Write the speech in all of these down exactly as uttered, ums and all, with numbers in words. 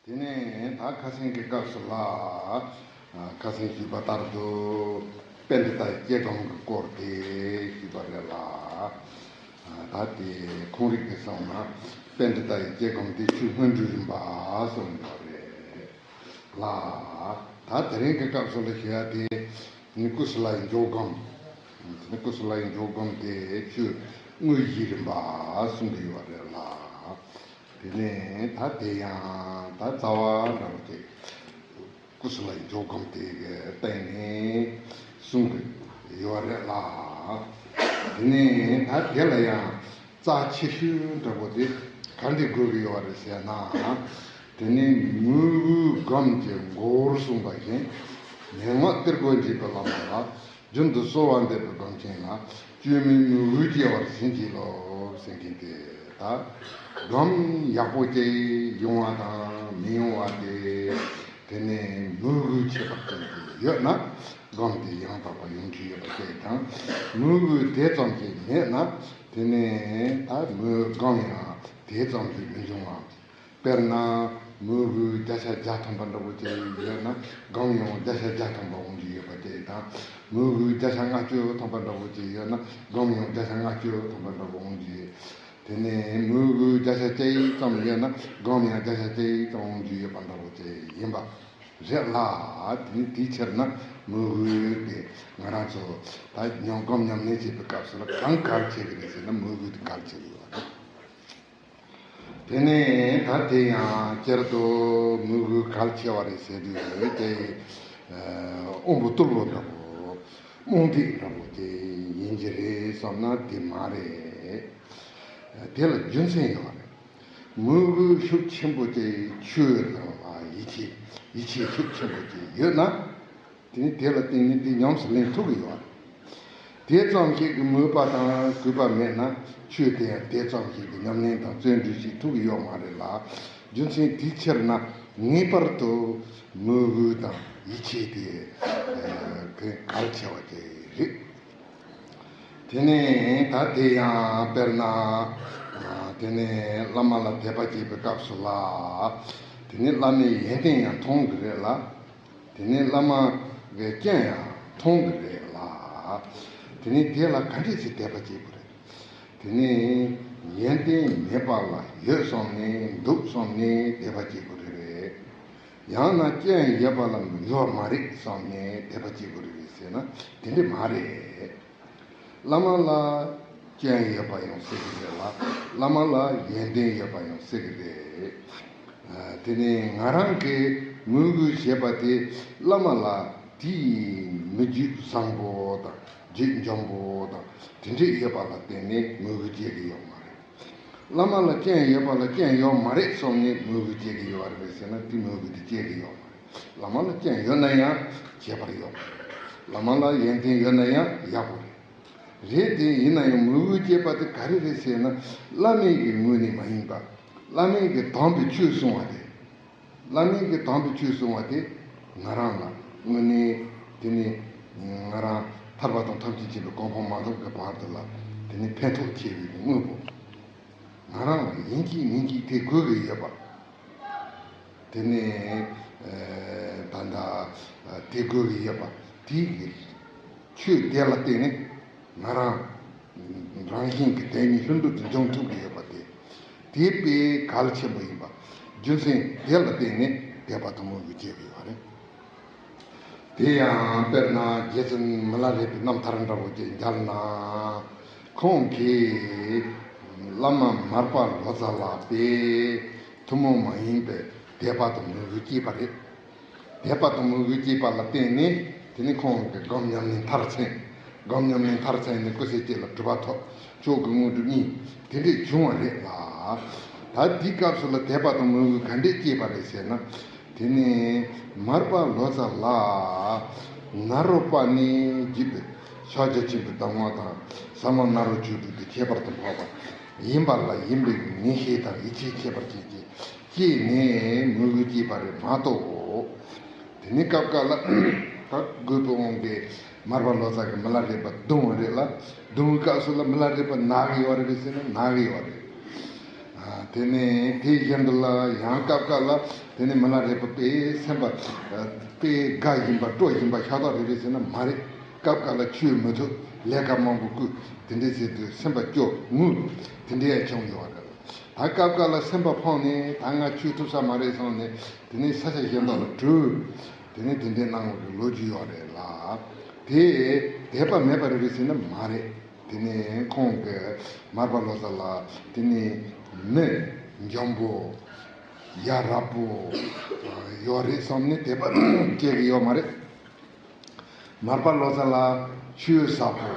དེ་ནས་ད་ཁ་སང་གི་སྐབས་སུ་ལ། ཁ་སང་ཞུས་པ་ལྟར་དུ་པཎྜི་ཏའི་སྐྱེ་སྒོམ་གྱི་སྐོར་དེ་ཞུས་པ་རེད་ལ། ད་དེ་ཁུངས་རིག་གི་སོང་ན་པཎྜི་ཏའི་སྐྱེ་སྒོམ་དེ་ཆོས་སྔོན་འགྲོའི་རིམ་པ་གསུངས་ཡོད་རེད་ལ། ད་དེ་རིང་གི་སྐབས་སུ་ལ་ཞུ་ཡ་དེ་ནི་ཀུ་སུ་ལའི་འཇོག་སྒོམ། དེ་ནི་ཀུ་སུ་ལའི་འཇོག་སྒོམ་དེ་ཆོས་དངོས་གཞིའི་རིམ་པ་གསུང་གི་ཡོད་རེད་ལ། དེ་ནས་ད་དེ་ཡང་ད་རྩ་བ་འདྲ་བོ་དེ་ཀུ་སུ་ལའི་འཇོག་སྒོམ་དེ་གི་སྟེང་ནས་གསུང་གི་ཡོད་རེད་ལ། དེ་ནས་ད་དེ་ལ་ཡང་རྩ་ཆེ་ཤོས་འདྲ་བོ་དེ་ག་འདྲ་དགོས་ཀྱི་ཡོད་རེད་ཟེར་ན། དེ་ནས་མོས་གུས་སྒོམ་གྱི་མགོ་བོར་གསུངས་པ་བཞིན་མན་ངག་གཏེར་སྒོ་འབྱེད་པའི་བླ་མ་ལ། རྒྱུན་དུ་གསོལ་བ་འདེབས་པའི་སྒོམ་ཆེན་ལ། བཅོས་མིན་མོས་གུས་སྐྱེ་བར་བྱིན་གྱིས་རློབས་ཟེར་མཁན་དེ་ད། སྒོམ་ཡག་པོ་ཅིག་ཡོང་བ་དང་མི་ཡོང་བ་དེ། དེ་ནས་མོས་གུས་ཁྱད་པར་ཅན་ཅིག་ཡོད་ན། སྒོམ་དེ་ཡང་དག་པ་ཡོང་རྒྱུ་ཡོད་པ་ཅིག་དང་། མོས་གུས་དེ་ཙམ་ཞིག་མེད་ན། དེ་ནས་ད་མོས་སྒོམ་ཡང་དེ་ཙམ་ཞིག་མི་འབྱུང་བ། དཔེར་ན། མོས་གུས་བརྒྱ་ཆ་བརྒྱ་ཐམ་པ་འདྲ་བོ་ཅིག་ཡོད་ན། སྒོམ་ཡང་བརྒྱ་ཆ་བརྒྱ་ཐམ་པ་འོང་རྒྱུ་ཡོད་པ་ཅིག་དང་། མོས་གུས་བརྒྱ་ཆ་ལྔ་བཅུ་ཐམ་པ་འདྲ་བོ་ཅིག་ཡོད་ན། སྒོམ་ཡང་བརྒྱ་ཆ་ལྔ་བཅུ་ཐམ་པ་འདྲ་བོ་འོང་རྒྱུ་ཡོད། དེ་ནས་མོས་གུས་བརྒྱ་ཆ་གཅིག་ཙམ་ཡོད་ན། སྒོམ་ཡང་བརྒྱ་ཆ་གཅིག་ཙམ་འོང་རྒྱུ་ཡོད་པ་འདྲ་བོ་ཅིག་ཡིན་པ་རེད་ལ། དེ་ནི་དེའི་ཕྱིར་ན་མོས་གུས་དེ་ང་རང་ཚོ་ད་ཉམས་སྒོམ་ཉམས་ལེན་བྱེད་པའི་སྐབས་སུ་ལ་གང་གལ་ཆེ་གི་རེད་ཟེར་ན། མོས་གུས་དེ་གལ་ཆེ་གི་ཡོད་རེད། དེ་ནས་ད་དེ་ཡང་སྤྱིར་དུ་མོས་གུས་གལ་ཆེ་བ་རེད་ཟེར་དུས་དེ་དབང་པོ་རྟུལ་པོ་འདྲ་པོ། རྨོངས་དད་འདྲ་པོ་དེ་ཡིན་གྱི་རེད་བསམ་ན་དེ་མ་རེད། དེ་ལ་རྒྱུ་མཚན་ཡོད་རེད། མོས་གུས་ཤུགས་ཆེན་པོ་དེ་ཆོས་ལ་ཡིད་ཆེས་ཡིད་ཆེས་ཤུགས་ཆེན་པོ་དེ་ཡོད་ན། དེ་ནི་དེ་ལ་བརྟེན་ནས་དེ་ཉམས་སུ་ལེན་ཐུབ་ཀྱི་ཡོད་རེད། དེ་ཙམ་ཞིག་གི་མོས་པ་དང་གུས་པ་མེད་ན་ཆོས་དེ་ཡང་དེ་ཙམ་ཞིག་གི་ཉམས་ལེན་དང་བརྩོན་འགྲུས་ཤིག་ཐུབ་ཀྱི་ཡོད་མ་རེད་ལ། རྒྱུ་མཚན་དེའི་ཕྱིར་ན་ངེས་པར་དུ་མོས་གུས་དང་ཡིད་ཆེས་དེ་གལ་ཆེ་བ་དེ་རེད། དེ་ནས་ད་དེ་ཡང་དཔེར་ན། དེ་ནས་བླ་མ་ལ་དད་པ་བྱེད་པའི་སྐབས་སུ་ལ། དེ་ནས་བླ་མའི་ཡོན་ཏན་ཡང་མཐོང་གི་རེད་ལ། དེ་ནས་བླ་མ་གི་སྤྱན་ཡང་མཐོང་གི་རེད་ལ། དེ་ནས་དེ་ལ་ག་འདྲས་ཞིག་དད་པ་བྱེད་དགོས་རེད། དེ་ནས་ཡོན་ཏན་མེད་པ་ལ་ཡོད་བསམ་ནས་འདུག་བསམ་ནས་དད་པ་བྱེད་དགོས་རེད། ཡང་ན་སྤྱན་ཡོད་པ་ལ་ཡོད་མ་རེད་བསམ་ནས་དད་པ་བྱེད་དགོས་རེད་ཟེར་ན་དེ་འདྲ་མ་རེད། བླ་མ་ལ་སྤྱན་ཡོད་པ་ཡང་སྲིད་ཀྱི་རེད་ལ། བླ་མ་ལ་ཡོན་ཏན་ཡོད་པ་ཡང་སྲིད་ཀྱི་རེད། དེ་ནས་ང་རང་གིས་མོས་གུས་བྱེད་པ་དེ་བླ་མ་ལ་དེའི་མི་རྒྱུད་བཟང་པོ་དང་རྒྱུད་འཇམ་པོ་དང་དེ་འདྲས་ཡོད་པ་ལ་བརྟེན་ནས་མོས་གུས་བྱེད་ཀྱི་ཡོད་མ་རེད། བླ་མ་ལ་སྤྱན་ཡོད་པ་ལ་སྤྱན་ཡོད་མ་རེད་བསམ་ནས་མོས་གུས་བྱེད་ཀྱི་ཡོད་རེད་ཟེར་ན་དེ་མོས་གུས་དེ་བྱེད་ཀྱི་ཡོད་མ་རེད། བླ་མ་ལ་སྤྱན་ཡོད་ན་ཡང་ཁྱད་པར་ཡོད་མ་རེད། བླ་མ་ལ་ཡོན་ཏན་ཡོད་ན་ཡང་ཡག་པོ་རེད། རེད་དེ་ཡིན་ན་ཡང་མོས་གུས་བྱེད་པ་དེ་ག་རེ་རེད་ཟེར་ན། བླ་མའི་གི་ངོས་ནས་མ་ཡིན་པ། བླ་མའི་གི་དམ་པའི་ཆོས་གསུང་བ་དེ། བླ་མའི་གི་དམ་པའི་ཆོས་གསུང་བ་དེ་ང་རང་ལ་དངོས་གནས་དེ་ནི་ང་རང་ཐར་པ་དང་ཐམས་ཅད་མཁྱེན་པའི་གོ་འཕང་མ་ཐོབ་ཀྱི་བར་དུ་ལ་དེ་ནི་ཕན་ཐོགས་ཆེ་བའི་དངོས་པོ། ང་རང་ལ་ཡིན་གཅིག་མིན་གཅིག་དེ་དགོས་ཀྱི་ཡོད་པ། དེ་ནས་ད་ལྟ་དེ་དགོས་ཀྱི་ཡོད་པ་དེ་གི་ཆོས་དེ་ལ་བརྟེན་ནས་ང་རང་རང་བཞིན་གྱི་དོན་གཉིས་ལྷུན་གྲུབ་ཏུ་འབྱུང་ཐུབ་ཀྱི་ཡོད་པ་དེ། དེ་དཔེ་གལ་ཆེན་པོ་ཡིན་པ། རྒྱུ་མཚན་དེ་ལ་བརྟེན་ནས་དད་པ་དང་མོས་གུས་བྱེད་ཀྱི་ཡོད་རེད། དེ་ཡང་དཔེར་ན་རྗེ་བཙུན་མི་ལ་རས་པའི་རྣམ་ཐར་འདྲ་བོ་ཅིག་མཇལ་ན། ཁོང་གིས་བླ་མ་མར་པ་ལོ་ཙཱ་ལ་དཔེ་ཐུན་མོང་མ་ཡིན་པའི་དད་པ་དང་མོས་གུས་སྐྱེས་པ་རེད། དད་པ་དང་མོས་གུས་སྐྱེས་པ་ལ་བརྟེན་ནས་དེ་ནི་ཁོང་གི་སྒོམ་ཉམས་ལེན་མཐར་ཕྱིན། སྒོམ་ཉམས་ལེན་མཐར་ཕྱིན་ནས་སྐུ་ཚེ་གཅིག་ལ་གྲུབ་པ་ཐོབ། མཆོག་གི་དངོས་གྲུབ་བརྙེས། དེ་འདྲས་བྱུང་བ་རེད་ལ། ད་འདིའི་སྐབས་སུ་ལ་དད་པ་དང་མོས་གུས་ག་འདྲས་སྐྱེས་པ་རེད་ཟེར་ན། དེ་ནི་མར་པ་ལོ་ཙཱ་ལ་ནཱ་རོ་པ་ནས་བརྒྱུད་པའི་ཕྱག་རྒྱ་ཆེན་པོའི་གདམས་ངག་དང་ཟབ་མོ་ནཱ་རོ་ཆོས་དྲུག་དེ་ཁྱད་པར་དུ་འཕགས་པ་ཡིན་པ་ལ་ཡིན་པའི་ངེས་ཤེས་དང་ཡིད་ཆེས་ཁྱད་པར་ཅན་གྱིས་སྐྱེས་ནས་མོས་གུས་སྐྱེས་པ་རེད་མ་གཏོགས། དེ་ནི་སྐབས་འགའ་ལ་ད་རྒོད་པོ་དབང་གིས་མར་པ་ལོ་ཙཱ་གིས་མི་ལ་རས་པ་རྡུང་བ་རེད་ལ། རྡུང་བའི་སྐབས་སུ་ལ་མི་ལ་རས་པ་ན་གི་ཡོད་རེད་ཟེར་ན་ན་གི་ཡོད་རེད། དེ་ནས་དེ་བཞིན་དུ་ལ་ཡང་སྐབས་འགའ་ལ་དེ་ནས་མི་ལ་རས་པ་དཔེ་སེམས་པ་དཔེ་དགའ་བཞིན་པ་སྤྲོ་བཞིན་པ་ཤ་སྟག་རེད་པས་ཟེར་ན་མ་རེད། སྐབས་འགའ་ལ་ཆོས་མི་ཐུབ། ལས་ཀ་མང་པོ་བསྐུལ། དེ་འདྲས་བྱེད་དུས་སེམས་པ་སྐྱོ་ངུ། དེ་འདྲས་བྱུང་ཡོད་རེད། ད་སྐབས་འགའ་ལ་སེམས་པ་ཕངས་ནས་ད་ང་ཆོས་ཐུབ་ས་མ་རེད་བསམ་ནས་དེ་ནས་ས་ཆ་གཞན་དག་ལ་བྲོས། དེ་ནས་དེ་འདྲས་གནང་བའི་ལོ་རྒྱུས་ཡོད་རེད་ལ། དེ་དད་པ་མེད་པ་རེད་པས་ཟེར་ན་མ་རེད། དེ་ནས་ཁོང་གི་མར་པ་ལོ་ཙཱ་ལ་དེ་ནས་མི་འཇོན་པོ་ཡ་རབས་པོ་ཡོད་རེད་བསམ་ནས་དད་པ་སྐྱེ་གི་ཡོད་མ་རེད། མར་པ་ལོ་ཙཱ་ལ་ཆོས་ཟབ་པོ་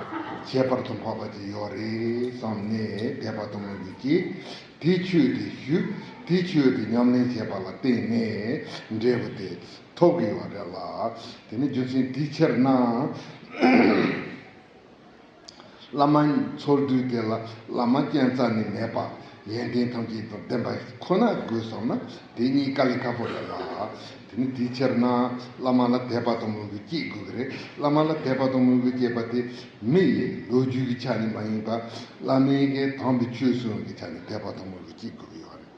ཁྱད་པར་དུ་འཕགས་པ་ཅིག་ཡོད་རེད་བསམ་ནས་དད་པ་དང་མོས་གུས་ཀྱིས་དེའི་ཆོས་དེ་ཞུས། དེའི་ཆོས་དེ་ཉམས་ལེན་བྱས་པ་ལ་བརྟེན་ནས་འབྲས་བུ་དེ་ཐོབ་ཀྱི་ཡོད་རེད་ལ། དེ་ནི་རྒྱུ་མཚན་དེའི་ཕྱིར་ན། བླ་མ་འཚོལ་དུས་དེ་ལ་བླ་མ་རྐྱེན་རྩ་ནས་མེད་པ། ཡོན་ཏན་ཐམས་ཅད་དང་ལྡན་པ་ཁོ་ན་དགོས་བསམ་ན་དེ་གཉིས་དཀའ་ལས་ཁག་པོ་རེད་ལ། དེ་ནི་དེའི་ཕྱིར་ན་བླ་མ་ལ་དད་པ་དང་མོས་གུས་སྐྱེ་དགོས་ཀྱི་རེད། བླ་མ་ལ་དད་པ་དང་མོས་གུས་སྐྱེས་པ་དེ་མི་ཡི་ལོ་རྒྱུས་ཀྱི་ཆ་ནས་མ་ཡིན་པ། བླ་མའི་གི་དམ་པའི་ཆོས་སྲུང་གི་ཆ་ནས་དད་པ་དང་མོས་གུས་སྐྱེ་དགོས་ཀྱི་ཡོད་རེད།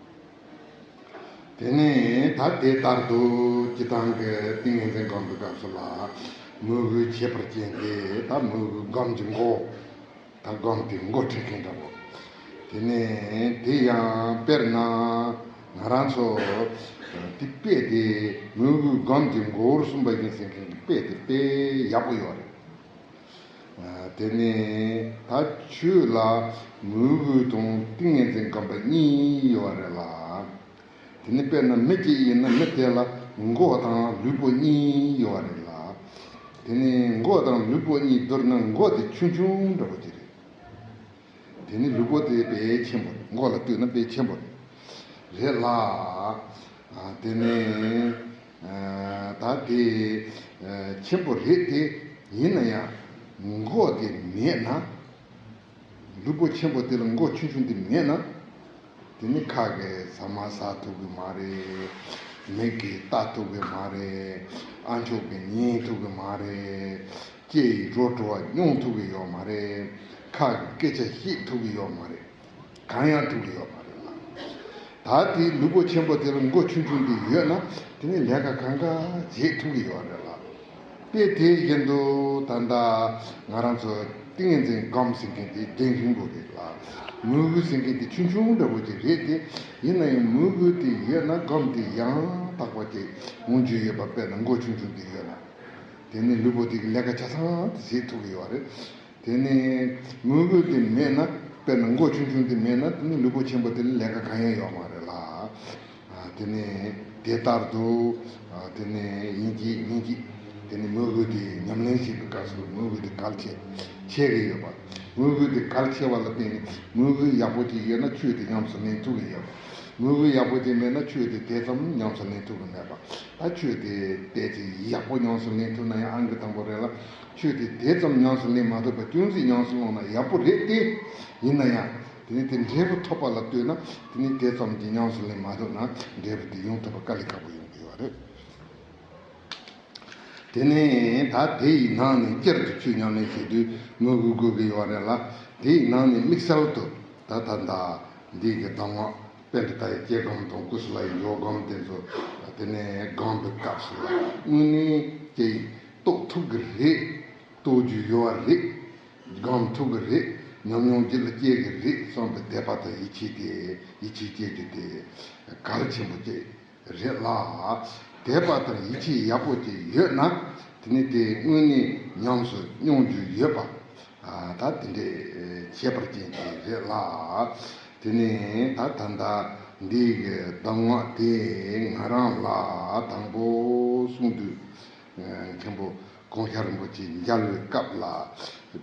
དེ་ནས་ད་དེ་ལྟར་དུ་སྤྱིར་བཏང་གི་ཏིང་ངེ་འཛིན་སྒོམ་པའི་སྐབས་སུ་ལ་མོས་གུས་ཁྱད་པར་ཅན་དེ་ད་མོས་གུས་སྒོམ་གྱི་འགོ། ད་སྒོམ་དེ་འགོ་ཁྲིད་མཁན་འདྲ་པོ། དེ་ནས་དེ་ཡང་དཔེར་ན་ང་རང་ཚོ་དེ་དཔེ་དེ་མོས་གུས་སྒོམ་གྱི་འགོ་བོར་གསུངས་པ་ཡིན་ཟེར་མཁན་གྱི་དཔེ་དེ་དཔེ་ཡག་པོ་ཡོད་རེད། དེ་ནས་ད་ཆོས་ལ་མོས་གུས་དང་ཏིང་ངེ་འཛིན་སྒོམ་པ་གཉིས་ཡོད་རེད་ལ། དེ་ནི་དཔེར་ན་མི་གཅིག་ཡིན་ན་མི་དེ་ལ་མགོ་དང་ལུས་པོ་གཉིས་ཡོད་རེད་ལ། དེ་ནི་མགོ་དང་ལུས་པོ་གཉིས་བསྡུར་ན་མགོ་དེ་ཆུང་ཆུང་འདྲ་པོ་ཅིག་རེད། དེ་ནི་ལུས་པོ་དེ་དཔེ་ཆེན་པོ་རེད། མགོ་ལ་ལྟོས་ན་དཔེ་ཆེན་པོ་རེད་ལ། དེ་ནི་ད་དེ་ཆེན་པོ་རེད་དེ། ཡིན་ན་ཡང་མགོ་དེ་མེད་ན། ལུས་པོ་ཆེན་པོ་དེ་ལ་མགོ་ཆུང་ཆུང་དེ་མེད་ན། དེ་ནི་ཁ་གིས་ཟ་མ་ཟ་ཐུབ་ཀྱི་མ་རེད། མིག་གིས་ལྟ་ཐུབ་ཀྱི་མ་རེད། ཨ་མཆོག་གིས་ཉན་ཐུབ་ཀྱི་མ་རེད། ལྕེ་ཡིས་རོ་བྲོ་བ་མྱོང་ཐུབ་ཀྱི་ཡོད་མ་རེད། ཁ་གིས་སྐད་ཆ་བཤད་ཐུབ་ཀྱི་ཡོད་མ་རེད། གང་ཡང་ཐུབ་ཀྱི་ཡོད་མ་རེད་ལ། ད་དེ་ལུས་པོ་ཆེན་པོ་དེ་ལ་མགོ་ཆུང་ཆུང་དེ་ཡོད་ན་དེ་ནི་ལས་ཀ་གང་ག་བྱེད་ཐུབ་ཀྱི་ཡོད་རེད་ལ། དཔེ་དེ་བཞིན་དུ་ད་ལྟ་ང་རང་ཚོ་ཏིང་ངེ་འཛིན་སྒོམ་ཟེར་མཁན་དེ་རྒན་རིང་པོ་རེད་ལ། མོས་གུས་ཟེར་མཁན་དེ་ཆུང་ཆུང་འདྲ་པོ་ཅིག་རེད་དེ། ཡིན་ན་ཡང་མོས་གུས་དེ་ཡོད་ན་སྒོམ་དེ་ཡང་དག་པ་ཅིག་འོང་རྒྱུ་ཡོད་པ། དཔེར་ན་མགོ་ཆུང་ཆུང་དེ་ཡོད་ན། དེ་ནི་ལུས་པོ་དེ་གི་ལས་ཀ་ཆ་ཚང་དེ་བྱེད་ཐུབ་ཀྱི་ཡོད་རེད། དེ་ནས་མོས་གུས་དེ་མེད་ན། དཔེར་ན་མགོ་ཆུང་ཆུང་དེ་མེད་ན་དེ་ནི་ལུས་པོ་ཆེན་པོ་དེ་ལ་ལས་ཀ་གང་ཡང་ཡོད་མ་རེད་ལ། ཨ། དེ་ནས་དེ་ལྟར་དུ། ཨ། དེ་ནས་ཡིན་གྱི་མིན་གྱི། དེ་ནས་མོས་གུས་དེ་ཉམས་ལེན་བྱེད་པའི་སྐབས་སུ་མོས་གུས་དེ་གལ་ཆེ་ཆེ་གི་ཡོད་པ། མོས་གུས་དེ་གལ་ཆེ་བ་ལ་བརྟེན་ནས་མོས་གུས་ཡག་པོ་ཅིག་ཡོད་ན་ཆོས་དེ་ཉམས་སུ་ལེན་ཐུབ་ཀྱི་ཡོད་པ། མོས་གུས་ཡག་པོ་ཅིག་མེད་ན་ཆོས་དེ་དེ་ཙམ་ཉམས་སུ་ལེན་ཐུབ་ཀྱི་མེད་པ། ད་ཆོས་དེ་དཔེ་ཅིག་ཡག་པོ་ཉམས་སུ་ལེན་ཐུབ་ན་ཡང་ཨང་ཀི་དང་པོ་རེད་ལ། ཆོས་དེ་དེ་ཙམ་ཉམས་སུ་ལེན་མ་ཐུབ་པ་ཅུང་ཟད་ཉམས་སུ་བླངས་ན་ཡག་པོ་རེད་དེ། ཡིན་ན་ཡང་དེ་ནི་དེ་འབྲས་བུ་ཐོབ་པ་ལ་ལྟོས་ན་དེ་ནི་དེ་ཙམ་གྱིས་ཉམས་སུ་ལེན་མ་ཐུབ་ན་འབྲས་བུ་དེ་ཡོང་ཐུབ་པ་དཀའ་ལས་ཁག་པོ་ཡོང་གི་ཡོད་རེད། དེ་ནས་ད་དེ་ཡི་ནང་ནས་སྤྱིར་དུ་ཆོས་ཉམས་ལེན་བྱེད་དུས་མོས་གུས་དགོས་ཀྱི་ཡོད་རེད་ལ། དེ་ཡི་ནང་ནས་དམིགས་བསལ་དུ་ད་ད་ལྟ་འདི་གི་གདམས་ངག་པཎྜི་ཏ་ཡི་སྐྱེ་སྒོམ་དང་ཀུ་སུ་ལ་ཡི་འཇོག་སྒོམ་དེ་ཚོ་དེ་ནས་སྒོམ་པའི་སྐབས་སུ་ལ་དངོས་གནས་ཀྱི་རྟོགས་ཐུབ་ཀྱི་རེད། རྟོགས་རྒྱུ་ཡོད་པ་རེད། སྒོམ་ཐུབ་ཀྱི་རེད། ཉམས་མྱོང་རྒྱུད་ལ་སྐྱེ་གི་རེད་བསམ་པའི་དད་པ་དང་ཡིད་ཆེས་དེ་ཡིད་ཆེས་སྐྱེ་རྒྱུ་དེ་གལ་ཆེན་པོ་ཅིག་རེད་ལ། དད་པ་དང་ཡིད་ཆེས་ཡག་པོ་ཅིག་ཡོད་ན་དེ་ནི་དེ་དངོས་གནས་ཉམས་སུ་མྱོང་རྒྱུ་ཡོད་པ། ཨ། ད་དེ་འདྲའི་ཁྱད་པར་ཅན་ཅིག་རེད་ལ། དེ་ནི་ད་ད་ལྟ་འདི་གི་གདམས་ངག་དེ་ང་རང་ལ་དང་པོ་གསུང་དུས། ཨ། མཁན་པོ་གོང་ཤར་རིན་པོ་ཆེ་མཇལ་བའི་སྐབས་ལ་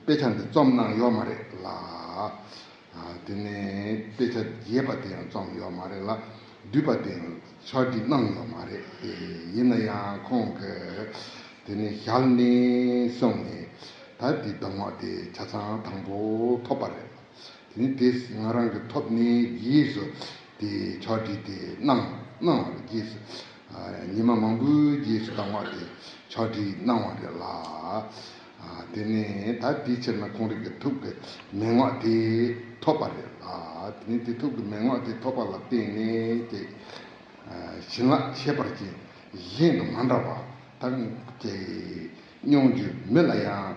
དཔེ་ཆ་འདི་རྩོམ་གནང་ཡོད་མ་རེད་ལ། ཨ། དེ་ནས་དཔེ་ཆ་རྒྱས་པ་དེ་ཡང་རྩོམ་ཡོད་མ་རེད་ལ། བསྡུས་པ་དེ་ཡང་ཕྱག་བྲིས་གནང་ཡོད་མ་རེད། ཡིན་ན་ཡང་ཁོང་གིས་དེ་ནས་ཞལ་ནས་གསུངས་ནས་ད་དེ་གདམས་ངག་དེ་ཆ་ཚང་དང་པོ་ཐོབ་པ་རེད། དེ་ནས་དེ་ང་རང་གིས་ཐོབ་ནས་རྗེས་སུ་དེ་ཕྱག་བྲིས་དེ་གནང་གནང་བ་རེད། རྗེས་སུ། ཨ། ཉི་མ་མང་པོའི་རྗེས་སུ་གདམས་ངག་དེ་ཕྱག་བྲིས་གནང་བ་རེད་ལ། ཨ། དེ་ནས་ད་དེའི་ཕྱིར་ན་ཁོང་རང་གི་ཐུགས་ཀྱི་མན་ངག་དེ་ཐོབ་པ་རེད་ལ། དེ་ནས་དེ་ཐུགས་ཀྱི་མན་ངག་དེ་ཐོབ་པ་ལ་བརྟེན་ནས་དེ། བྱིན་རླབས་ཁྱད་པར་ཅན་གཞན་དུ་མ་འདྲ་བ་དང་དེ་སྙོམས་འཇུག་མི་ལ་ཡང་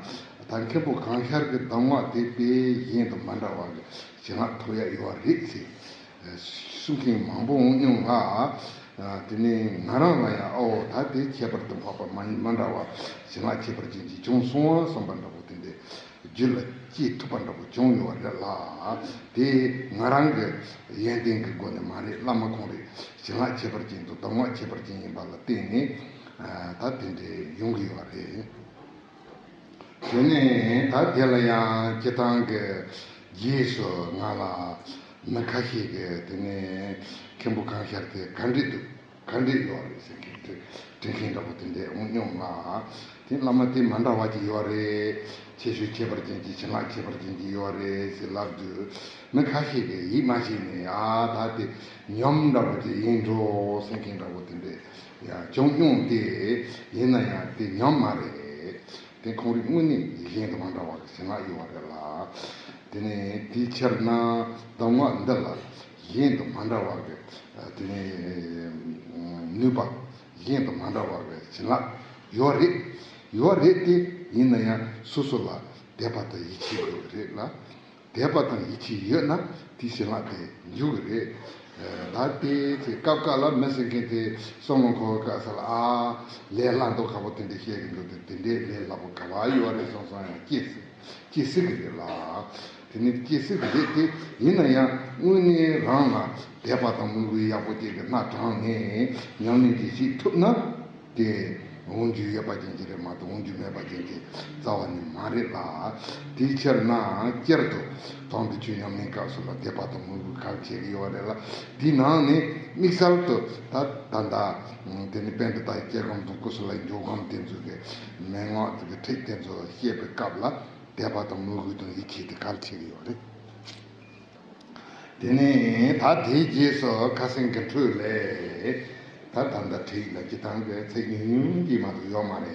ད་མཁན་པོ་གང་ཤར་གྱི་གདམས་ངག་དེ་དཔེ་གཞན་དུ་མ་འདྲ་བ་གི་བྱིན་རླབས་ཐོབ་ཡ་ཡོད་རེད་ཟེར། གསུང་མཁན་མང་པོ་འོང་མྱོང་ལ། དེ་ནས་ང་རང་ལ་ཡང་ཨོ་ད་དེ་ཁྱད་པར་དུ་འཕགས་པ་མ་ཡིན་མ་འདྲ་བ་བྱིན་རླབས་ཁྱད་པར་ཅན་གྱིས་བྱུང་སོང་བ་བསམ་པ་འདྲ་པོ་དེ་འདྲའི་རྒྱུད་ལ་སྐྱེས་ཐུབ་པ་འདྲ་པོ་བྱུང་ཡོད་རེད་ལ། དེ་ང་རང་གི་ཡོན་ཏན་གྱི་སྒོ་ནས་མ་རེད། བླ་མ་ཁོང་རེད། བྱིན་རླབས་ཁྱད་པར་ཅན་དང་གདམས་ངག་ཁྱད་པར་ཅན་ཡིན་པ་ལ་བརྟེན་ནས་ད་དེ་འདྲའི་ཡོང་གི་ཡོད་རེད། དེ་ནས་ད་དེ་ལ་ཡང་སྤྱིར་བཏང་གི་རྗེས་སུ་ང་ལ་མི་ཁ་ཤས་ཀྱིས་དེ་ནས་མཁན་པོ་གང་ཤར་དེ་ག་འདྲས་འདུག་ག་འདྲས་ཡོད་རེད་ཟེར་མཁན་དེ་དྲི་མཁན་འདྲ་པོ་དེ་འདྲས་འོང་མྱོང་ང་། དེ་བླ་མ་དེ་མ་འདྲ་བ་ཅིག་ཡོད་རེད། ཁྱད་ཆོས་ཁྱད་པར་ཅན་གྱི་བྱིན་རླབས་ཁྱད་པར་ཅན་གྱི་ཡོད་རེད་ཟེར་ལབ་དུས་མི་ཁ་ཤས་ཀྱིས་ཡིད་མ་ཆེས་ནས་ཨ་ད་དེ་ཉམས་འདྲ་པོ་ཅིག་ཡིན་འགྲོ་ཟེར་མཁན་འདྲ་པོ་དེ་འདྲས་ཡང་བྱུང་མྱོང་སྟེ། ཡིན་ན་ཡང་དེ་ཉམས་མ་རེད། དེ་ཁོང་རིགས་དངོས་གནས་གཞན་དུ་མ་འདྲ་བ་གི་བྱིན་རླབས་ཡོད་པ་རེད་ལ། དེ་ནས་དེའི་ཕྱིར་ན་གདམས་ངག་འདི་ལ་གཞན་དུ་མ་འདྲ་བ་གི་དེ་ནས་ནུས་པ་གཞན་དུ་མ་འདྲ་བ་གི་བྱིན་རླབས་ཡོད་རེད། ཡོད་རེད་དེ། ཡིན་ན་ཡང་སོ་སོ་ལ་དད་པ་དང་ཡིད་ཆེས་དགོས་ཀྱི་རེད་ལ། དད་པ་དང་ཡིད་ཆེས་ཡོད་ན་དེའི་བྱིན་རླབས་དེ་འཇུག་གི་རེད། ད་དེ་ཚེ་སྐབས་འགའ་ལ་མི་ཟེར་མཁན་དེ་བསམ་བློ་འཁོར་བའི་སྐབས་སུ་ལ་ཨ་ལས་སླ་མདོག་ཁ་པོ་དེ་འདྲ་བཤད་གི་འདུག་དེ་དེ་འདྲའི་ལས་སླ་པོ་ག་བ་ཡོད་རེད་བསམ་བསམ་ཡང་སྐྱེ་སྲིད་སྐྱེ་སྲིད་གི་རེད་ལ། དེ་ནི་སྐྱེ་སྲིད་གི་རེད་དེ། ཡིན་ན་ཡང་དངོས་གནས་རང་ལ་དད་པ་དང་མོས་གུས་ཡག་པོ་ཅིག་གི་སྣ་དྲངས་ནས་ཉམས་ལེན་ཅིག་བྱེད་ཐུབ་ན། དེ་འོང་རྒྱུ་ཡོད་པ་ཅན་གྱི་རེད་མ་གཏོགས་འོང་རྒྱུ་མེད་པ་ཅན་གྱི་རྩ་བ་ནས་མ་རེད་ལ། དེའི་ཕྱིར་ན་སྤྱིར་དུ་དོན་དུ་ཆོས་ཉམས་ལེན་སྐབས་སུ་ལ་དད་པ་དང་མོས་གུས་གལ་ཆེ་གི་ཡོད་རེད་ལ། དེའི་ནང་ནས་དམིགས་བསལ་དུ་ད་ད་ལྟ་དེ་ནི་པཎྜི་ཏ་ཡི་སྐྱེ་སྒོམ་དང་ཀུ་སུ་ལའི་འཇོག་སྒོམ་དེ་ཚོ་གི་མན་ངག་དེ་གི་ཁྲིད་དེ་ཚོ་བཤད་པའི་སྐབས་ལ་དད་པ་དང་མོས་གུས་དང་ཡིད་ཆེས་དེ་གལ་ཆེ་གི་ཡོད་རེད། དེ་ནས་ད་དེའི་རྗེས་སུ་ཁ་སེང་གི་འཕྲོས་ལས། ད་ད་ལྟ་ཁྲིད་ལ་སྤྱི་བཏང་གི་ཚིག་ཉུང་ཉུང་གིས་མ་གཏོགས་ཡོད་མ་རེད།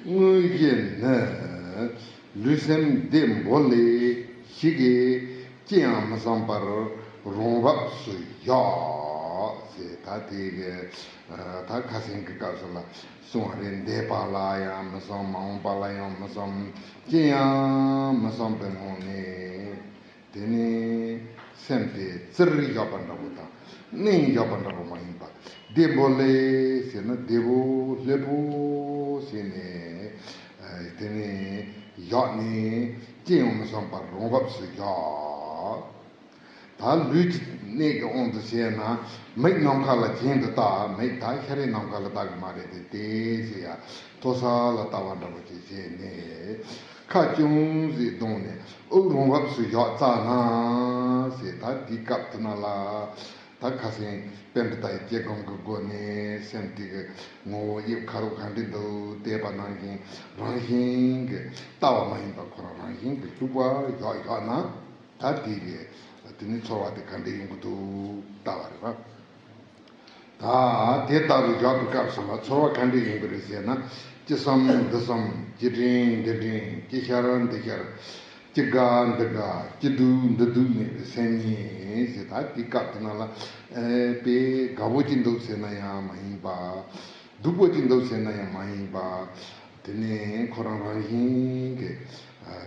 དངོས་གཞི་ནི། ལུས་སེམས་བདེ་འབོལ་ལེ་ཞིག་གིས་ཅི་ཡང་མི་བསམ་པར་རང་བབས་སུ་བཞག་ཟེར། ད་དེ་གི་ད་ཁ་སེང་གི་སྐབས་སུ་ལ་གསུང་བ་རེད། འདས་པ་ལ་ཡང་མི་བསམ། མ་འོངས་པ་ལ་ཡང་མི་བསམ། ཅི་ཡང་མི་བསམ་པའི་ངང་ནས། དེ་ནས་སེམས་དེ་བཙིར་བཞག་པ་འདྲ་པོ་དང་མནན་བཞག་པ་འདྲ་པོ་མ་ཡིན་པ། བདེ་འབོལ་ལེ་ཟེར་ན་བདེ་པོ་ལྷོད་པོ་ཟེར་ནས། དེ་ནས་བཞག་ནས་ཅི་ཡང་མི་བསམ་པར་རང་བབས་སུ་བཞག་ད་ལུས་ཀྱི་གནད་ཀྱི་དབང་དུ་བྱས་ན་མིག་ནམ་མཁའ་ལ་གྱེན་དུ་ལྟ། མིག་ད་ཤར་རི་ནམ་མཁའ་ལ་ལྟ་གི་མ་རེད་དེ། དེ་ཟེར་ཡ་མཐོ་ས་ལ་ལྟ་བ་འདྲ་པོ་ཅིག་བྱས་ནས། ཁ་ཅུང་ཟད་བརྡུངས་ནས་དབུགས་རང་བབས་སུ་བཞག་ཙ་ན་ཟེར། ད་དེའི་སྐབས་དེ་ན་ལ་ད་ཁ་སེང་པཎྜི་ཏ་ཡི་སྐྱེ་སྒོམ་གྱི་སྒོ་ནས་སེམས་དེ་གི་ངོ་བོ་དབྱིབས་ཁ་རུ་གང་འདྲ་འདུག་བལྟས་པ་ནང་བཞིན་རང་བཞིན་གྱི་ལྟ་བ་མ་ཡིན་པ་ཁོ་རང་རང་བཞིན་གྱི་ལྷུག་པ་བཞག་བཞག་ན། ད་དེ་གི་དེ་ནི་ཚོར་བ་དེ་ག་འདྲ་ཡོང་གི་འདུག་ལྟ་བ་རེད་པ། ད་དེ་ལྟ་བུའི་བཞག་པའི་སྐབས་སུ་ལ་ཚོར་བ་ག་འདྲ་ཡོང་གི་རེད་ཟེར་ན། ཅི་བསམ་འདི་བསམ། ཅི་དྲན་འདི་དྲན། ཅི་ཤར་འདི་ཤར། ཅི་དགའ་འདི་དགའ། ཅི་སྡུག་འདི་སྡུག་མེད་པའི་སེམས་ཉིད་ཟེར། ད་དེའི་སྐབས་དེ་ན་ལ་ཨེ་དཔེ་དགའ་པོ་ཅིག་འདུག་ཟེར་ན་ཡང་མ་ཡིན་པ། སྡུག་པོ་ཅིག་འདུག་ཟེར་ན་ཡང་མ་ཡིན་པ། དེ་ནས་ཁོ་རང་རང་བཞིན་གྱི་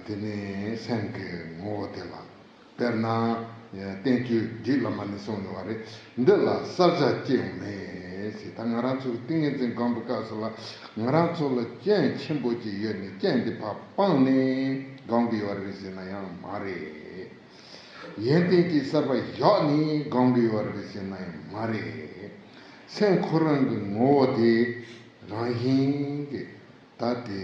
དེ་ནས་སེམས་ཀྱི་ངོ་བོ་དེ་ལ། དཔེར་ན། བསྟན་བཅོས་རྒྱུད་བླ་མ་ནས་གསུངས་ཡོད་པ་རེད། འདི་ལ་གསལ་ཆ་ཅི་ཡང་མེད་ཟེར། ད་ང་རང་ཚོ་གི་ཏིང་ངེ་འཛིན་སྒོམ་པའི་སྐབས་སུ་ལ་ང་རང་ཚོ་ལ་རྐྱེན་ཆེན་པོ་ཅིག་ཡོད་ནས་རྐྱེན་དེ་ཕར་སྤངས་ནས་སྒོམ་གྱི་ཡོད་རེད་ཟེར་ན་ཡང་མ་རེད། ཡོན་ཏན་གྱི་གསར་པ་བཞག་ནས་སྒོམ་གྱི་ཡོད་རེད་ཟེར་ན་ཡང་མ་རེད། སེམས་ཁོ་རང་གི་ངོ་བོ་དེ་རང་བཞིན་གྱི། ད་དེ་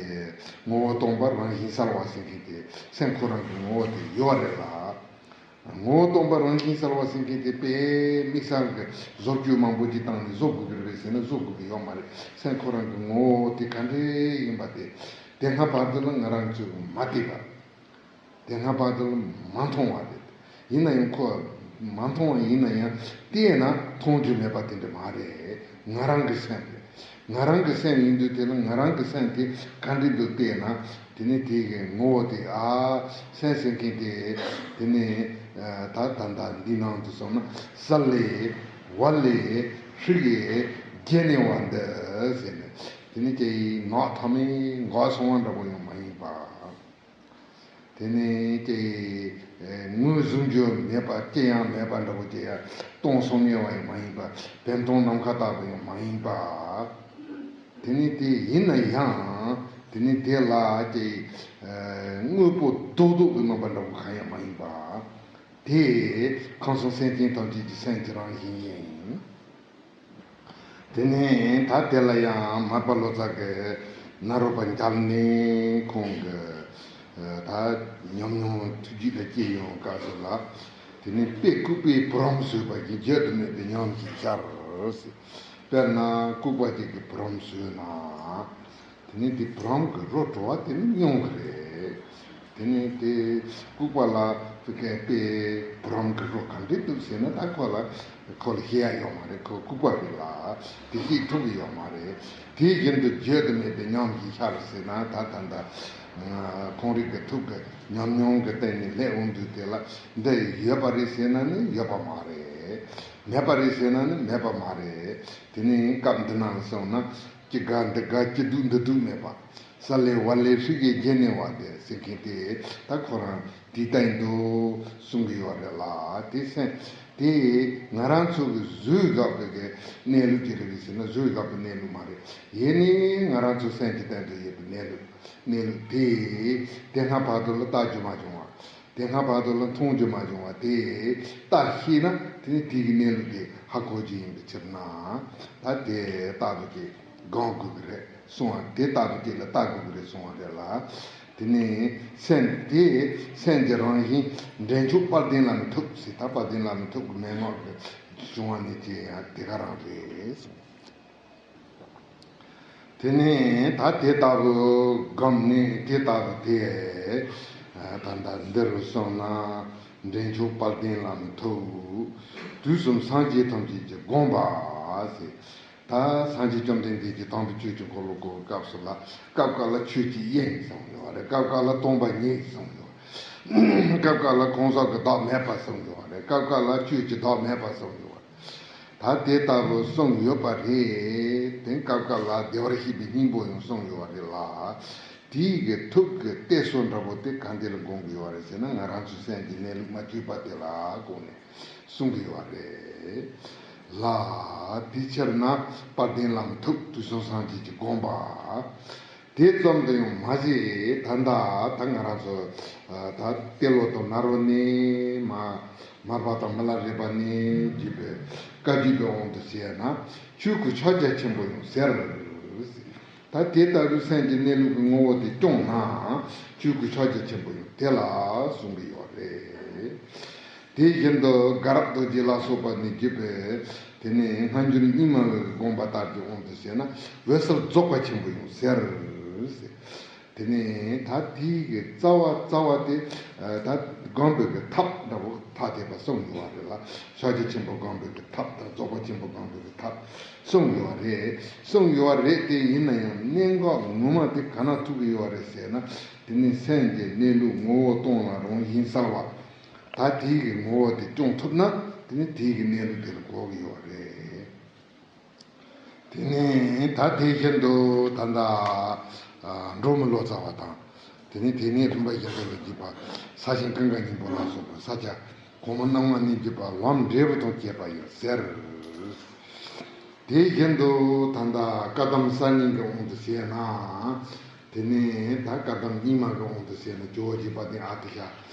ངོ་བོ་སྟོང་པ་རང་བཞིན་གསལ་བ་ཟེར་མཁན་དེ་སེམས་ཁོ་རང་གི་ངོ་བོ་དེ་ཡོད་རེད་ལ། ངོ་བོ་སྟོང་པ་རང་བཞིན་གསལ་བ་ཟེར་མཁན་དེ་དཔེ་དམིགས་བསལ་གྱི་བཟོ་བཅོས་མང་པོ་ཅིག་བཏང་ནས་བཟོ་དགོས་ཀྱི་རེད་ཟེར་ན་བཟོ་དགོས་ཀྱི་ཡོད་མ་རེད། སེམས་ཁོ་རང་གི་ངོ་བོ་དེ་ག་འདྲ་ཡིན་པ་དེ་དེ་སྔ་བར་དུ་ལ་ང་རང་ཚོས་མ་བལྟས་པ། དེ་སྔ་བར་དུ་མ་མཐོང་བ་རེད། ཡིན་ན་ཡང་ཁོ་མ་མཐོང་བ་ཡིན་ན་ཡང་བལྟས་ན་མཐོང་རྒྱུ་མེད་པ་དེ་འདྲ་མ་རེད། ང་རང་གི་སེམས་རེད། ང་རང་གི་སེམས་ཡིན་དུས་དེ་ལ་ང་རང་གི་སེམས་དེ་ག་འདྲ་འདུག་བལྟས་ན་དེ་ནི་དེ་གི་ངོ་བོ་དེ་ཨ་སེམས་ཟེར་མཁན་དེ་དེ་ནི་ ད་ད་ལྟ་འདི་ནང་དུ་སོང་ན་ས་ལས་ཝ་ལས་ཧྲི་གེ་ཇེ་ནེ་ཝ་འདི་ཟེར་ནས། དེ་ནི་ཀྱེ་ནག་ཐ་མའི་འགག་སོང་བ་འདྲ་པོ་ཡང་མ་ཡིན་པ། དེ་ནི་ཀྱེ་ངོས་བཟུང་རྒྱུ་མེད་པ་ཅི་ཡང་མེད་པ་འདྲ་པོ་ཅི་ཡང་སྟོང་སོང་ངེས་པ་ཡང་མ་ཡིན་པ། བེམ་སྟོང་ནམ་མཁའ་ལྟ་བུ་ཡང་མ་ཡིན་པ། དེ་ནི་དེ་ཡིན་ན་ཡང་དེ་ནི་དེ་ལ་ཀྱེ་དངོས་པོ་རྡོག་རྡོག་གི་རྣམ་པ་འདྲ་པོ་གང་ཡང་མ་ཡིན་པ། དེ་ཁམས་གསུམ་སེམས་ཅན་ཐམས་ཅད་ཀྱི་སེམས་ཀྱི་རང་བཞིན་ཡིན། དེ་ནས་ད་དེ་ལ་ཡང་མར་པ་ལོ་ཙཱ་གིས་ནཱ་རོ་པ་མཇལ་ནས་ཁོང་གི་ད་ཉམས་མྱོང་ཐུགས་རྒྱུད་ལ་སྐྱེས་ཡོང་སྐབས་སུ་ལ། དེ་ནས་དཔལ་ལྐུགས་པའི་བུ་རམ་ཟོས་པ་ཡིས་བརྗོད་དུ་མེད་པའི་ཉམས་ཀྱིས་ཤར་ཟེར། དཔེར་ན་ལྐུགས་པ་ཅིག་གིས་བུ་རམ་ཟོས་ན། དེ་ནས་དེ་བུ་རམ་གྱི་རོ་བྲོ་བ་དེ་ནི་མྱོང་གི་རེད། དེ་ནས་དེ་ལྐུགས་པ་ལ་ཕི་ཀའི་དཔེ་བུ་རམ་གྱི་རོ་ག་འདྲས་འདུག་ཟེར་ན། ད་ཁོ་ལ་ཁོ་ལ་ཤེས་ཡ་ཡོད་མ་རེད། ཁོ་ལྐུགས་པ་རེད་ལ་དེ་ཤེས་ཐུབ་ཀྱི་ཡོད་མ་རེད། དེ་བཞིན་དུ་བརྗོད་དུ་མེད་པའི་ཉམས་ཀྱིས་ཤར་ཟེར་ན། ད་ད་ད་ཁོང་རང་གི་ཐུགས་ཀྱི་ཉམས་མྱོང་གི་སྟེང་ནས་སླེབས་འོང་དུས་དེ་ལ་འདི་ཡོད་པ་རེད་ཟེར་ན་ནི་ཡོད་པ་མ་རེད། མེད་པ་རེད་ཟེར་ན་ནི་མེད་པ་མ་རེད། དེ་ནས་སྐབས་འདི་ནང་ལ་སོང་ན། ཅི་དགའ་འདི་དགའ་ཅི་སྡུག་འདི་སྡུག་མེད་པ། ས་ལས་ཝ་ལས་ཧྲི་གེ་ཇེ་ནེ་ཝ་འདི་ཟེར་མཁན་དེ་ད་ཁོ་རང་དེའི་སྟེང་དུ་གསུང་གི་ཡོད་རེད་ལ། དེ་སེམས་དེ་ང་རང་ཚོ་གི་གཟུགས་འགག་པའི་གི་གནས་ལུགས་ཅིག་རེད་ཟེར་ན་གཟུགས་འགག་པའི་གནས་ལུགས་མ་རེད། ཡིན་ནའི་ང་རང་ཚོ་སེམས་ཀྱི་སྟེང་དུ་ཡོད་པའི་གནས་ལུགས། གནས་ལུགས་དེ་དེ་སྔ་བར་དུ་ལ་བལྟ་རྒྱུ་མ་བྱུང་བ། དེ་སྔ་བར་དུ་ལ་མཐོང་རྒྱུ་མ་བྱུང་བ་དེ་ལྟ་ཤེས་ན། དེ་ནི་དེ་གི་གནས་ལུགས་དེ་ཧ་གོ་རྒྱུ་ཡིན་པའི་ཕྱིར་ན། ད་དེ་ལྟ་བུ་དེ་སྒོམ་དགོས་ཀྱི་རེད་གསུང་བ། དེ་ལྟ་བུ་དེ་ལ་ལྟ་དགོས་ཀྱི་རེད་གསུང་བ་རེད་ལ། དེ་ནི་སེམས་དེ་སེམས་ཀྱི་རང་བཞིན་འདྲེན་མཆོག་དཔལ་ལྡན་བླ་མའི་ཐུགས་ཟེར། ད་དཔལ་ལྡན་བླ་མའི་ཐུགས་ཀྱི་མན་ངག་གི་བྱུང་བ་ནི་ཅི་ཡང་དེ་ག་རང་རེད་གསུངས། དེ་ནས་ད་དེ་ལྟ་བུ་སྒོམ་ནས་དེ་ལྟ་བུ་དེ། ད་ལྟ་འདི་རུ་སོང་ན་འདྲེན་མཆོག་དཔལ་ལྡན་བླ་མའི་ཐུགས། དུས་གསུམ་སངས་རྒྱས་ཐམས་ཅད་ཀྱི་དགོངས་པ་ཟེར། ད་སངས་རྒྱས་བཅོམ་ལྡན་འདས་ཀྱིས་དམ་པའི་ཆོས་ཀྱི་འཁོར་ལོ་བསྐོར་བའི་སྐབས་སུ་ལ། སྐབས་འགའ་ལ་ཆོས་ཀྱི་དབྱིངས་གསུངས་ཡོད་རེད། སྐབས་འགའ་ལ་སྟོང་པ་ཉིད་གསུངས་ཡོད། སྐབས་འགའ་ལ་གང་ཟག་གི་བདག་མེད་པ་གསུངས་ཡོད་རེད། སྐབས་འགའ་ལ་ཆོས་ཀྱི་བདག་མེད་པ་གསུངས་ཡོད། ད་དེ་ལྟ་བུ་གསུངས་ཡོད་པ་རེད། དེ་སྐབས་འགའ་ལ་བདེ་བར་གཤེགས་པའི་སྙིང་པོ་ཡང་གསུངས་ཡོད་པ་རེད་ལ། དེའི་གི་ཐུགས་ཀྱི་གཏད་སོ་འདྲ་པོ་དེ་ག་འདི་ལ་དགོངས་ཀྱི་ཡོད་པ་རེད་ཟེར་ན། ང་རང་ཚོའི་སེམས་ཀྱི་གནས་ལུགས་མ་བཅོས་པ་དེ་ལ་དགོངས་ནས་གསུངས་ཀྱི་ཡོད་པ་རེད་ལ། དེའི་ཕྱིར་ན་དཔལ་ལྡན་བླ་མའི་ཐུགས་དུས་གསུམ་སངས་རྒྱས་ཀྱི་དགོངས་པ། དེ་ཙམ་དུ་ཡང་མ་ཟད། ད་ལྟ་ད་ང་རང་ཚོ་ད་ཏེ་ལོ་དང་ནཱ་རོ་ནས་མ་མར་པ་དང་མི་ལ་རས་པ་ནས་བརྒྱུད་པའི་བཀའ་བརྒྱུད་པའི་དབང་དུ་བྱས་ན་ཆོས་སྐུ་ཕྱག་རྒྱ་ཆེན་པོ་ཡང་ཟེར། ད་དེ་ལྟ་བུའི་སེམས་ཀྱི་གནས་ལུགས་ཀྱི་ངོ་བོ་དེ་སྐྱོང་ན་ཆོས་སྐུ་ཕྱག་རྒྱ་ཆེན་པོ་ཡང་དེ་ལ་གསུང་གི་ཡོད་རེད། དེ་བཞིན་དུ་དགའ་རབ་རྡོ་རྗེ་ལ་སོགས་པ་ནས་བརྒྱུད་པའི་དེ་ནས་སྔ་འགྱུར་རྙིང་མ་བའི་དགོངས་པ་ལྟར་གྱི་དབང་དུ་བྱས་ན་འོད་གསལ་རྫོགས་པ་ཆེན་པོ་ཡང་ཟེར། དེ་ནས་ད་དེའི་གི་རྩ་བ་རྩ་བ་དེ་ད་སྒོམ་པའི་གི་ཐབས་འདྲ་པོ་ཐ་དད་པ་གསུངས་ཡོད་པ་རེད་ལ། ཕྱག་རྒྱ་ཆེན་པོ་སྒོམ་པའི་གི་ཐབས་དང་རྫོགས་པ་ཆེན་པོ་སྒོམ་པའི་གི་ཐབས་གསུངས་ཡོད་པ་རེད། གསུངས་ཡོད་པ་རེད་དེ། ཡིན་ན་ཡང་གནད་འགག་ངོ་མ་དེ་ག་ན་ཐུག་གི་ཡོད་པ་རེད་ཟེར་ན། དེ་ནི་སེམས་ཀྱི་གནས་ལུགས་ངོ་བོ་སྟོང་ལ་རང་བཞིན་གསལ་བ། ད་དེའི་གི་ངོ་བོ་དེ་སྐྱོང་ཐུབ་ན་དེ་ནི་དེའི་གི་གནས་ལུགས་དེ་ལ་གོ་གི་ཡོད་རེད། དེ་ནི་ད་དེ་བཞིན་དུ་ད་ལྟ་འབྲོག་མི་ལོ་ཙཱ་བ་དང་། དེ་ནི་དེ་ནས་རིམ་པ་བཞིན་དུ་ལ་བརྒྱུད་པ་ས་ཆེན་ཀུན་དགའ་སྙིང་པོ་ལ་སོགས་པ་ས་སྐྱ་གོང་མ་རྣམ་ལྔ་ནས་བརྒྱུད་པ་ལམ་འབྲས་བུ་དང་བཅས་པ་ཡང་ཟེར། དེ་བཞིན་དུ་ད་ལྟ་བཀའ་གདམས་གསར་རྙིང་གི་དབང་དུ་བྱས་ན། དེ་ནས་ད་བཀའ་གདམས་རྙིང་མ་གི་དབང་དུ་བྱས་ན་ཇོ་བོ་རྗེ་དཔལ་ལྡན་ཨ་ཏི་ཤ།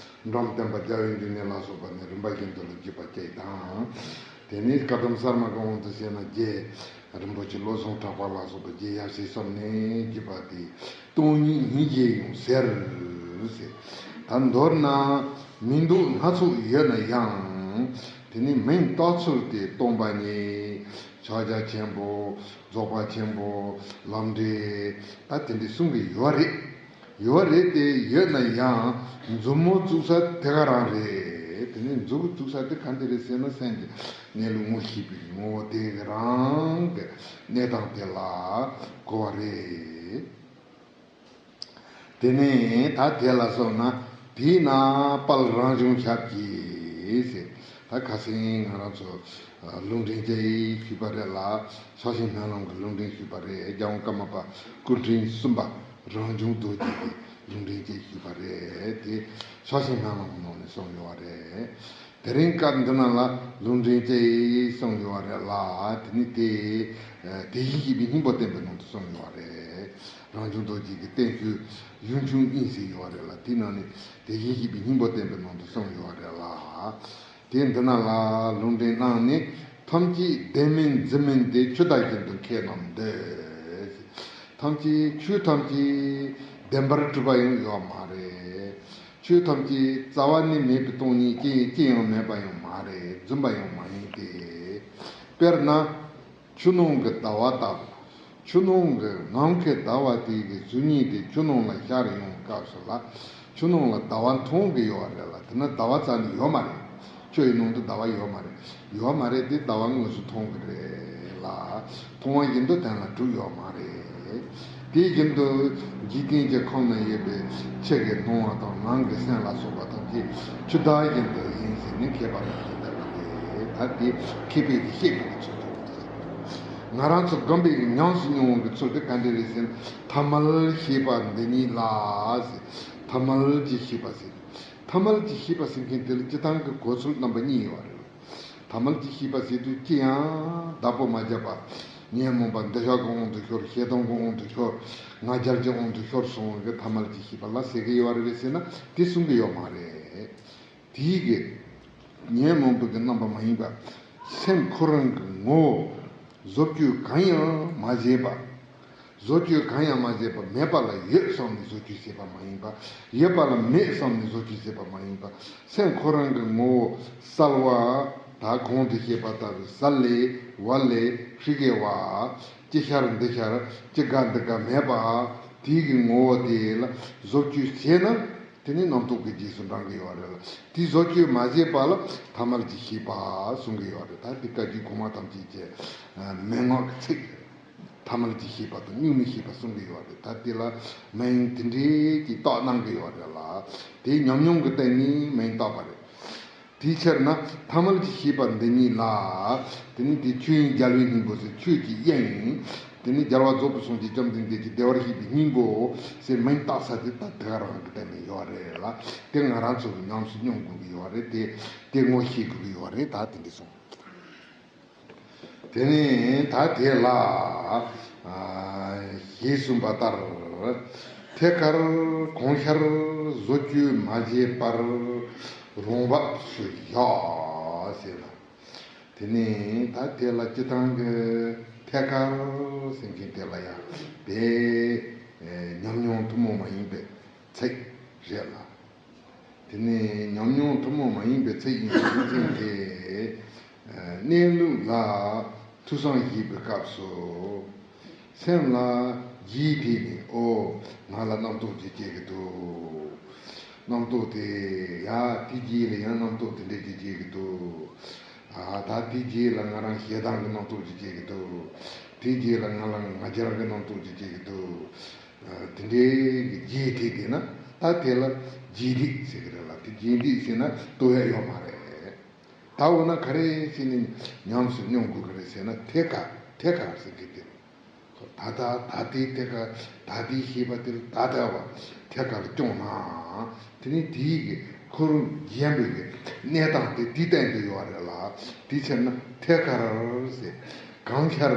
འབྲོམ་སྟོན་པ་རྒྱལ་བའི་འབྲིང་གནས་ལ་སོགས་པ་ནས་རིམ་པ་བཞིན་དུ་ལ་བརྒྱུད་པ་བཅས་དང་། དེ་ནས་བཀའ་གདམས་གསར་མ་གི་དབང་དུ་བྱས་ན་རྗེ་རིན་པོ་ཆེ་བློ་བཟང་གྲགས་པ་ལ་སོགས་པ་རྗེ་ཡབ་སྲས་གསུམ་ནས་བརྒྱུད་པ་དེ་སྟོང་ཉིད་སྙིང་རྗེ་ཡང་ཟེར། ད་མདོར་ན་མིང་འདོགས་སྣ་ཚོགས་ཡོད་ན་ཡང་། དེ་ནི་མིང་བཏགས་ཚུལ་དེ་སྟོང་པ་ཉིད། ཕྱག་རྒྱ་ཆེན་པོ། རྫོགས་པ་ཆེན་པོ། ལམ་འབྲས། ད་དེ་འདྲ་གསུང་གི་ཡོད་རེད། ཡོད་རེད་དེ། ཡོད་ན་ཡང་མཛུབ་མོ་བཙུགས་ས་དེ་ག་རང་རེད། དེ་ནི་མཛུབ་བཙུགས་ས་དེ་ག་འདི་རེད་ཟེར་ན། སེམས་ཀྱི་གནས་ལུགས་ངོ་ཤེས་པའི་ངོ་བོ་དེ་ག་རང་གི་གནས་སྟངས་དེ་ལ་གོ་བ་རེད། དེ་ནས་ད་དེ་ལ་སོགས་ན་དེས་ན་དཔལ་རང་བྱུང་ཞབས་ཀྱིས། ཟེར། ད་ཁ་སང་ང་རང་ཚོ་ལུང་འདྲེན་བཅས་ཞུས་པ་རེད་ལ། ཕྱག་ཆེན་སྨོན་ལམ་གྱི་ལུང་འདྲེན་ཞུས་པ་རེད། རྒྱལ་དབང་ཀརྨ་པ་སྐུ་ཕྲེང་གསུམ་པ་རང་བྱུང་རྡོ་རྗེ་གི་ལུང་འདྲེན་བཅས་ཞུས་པ་རེད། དེ་ཕྱག་ཆེན་སྨོན་ལམ་གྱི་ནང་ནས་གསུངས་ཡོད་པ་རེད། དེ་རིང་སྐབས་འདི་ན་ལ་ལུང་འདྲེན་བཅས་གསུངས་ཡོད་པ་རེད་ལ། དེ་ནི་དེ་དེ་བཞིན་གཤེགས་པའི་སྙིང་པོ་བསྟན་པའི་ནང་དུ་གསུངས་ཡོད་པ་རེད། རང་བྱུང་རྡོ་རྗེ་གི་བསྟན་བཅོས་གཞུང་ཆུང་གཉིས་ཟེར་ཡོད་པ་རེད་ལ། དེའི་ནང་ནས་དེ་བཞིན་གཤེགས་པའི་སྙིང་པོ་བསྟན་པའི་ནང་དུ་གསུངས་ཡོད་པ་རེད་ལ། དེ་འདི་ན་ལ་ལུང་འདྲེན་གནང་ནས། ཐམས་ཅད་བདེན་མིན་རྫུན་མིན་ཏེ། ཆོས་བདག་བཞིན་དུ་མཁས་རྣམས་འདོད། ཐམས་ཅད་ཆོས་ཐམས་ཅད་བདེན་པར་གྲུབ་པ་ཡང་ཡོད་མ་རེད། ཆོས་ཐམས་ཅད་རྩ་བ་ནས་མེད་པའི་སྟོང་ཉིད་ཅན། ཅི་ཡང་མེད་པ་ཡང་མ་རེད། རྫུན་པ་ཡང་མ་ཡིན་ཏེ། དཔེར་ན། ཆུ་ནང་གི་ཟླ་བ་ལྟ་བུ། ཆུ་ནང་གི་ནམ་མཁའི་ཟླ་བ་དེ་གི་གཟུགས་བརྙན་དེ་ཆུ་ནང་ལ་ཤར་ཡོང་སྐབས་སུ་ལ། ཆུ་ནང་ལ་ཟླ་བ་མཐོང་གི་ཡོད་རེད་ལ། དེ་ན་ཟླ་བ་རྩ་ནས་ཡོད་མ་རེད། ཆུ་ཡི་ནང་དུ་ཟླ་བ་ཡོད་མ་རེད། ཡོད་མ་རེད་དེ། ཟླ་བ་དངོས་སུ་མཐོང་གི་རེད་ལ། མཐོང་བ་བཞིན་དུ་གཏན་ལ་གྲུབ་ཡོད་མ་རེད། དེ་བཞིན་དུ་འཇིག་རྟེན་གྱི་ཁམས་ན་ཡོད་པའི་ཕྱི་གི་སྣང་བ་དང་ནང་གི་སེམས་ལ་སོགས་པ་ཐམས་ཅད་ཆུ་ཟླ་བཞིན་དུ་ཡིན་ཟེར་ནས་མཁས་པ་རྣམས་ཀྱིས་གསུངས་པ་རེད། ད་དེ་མཁས་པའི་གི་བཤད་པའི་གི་ཚུལ་དུ། ང་རང་ཚོ་སྒོམ་པའི་གི་ཉམས་སུ་མྱོང་བའི་གི་ཚུལ་དེ་ག་འདྲ་རེད་ཟེར་ན། ཐ་མལ་ཤེས་པ་འདི་ཉིད་ལ་ཟེར། ཐ་མལ་གྱི་ཤེས་པ་ཟེར། ཐ་མལ་གྱི་ཤེས་པ་ཟེར་མཁན་དེ་ལ་སྤྱིར་བཏང་གི་གོ་ཚུལ་རྣམ་པ་གཉིས་ཡོད་རེད། ཐ་མལ་གྱི་ཤེས་པ་ཟེར་དུས་ཅི་ཡང་བདག་པོ་མ་བརྒྱབ་པ། ཉོན་མོངས་པ་འདོད་ཆགས་ཀྱི་དབང་དུ་ཤོར། ཞེ་སྡང་གི་དབང་དུ་ཤོར། ང་རྒྱལ་གྱི་དབང་དུ་ཤོར་སོང་བའི་ཐ་མལ་གྱི་ཤེས་པ་ལ་ཟེར་གྱི་ཡོད་རེད་ཟེར་ན། དེ་གསུང་གི་ཡོད་མ་རེད། དེའི་གི་ཉོན་མོངས་པའི་གི་རྣམ་པ་མ་ཡིན་པ། སེམས་ཁོ་རང་གི་ངོ་བོ་བཟོ་བཅོས་གང་ཡང་མ་བྱས་པ། བཟོ་བཅོས་གང་ཡང་མ་བྱས་པ། མེད་པ་ལ་ཡོད་བསམ་ནས་བཟོ་བཅོས་བྱས་པ་མ་ཡིན་པ། ཡོད་པ་ལ་མེད་བསམ་ནས་བཟོ་བཅོས་བྱས་པ་མ་ཡིན་པ། སེམས་ཁོ་རང་གི་ངོ་བོ་གསལ་བ། ད་གོང་དུ་བཤད་པ་ལྟ་བུའི་གསལ་ལེ་བ་ལེ་ཧྲིག་གེ་བ། ཅི་ཤར་འདི་ཤར་ཅི་དགའ་འདི་དགའ་མེད་པ། དེའི་གི་ངོ་བོ་དེ་ལ་བཟོ་བཅོས་བྱས་ན། དེ་ནི་རྣམ་རྟོག་གི་རྗེས་སུ་འབྲང་གི་ཡོད་རེད་ལ། དེ་བཟོ་བཅོས་མ་བྱས་པ་ལ་ཐ་མལ་གྱི་ཤེས་པ་གསུང་གི་ཡོད་རེད། ད་དེ་བཀའ་བརྒྱུད་གོང་མ་ཐམས་ཅད་ཀྱི་མན་ངག་གི་ཚིག་ཐ་མལ་གྱི་ཤེས་པ་དང་གཉུག་མའི་ཤེས་པ་གསུང་གི་ཡོད་རེད། ད་དེ་ལ་མན་དེ་འདྲའི་གི་རྟགས་གནང་གི་ཡོད་རེད་ལ། དེ་ཉམས་མྱོང་གི་སྟེང་ནས་མན་བཏགས་པ་རེད། དེའི་ཕྱིར་ན་ཐ་མལ་གྱི་ཤེས་པ་འདི་ཉིད་ལ། དེ་ནི་དེ་ཆོས་དབྱིངས་རྒྱལ་བའི་སྙིང་པོ་ཟེར། ཆོས་ཀྱི་དབྱིངས། དེ་ནི་རྒྱལ་བ་རྫོགས་པའི་སངས་རྒྱས་བཅོམ་ལྡན་འདས་ཀྱི་བདེ་བར་གཤེགས་པའི་སྙིང་པོ་ཟེར་མིང་བཏགས་ས་དེ་ད་དེ་ག་རང་གི་སྟེང་ནས་ཡོད་རེད་ལ། དེ་ང་རང་ཚོ་གི་ཉམས་སུ་མྱོང་དགོས་ཀྱི་ཡོད་རེད་དེ། དེ་ངོ་ཤེས་དགོས་ཀྱི་ཡོད་རེད། ད་དེ་འདྲ་སོང་། དེ་ནས་ད་དེ་ལ་ཨ་ཞེས་གསུངས་པ་ལྟར། ཐད་ཀར་གང་ཤར་བཟོ་བཅོས་མ་བྱས་པར་རང་བབས་སུ་བཞག་ཟེར་ལ། དེ་ནས་ད་དེ་ལ་སྤྱིར་བཏང་གི་ཐད་ཀར་ཟེར་མཁན་དེ་ལ་ཡང་དེ་ཉམས་མྱོང་ཐུན་མོང་མ་ཡིན་པའི་ཚིག་རེད་ལ། དེ་ནས་ཉམས་མྱོང་ཐུན་མོང་མ་ཡིན་པའི་ཚིག་ཡིན་པའི་རྒྱུ་མཚན་དེ། གནས་ལུགས་ལ་ཐོས་བསམ་བྱེད་པའི་སྐབས་སུ། སེམས་ལ་རྗེས་དེད་ནས། ཨོ། ང་ལ་རྣམ་རྟོག་ཅིག་སྐྱེ་གི་འདུག་རྣམ་རྟོག་དེ་ཡ། དེའི་རྗེས་ལ་ཡང་རྣམ་རྟོག་དེ་འདྲ་ཅིག་སྐྱེ་གི་འདུག་ཨ། ད་དེའི་རྗེས་ལ་ང་རང་ཞེ་སྡང་གི་རྣམ་རྟོག་ཅིག་སྐྱེ་གི་འདུག་དེའི་རྗེས་ལ་ང་རང་ང་རྒྱལ་གྱི་རྣམ་རྟོག་ཅིག་སྐྱེ་གི་འདུག་ཨ། དེ་འདྲའི་གི་རྗེས་དེད་དེ་ན། ད་དེ་ལ་རྗེས་དེད་ཟེར་གི་རེད་ལ། དེ་རྗེས་དེད་ཟེར་ན་ལྟོས་ཡ་ཡོད་མ་རེད། ད་འོ་ན་ག་རེ་བྱས་ནས་ཉམས་སུ་མྱོང་དགོས་ཀྱི་རེད་ཟེར་ན། ཐད་ཀར་ཐད་ཀར་ཟེར་གི་དེ། ད་ལྟ་ད་ལྟའི་ཐད་ཀར། ད་ལྟའི་ཤེས་པ་དེ་ལ་ད་ལྟ་བ་ཐད་ཀར་སྐྱོང་ན། དེ་ནི་དེའི་གི་ཁོ་རང་གཞན་པའི་གི་གནས་སྟངས་དེ་དེའི་སྟེང་དུ་ཡོད་རེད་ལ། དེའི་ཕྱིར་ན་ཐད་ཀར་ཟེར། གང་ཤར་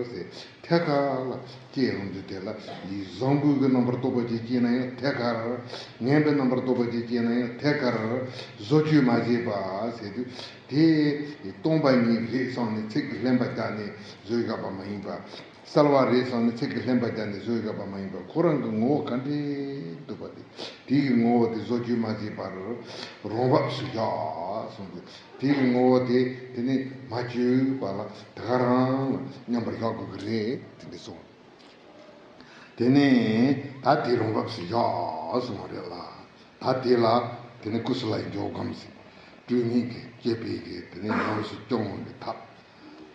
ཟེར། ཐད་ཀར་ལ་སྐྱེ་ཡོང་དུས་དེ་ལ་ཡིད་བཟང་པོའི་གི་རྣམ་པར་རྟོག་པ་ཅིག་སྐྱེས་ན་ཡང་ཐད་ཀར། ངན་པའི་རྣམ་པར་རྟོག་པ་ཅིག་སྐྱེས་ན་ཡང་ཐད་ཀར། བཟོ་བཅོས་མ་བྱས་པ་ཟེར་དུས། དེ་སྟོང་པ་ཉིད་རེད་བསམ་ནས་ཚིག་གི་ལྷན་པ་རྒྱག་ནས་བཟོས་བཞག་པ་མ་ཡིན་པ། གསལ་བ་རེད་བསམ་ནས་ཚིག་གི་ལྷན་པ་རྒྱག་ནས་བཟོས་བཞག་པ་མ་ཡིན་པ། ཁོ་རང་གི་ངོ་བོ་ག་འདྲས་འདུག་པ་དེ། དེ་གི་ངོ་བོ་དེ་བཟོ་བཅོས་མ་བྱས་པར་རང་བབས་སུ་བཞག་གསུངས་ཏེ། དེ་གི་ངོ་བོ་དེ་དེ་ནི་མ་བཅོས་པ་ལ་དེ་ག་རང་ལ་མཉམ་པར་བཞག་དགོས་ཀྱི་རེད། དེ་འདྲ་གསུངས། དེ་ནས་ད་དེ་རང་བབས་སུ་བཞག་གསུངས་པ་རེད་ལ། ད་དེ་ལ་དེ་ནི་ཀུ་སུ་ལའི་འཇོག་སྒོམ་ཟེར། སྤྲོས་མེད་ཀྱི་སྤྱོད་པའི་གི་དེ་ནི་ཉམས་སུ་སྐྱོང་བའི་ཐབས།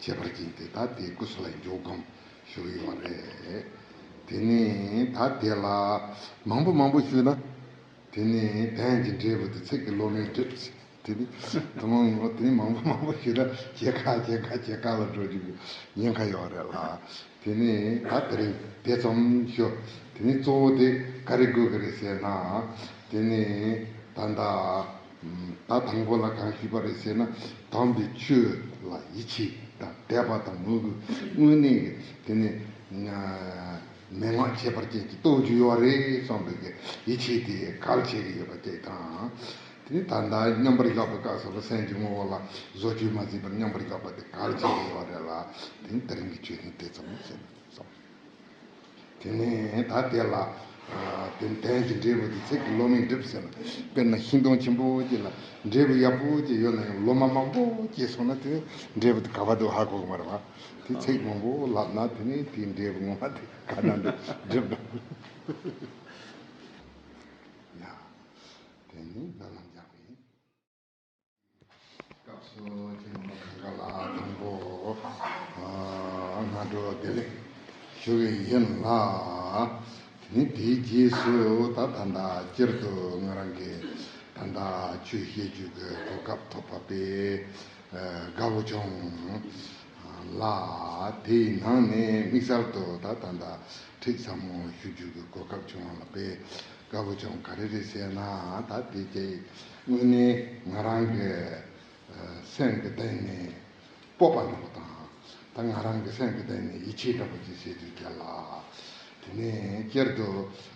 ཁྱད་པར་ཅན་དེ་ད་དེ་ཀུ་སུ་ལའི་འཇོག་སྒོམ་ཞུ་གི་ཡོད་རེད། དེ་ནས་ད་དེ་ལ་མང་པོ་མང་པོ་ཞུས་ན། དེ་ནས་དོན་གྱི་འབྲས་བུ་དེ་ཚིག་གི་ལོ་མའི་གྲིབ། དེ་ནི་ཐུན་མོང་མ་དེ་ནི་མང་པོ་མང་པོ་ཞིག་ལ་ཇེ་ཁ་ཇེ་ཁ་ཇེ་ཁ་ལ་འགྲོ་རྒྱུ་གི་ཉེན་ཁ་ཡོད་རེད་ལ། དེ་ནི་ད་དེ་རིང་དེ་ཙམ་ཞུ། དེ་ནི་གཙོ་བོ་དེ་ག་རེ་དགོས་ཀྱི་རེད་ཟེར་ན། དེ་ནི་ད་ད་ད་དང་པོ་ལ་གང་ཞུས་པ་རེད་ཟེར་ན། དམ་པའི་ཆོས་ལ་ཡིད་ཆེས་དང་དད་པ་དང་མོས་གུས་དངོས་གནས་ཀྱི་དེ་ནི་མན་ངག་ཁྱད་པར་ཅན་གྱི་སྟོབས་ཀྱི་ཡོད་རེད་བསམ་པའི་གི་ཡིད་ཆེས་དེ་གལ་ཆེ་གི་ཡོད་པ་དེ་དང་། དེ་ནི་ད་ལྟ་མཉམ་པར་བཞག་པའི་སྐབས་སུ་ལ་སེམས་ཀྱི་ངོ་བོ་ལ་བཟོ་བཅོས་མ་བྱས་པར་མཉམ་པར་བཞག་པ་དེ་གལ་ཆེ་གི་ཡོད་རེད་ལ། དེ་ནི་དེ་རིང་གི་ཆོས་ནི་དེ་ཙམ་ཞིག་སོང་། དེ་ནས་ད་དེ་ལ་དེ་དོན་གྱི་འབྲས་བུ་དེ་ཚིག་གི་ལོ་མའི་འབྲས་བུ་ཟེར་ན། དཔེར་ན་ཤིང་སྡོང་ཆེན་པོ་གཅིག་ལ་འབྲས་བུ་ཡག་པོ་གཅིག་ཡོད་ན་ཡང་ལོ་མ་མང་པོ་སྐྱེས་སོང་ན་དེ་འབྲས་བུ་དེ་ག་པར་འདུག་ཧ་གོ་གི་མ་རེད་བ། དེ་ཚིག་མང་པོ་ལབ་ན་དེ་ནས་དེའི་འབྲས་བུ་ངོ་མ་དེ་ག་ན་འདུག་འགྲིབ་འགྲོ། ཡ། དེ་ནས་སྨོན་ལམ་རྒྱག་པའི་སྐབས་སུ་ཁྱེད་རྣམ་པ་གང་ག་ལ་དང་པོ་སྔ་དྲོ་བདེ་ལེགས་ཞུ་གི་ཡིན་ལ། དེ་ནས་དེའི་རྗེས་སུ་ད་ད་ལྟ་སྤྱིར་དུ་ང་རང་གིས་ད་ལྟ་ཆོས་བཤད་རྒྱུ་གི་གོ་སྐབས་ཐོབ་པ་པས། དགའ་བོ་བྱུང་། ལ། དེའི་ནང་ནས་དམིགས་བསལ་དུ་ད་ད་ལྟ་ཁྲིད་ཟབ་མོ་ཞུ་རྒྱུ་གི་གོ་སྐབས་བྱུང་བ་ལ་དཔེ་དགའ་བོ་བྱུང་། ག་རེ་རེད་ཟེར་ན། ད་དེ་ཀྱི་དངོས་གནས་ང་རང་གི་སེམས་ཀྱི་གཏིང་ནས་སྤོབས་པ་འདྲ་པོ་དང་། ད་ང་རང་གི་སེམས་ཀྱི་གཏིང་ནས་ཡིད་ཆེས་འདྲ་པོ་ཅིག་བྱེད་དུས་དེ་ལ། དེ་ནས་སྤྱིར་དུ་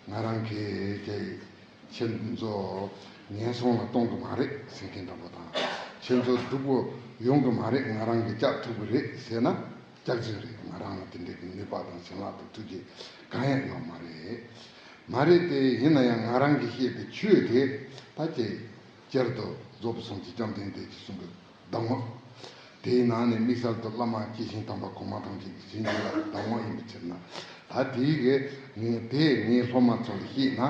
ང་རང་གི་ཀྱི་ཁྱེད་ཚོ་ངན་སོང་ལ་གཏོང་གི་མ་རེད་ཟེར་མཁན་འདྲ་པོ་དང་། ཁྱེད་ཚོ་སྡུག་པོ་ཡོང་གི་མ་རེད། ང་རང་གིས་སྐྱབས་ཐུབ་ཀྱི་རེད་ཟེར་ན་སྐྱག་རྫུན་རེད། ང་རང་ལ་དེ་འདྲའི་གི་ནུས་པ་དང་བྱིན་རླབས་དང་ཐུགས་རྗེ་གང་ཡང་ཡོད་མ་རེད། མ་རེད་དེ། ཡིན་ན་ཡང་ང་རང་གིས་བཤད་པའི་ཆོས་དེ་ད་ཅི་སྤྱིར་དུ་རྫོགས་པའི་སངས་རྒྱས་བཅོམ་ལྡན་འདས་ཀྱིས་གསུངས་པའི་གདམས་ངག་དེའི་ནང་ནས་དམིགས་བསལ་དུ་བླ་མ་སྐྱེས་ཆེན་དམ་པ་གོང་མ་ཐམས་ཅད་ཀྱི་བྱིན་གྱིས་བརླབས་པའི་གདམས་ངག་ཡིན་པའི་ཕྱིར་ན། ད་དེའི་གི་ངས་དེ་ངའི་སློབ་མ་ཚོ་ལ་བཤད་ན།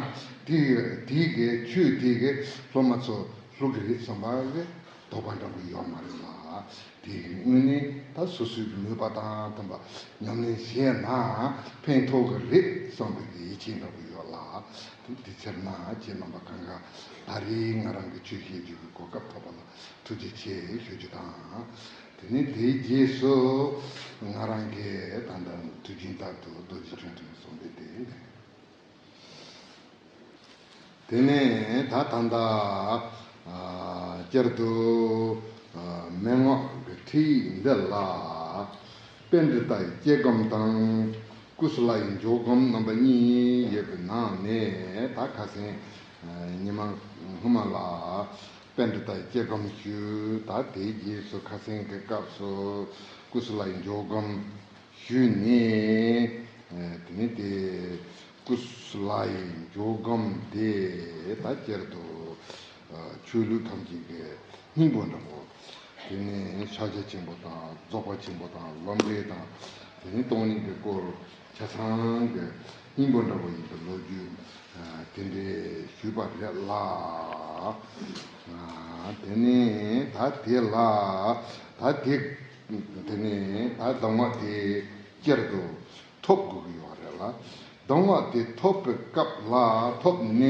དེའི་དེའི་གི་ཆོས་དེའི་གི་སློབ་མ་ཚོ་ལྷུག་གི་རེད་བསམ་པ་གི་དོགས་པ་འདྲ་པོ་ཡོད་མ་རེད་ལ། དེའི་གི་དངོས་གནས་ད་སོ་སོའི་གི་ནུས་པ་དང་མཐུན་པ་ཉམས་ལེན་བྱས་ན་ཕན་ཐོགས་གི་རེད་བསམ་པའི་གི་ཡིད་ཆེས་འདྲ་པོ་ཡོད་ལ། དེ་དེ་ཕྱིར་ན་ཁྱེད་རྣམ་པ་གང་ག་ད་རེས་ང་རང་གི་ཆོས་བཤད་རྒྱུ་གི་གོ་སྐབས་ཐོབ་པ་ལ་ཐུགས་རྗེ་ཆེ་ཞུ་རྒྱུ་དང་། དེ་ནས་དེའི་རྗེས་སུ་ང་རང་གིས་ད་ལྟ་དུས་རྒྱུན་ལྟར་དུ་རྡོ་རྗེ་འཆང་ཐུན་གསུངས་པའི་དེ། དེ་ནས་ད་ད་ལྟ་སྤྱིར་དུ་མན་ངག་གི་ཁྲིད་ཡིག་འདི་ལ་པཎྜི་ཏའི་སྐྱེ་སྒོམ་དང་ཀུ་སུ་ལ་ཡི་འཇོག་སྒོམ་རྣམ་པ་གཉིས་ཡོད་པའི་ནང་ནས། ད་ཁ་སང་ཉི་མ་སྔོན་མ་ལ་པཎྜི་ཏའི་སྐྱེ་སྒོམ་ཞུས། ད་དེའི་རྗེས་སུ་ཁ་སང་གི་སྐབས་སུ་ཀུ་སུ་ལ་ཡི་འཇོག་སྒོམ་ཞུས་ནས། དེ་ནས་དེ་ཀུ་སུ་ལ་ཡི་འཇོག་སྒོམ་དེ་ད་སྤྱིར་དུ་ཆོས་ལུགས་ཐམས་ཅད་ཀྱི་སྙིང་པོ་འདྲ་པོ། དེ་ནས་ཕྱག་རྒྱ་ཆེན་པོ་དང་རྫོགས་པ་ཆེན་པོ་དང་ལམ་འབྲས་དང་། དེ་ནས་སྟོང་ཉིད་ཀྱི་སྐོར་ཆ་ཚང་གི་སྙིང་པོ་འདྲ་པོ་ཡིན་པའི་ལོ་རྒྱུས་དེ་འདྲའི་ཞུས་པ་རེད་ལ། དེ་ནས་ད་དེ་ལ་ད་དེ་དེ་ནས་ད་གདམས་ངག་དེ་སྤྱིར་དུ་ཐོབ་དགོས་ཀྱི་ཡོད་རེད་ལ། གདམས་ངག་དེ་ཐོབ་པའི་སྐབས་ལ་ཐོབ་ནས་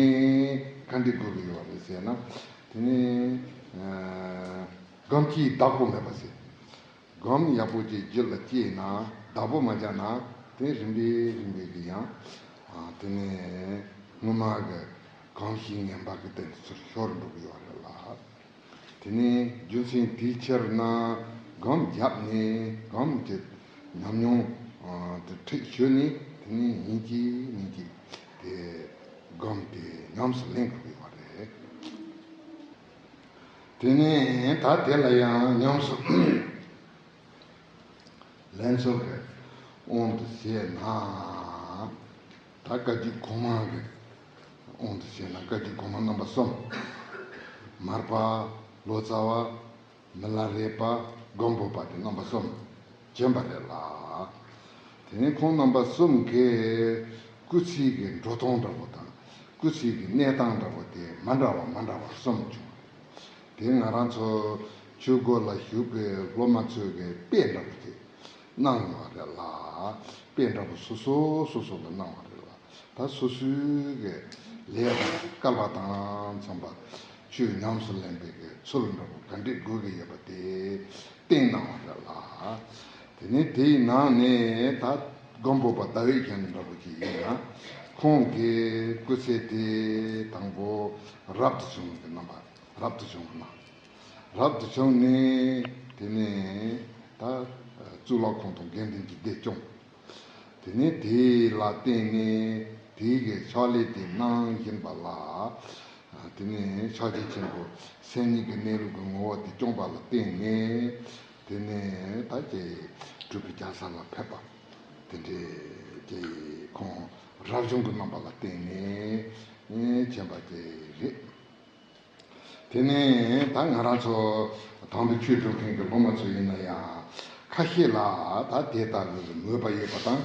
ག་འདྲ་དགོས་ཀྱི་ཡོད་རེད་ཟེར་ན། དེ་ནས་སྒོམ་གྱི་བདག་པོ་མེད་པ་ཟེར། སྒོམ་ཡག་པོ་ཅིག་རྒྱུད་ལ་སྐྱེས་ན། བདག་པོ་མ་བྱས་ན་དེ་རིམ་པས་རིམ་པས་ཀྱི་ཡང་དེ་ནས་སྔོན་མ་གི་གོམས་གཤིས་ངན་པ་གི་སྟེང་དུ་ཚུར་ཤོར་འགྲོ་གི་ཡོད་རེད་ལ། དེ་ནས་རྒྱུ་མཚན་དེའི་ཕྱིར་ན་སྒོམ་བརྒྱབ་ནས་སྒོམ་གྱི་ཉམས་མྱོང་དེ་ཁྲིད་ཞུས་ནས། དེ་ནས་ཡིན་གཅིག་མིན་གཅིག་དེ་སྒོམ་དེ་ཉམས་སུ་ལེན་དགོས་ཀྱི་ཡོད་རེད། དེ་ནས་ད་དེ་ལ་ཡང་ཉམས་སུ་ལེན་ཚུལ་གྱི་དབང་དུ་བྱས་ན། ད་བཀའ་བརྒྱུད་གོང་མ་གི་དབང་དུ་བྱས་ན་བཀའ་བརྒྱུད་གོང་མ་རྣམ་པ་གསུམ། མར་པ་ལོ་ཙཱ་བ། མི་ལ་རས་པ། མགོན་པོ་པ་དེ་རྣམ་པ་གསུམ་བྱོན་པ་རེད་ལ། དེ་ནས་ཁོང་རྣམ་པ་གསུམ་གྱི་སྐུ་ཚེ་གི་འགྲོ་སྟངས་འདྲ་པོ་དང་སྐུ་ཚེ་གི་གནས་སྟངས་འདྲ་པོ་དེ་མ་འདྲ་བ་མ་འདྲ་བ་གསུམ་བྱུང་བ་རེད། དེ་ང་རང་ཚོ་ཆོས་སྒོ་ལ་ཞུགས་པའི་སློབ་མ་ཚོས་གི་དཔེ་འདྲ་པོ་དེ་གནང་ཡོད་རེད་ལ། དཔེ་འདྲ་པོ་སོ་སོ་སོ་སོ་ལ་གནང་བ་རེད་ལ། ད་སོ་སོའི་གི་ལས་དང་སྐལ་བ་དང་འཚམས་པ། ཆོས་ཉམས་སུ་ལེན་པའི་གི་ཚུལ་འདྲ་པོ་ག་འདྲས་དགོས་ཀྱི་ཡོད་པ་དེ་བསྟན་གནང་བ་རེད་ལ། དེ་ནས་དེའི་ནང་ནས་ད་མགོན་པོ་པ་ཟླ་འོད་ཅན་འདྲ་པོ་ཅིག་ཡིན་ན། ཁོང་གི་སྐུ་ཚེ་དེ་དང་པོ་རབ་ཏུ་བྱུང་གི་རྣམ་པ་རབ་ཏུ་བྱུང་གནང་། རབ་ཏུ་བྱུང་ནས་དེ་ནས་ད་གཙུག་ལག་ཁང་དང་དགེ་འདུན་གྱི་སྡེ་སྐྱོང་། དེ་ནས་དེ་ལ་བརྟེན་ནས་དེའི་གི་ཕྱག་ལས་དེ་གནང་བཞིན་པ་ལ། དེ་ནས་ཕྱག་རྒྱ་ཆེན་པོ་སེམས་ཉིད་ཀྱི་གནས་ལུགས་ཀྱི་ངོ་བོ་དེ་སྐྱོང་པ་ལ་བརྟེན་ནས། དེ་ནས་ད་ཀྱེ་སྤྲུལ་པའི་རྒྱལ་ས་ལ་ཕེབས་པ་དེ་འདྲའི་ཀྱེ་ཁོང་རབ་བྱུང་གི་རྣམ་པ་ལ་བརྟེན་ནས་བྱོན་པ་དེ་རེད། དེ་ནས་ད་ང་རང་ཚོ་དམ་པའི་ཆོས་སྒྲུབ་མཁན་གྱི་སློབ་མ་ཚོ་ཡིན་ན་ཡང་ཁ་ཤས་ལ་ད་དེ་ལྟ་བུའི་མོས་པ་ཡོད་པ་དང་།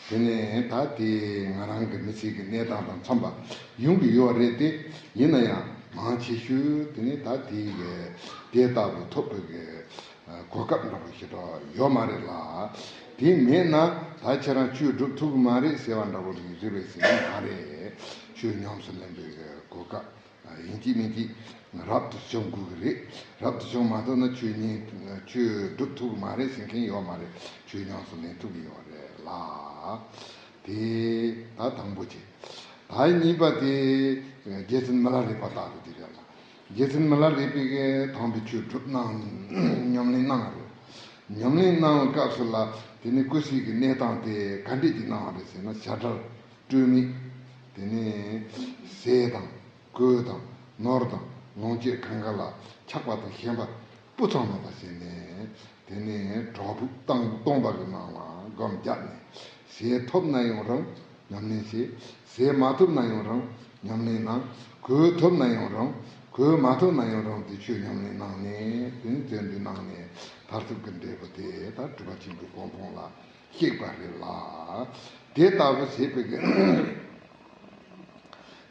དེ་ནས་ད་དེ་ང་རང་གི་མི་ཚེ་གི་གནས་སྟངས་དང་འཚམས་པ་ཡོང་གི་ཡོད་རེད་དེ། ཡིན་ན་ཡང་མང་ཆེ་ཤོས་དེ་ནས་ད་དེ་གི་དེ་ལྟ་བུ་ཐོབ་པའི་གི་གོ་སྐབས་འདྲ་པོ་ཞིག་ཡོད་མ་རེད་ལ། དེ་མེད་ན་ད་ཁྱེད་རང་ཆོས་སྒྲུབ་ཐུབ་ཀྱི་མ་རེད་ཟེར་བ་འདྲ་པོ་ཞིག་རེད་པས་ཟེར་ན་མ་རེད། ཆོས་ཉམས་སུ་ལེན་པའི་གི་གོ་སྐབས། ཡིན་གཅིག་མིན་གཅིག་རབ་ཏུ་བྱུང་དགོས་ཀྱི་རེད། རབ་ཏུ་བྱུང་མ་ཐུབ་ན་ཆོས་ཉན་ཆོས་སྒྲུབ་ཐུབ་ཀྱི་མ་རེད་ཟེར་མཁན་ཡོད་མ་རེད། ཆོས་ཉམས་སུ་ལེན་ཐུབ་ཀྱི་ཡོད་རེད་ལ། དེ་ད་དང་པོ་བྱས། ད་གཉིས་པ་དེ་རྗེ་བཙུན་མི་ལ་རས་པ་ལྟ་བུ་དེ་རེད་ལ། རྗེ་བཙུན་མི་ལ་རས་པས་གི་དམ་པའི་ཆོས་སྒྲུབ་གནང་ཉམས་ལེན་གནང་བ་རེད། ཉམས་ལེན་གནང་བའི་སྐབས་སུ་ལ་དེ་ནི་སྐུ་ཚེ་གི་གནས་སྟངས་དེ་ག་འདྲས་ཀྱི་གནང་བ་རེད་ཟེར་ན། བྱ་བྲལ་སྤྲོས་མེད། དེ་ནས་ཟས་དང་གོས་དང་ནོར་དང་ལོངས་སྤྱོད་གང་ག་ལ་ཆགས་པ་དང་ཞེན་པ་སྤུ་ཙམ་མེད་པ་བྱས་ནས། དེ་ནས་གྲོགས་པོ་སྟོང་སྟོང་པ་གི་ནང་ལ་སྒོམ་བརྒྱབ་ནས། ཟས་ཐོབ་ན་ཡང་རུང་ཉམས་ལེན་བྱེད། ཟས་མ་ཐོབ་ན་ཡང་རུང་ཉམས་ལེན་གནང་། གོས་ཐོབ་ན་ཡང་རུང་གོས་མ་ཐོབ་ན་ཡང་རུང་དེ་ཆོས་ཉམས་ལེན་གནང་ནས། དེ་ནས་བརྩོན་འགྲུས་གནང་ནས་མཐར་ཐུག་གི་འབྲས་བུ་དེ་ད་སྒྲུབ་པ་ཆེན་པོའི་གོ་འཕང་ལ་གཤེགས་པ་རེད་ལ། དེ་ལྟ་བུ་བྱེད་པའི་གི་